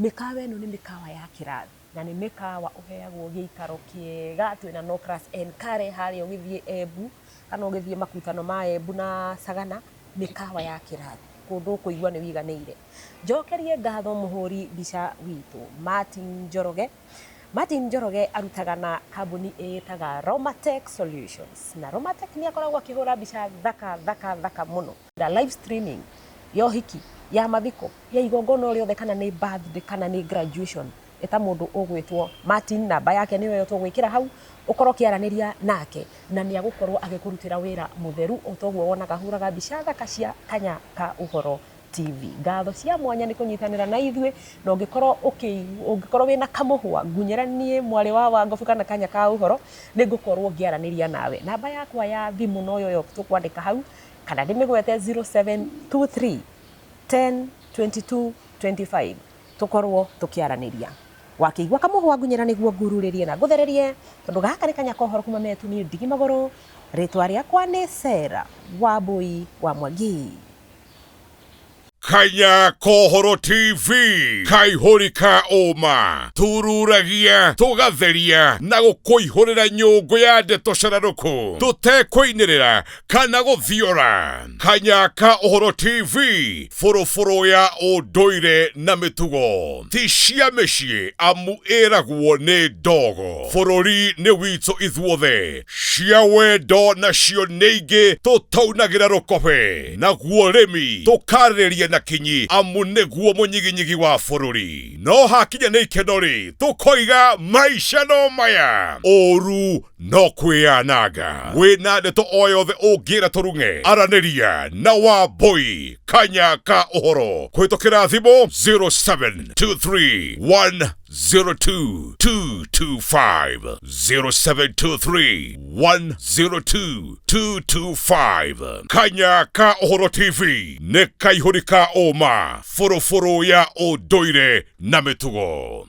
Mĩkawa ĩno nĩ mĩkawa ya kĩrathi na nĩ mĩkawa ũheagwo gĩikaro kĩega. Twĩna Nocras Enkare harĩa ũgĩthiĩ Embu kana ũgĩthiĩ makutano ma Embu na Sagana, mĩkawa ya kĩrathi, kũndũ ũkũigua nĩ wiganĩire. Njokerie ngatho mũhũri mbica witũ Martin Njoroge. Martin Njoroge arutaga na kambuni ĩtaga Romatech Solutions, na Romatech nĩ akoragwo akĩhũra mbica thaka thaka thaka mũno. Na live streaming ya ũhiki, ya mathiko, ya igongona o rĩothe, kana nĩ birthday kana nĩ graduation, ĩta mũndũ ũgwĩtwo Martin, namba yake nĩyo ĩyo tũgwĩkĩra hau, ũkorwo ũkĩaranĩria nake na nĩ agũkorwo agĩkũrutĩra wĩra mũtheru o ta ũguo wonaga ahũraga mbica thaka cia Kanya ka Ũhoro TV. Ngatho cia mwanya nĩ kũnyitanĩra na ithuĩ, na ũngĩkorwo ũngĩkorwo wĩna kamũhwa ngunyĩra niĩ mwarĩ wa Wangobu kana Kanya ka Ũhoro, nĩ ngũkorwo ngĩaranĩria nawe. Namba yakwa ya thimũ no yo tũkwandĩka hau, kana ndĩmĩgwete 0723 10 22 25, tũkorwo tũkĩaranĩria. Wakĩigua kamũhwa ngunyĩra nĩguo ngururĩrie na ngũthererie, tondũ gaka nĩ Kanya ka Ũhoro kuma metu niĩ ndigi magũrũ. Rĩtwa rĩakwa nĩ Sarah Wambui wa Mwangi. Kanya Kohoro TV, kaihũri ka ũma, tururagia tũgatheria na gũkũihũrĩra nyũngũ ya ndeto cararũkũ tũtekũinĩrĩra kana gũthiora. Kanya ka Ũhoro TV, bũrũbũrũ ya ũndũire na mĩtugo ti cia mĩciĩ, amu ĩragwo nĩ ndogo. Bũrũri nĩ witũ ithuothe, cia wendo nacio nĩ ingĩ tũtaunagĩra rũkobe, naguo rĩmi tũkarĩrĩria. na kinyi amu nĩguo mũnyiginyigi wa bũrũri. No hakinya nĩ ikeno rĩ, tũkoiga maica no maya, ũru no kwĩyananga. Wĩna ndeto o yothe ũngĩra tũrung'e, aranĩria na Wambui Kanya ka Ũhoro kũhĩtũkĩra thimũ 0723 102 225, 0723 102 225. Kanya ka Ũhoro TV nĩ kaihũri ka ũma, bũrũbũrũ ya ũndũire na mĩtugo.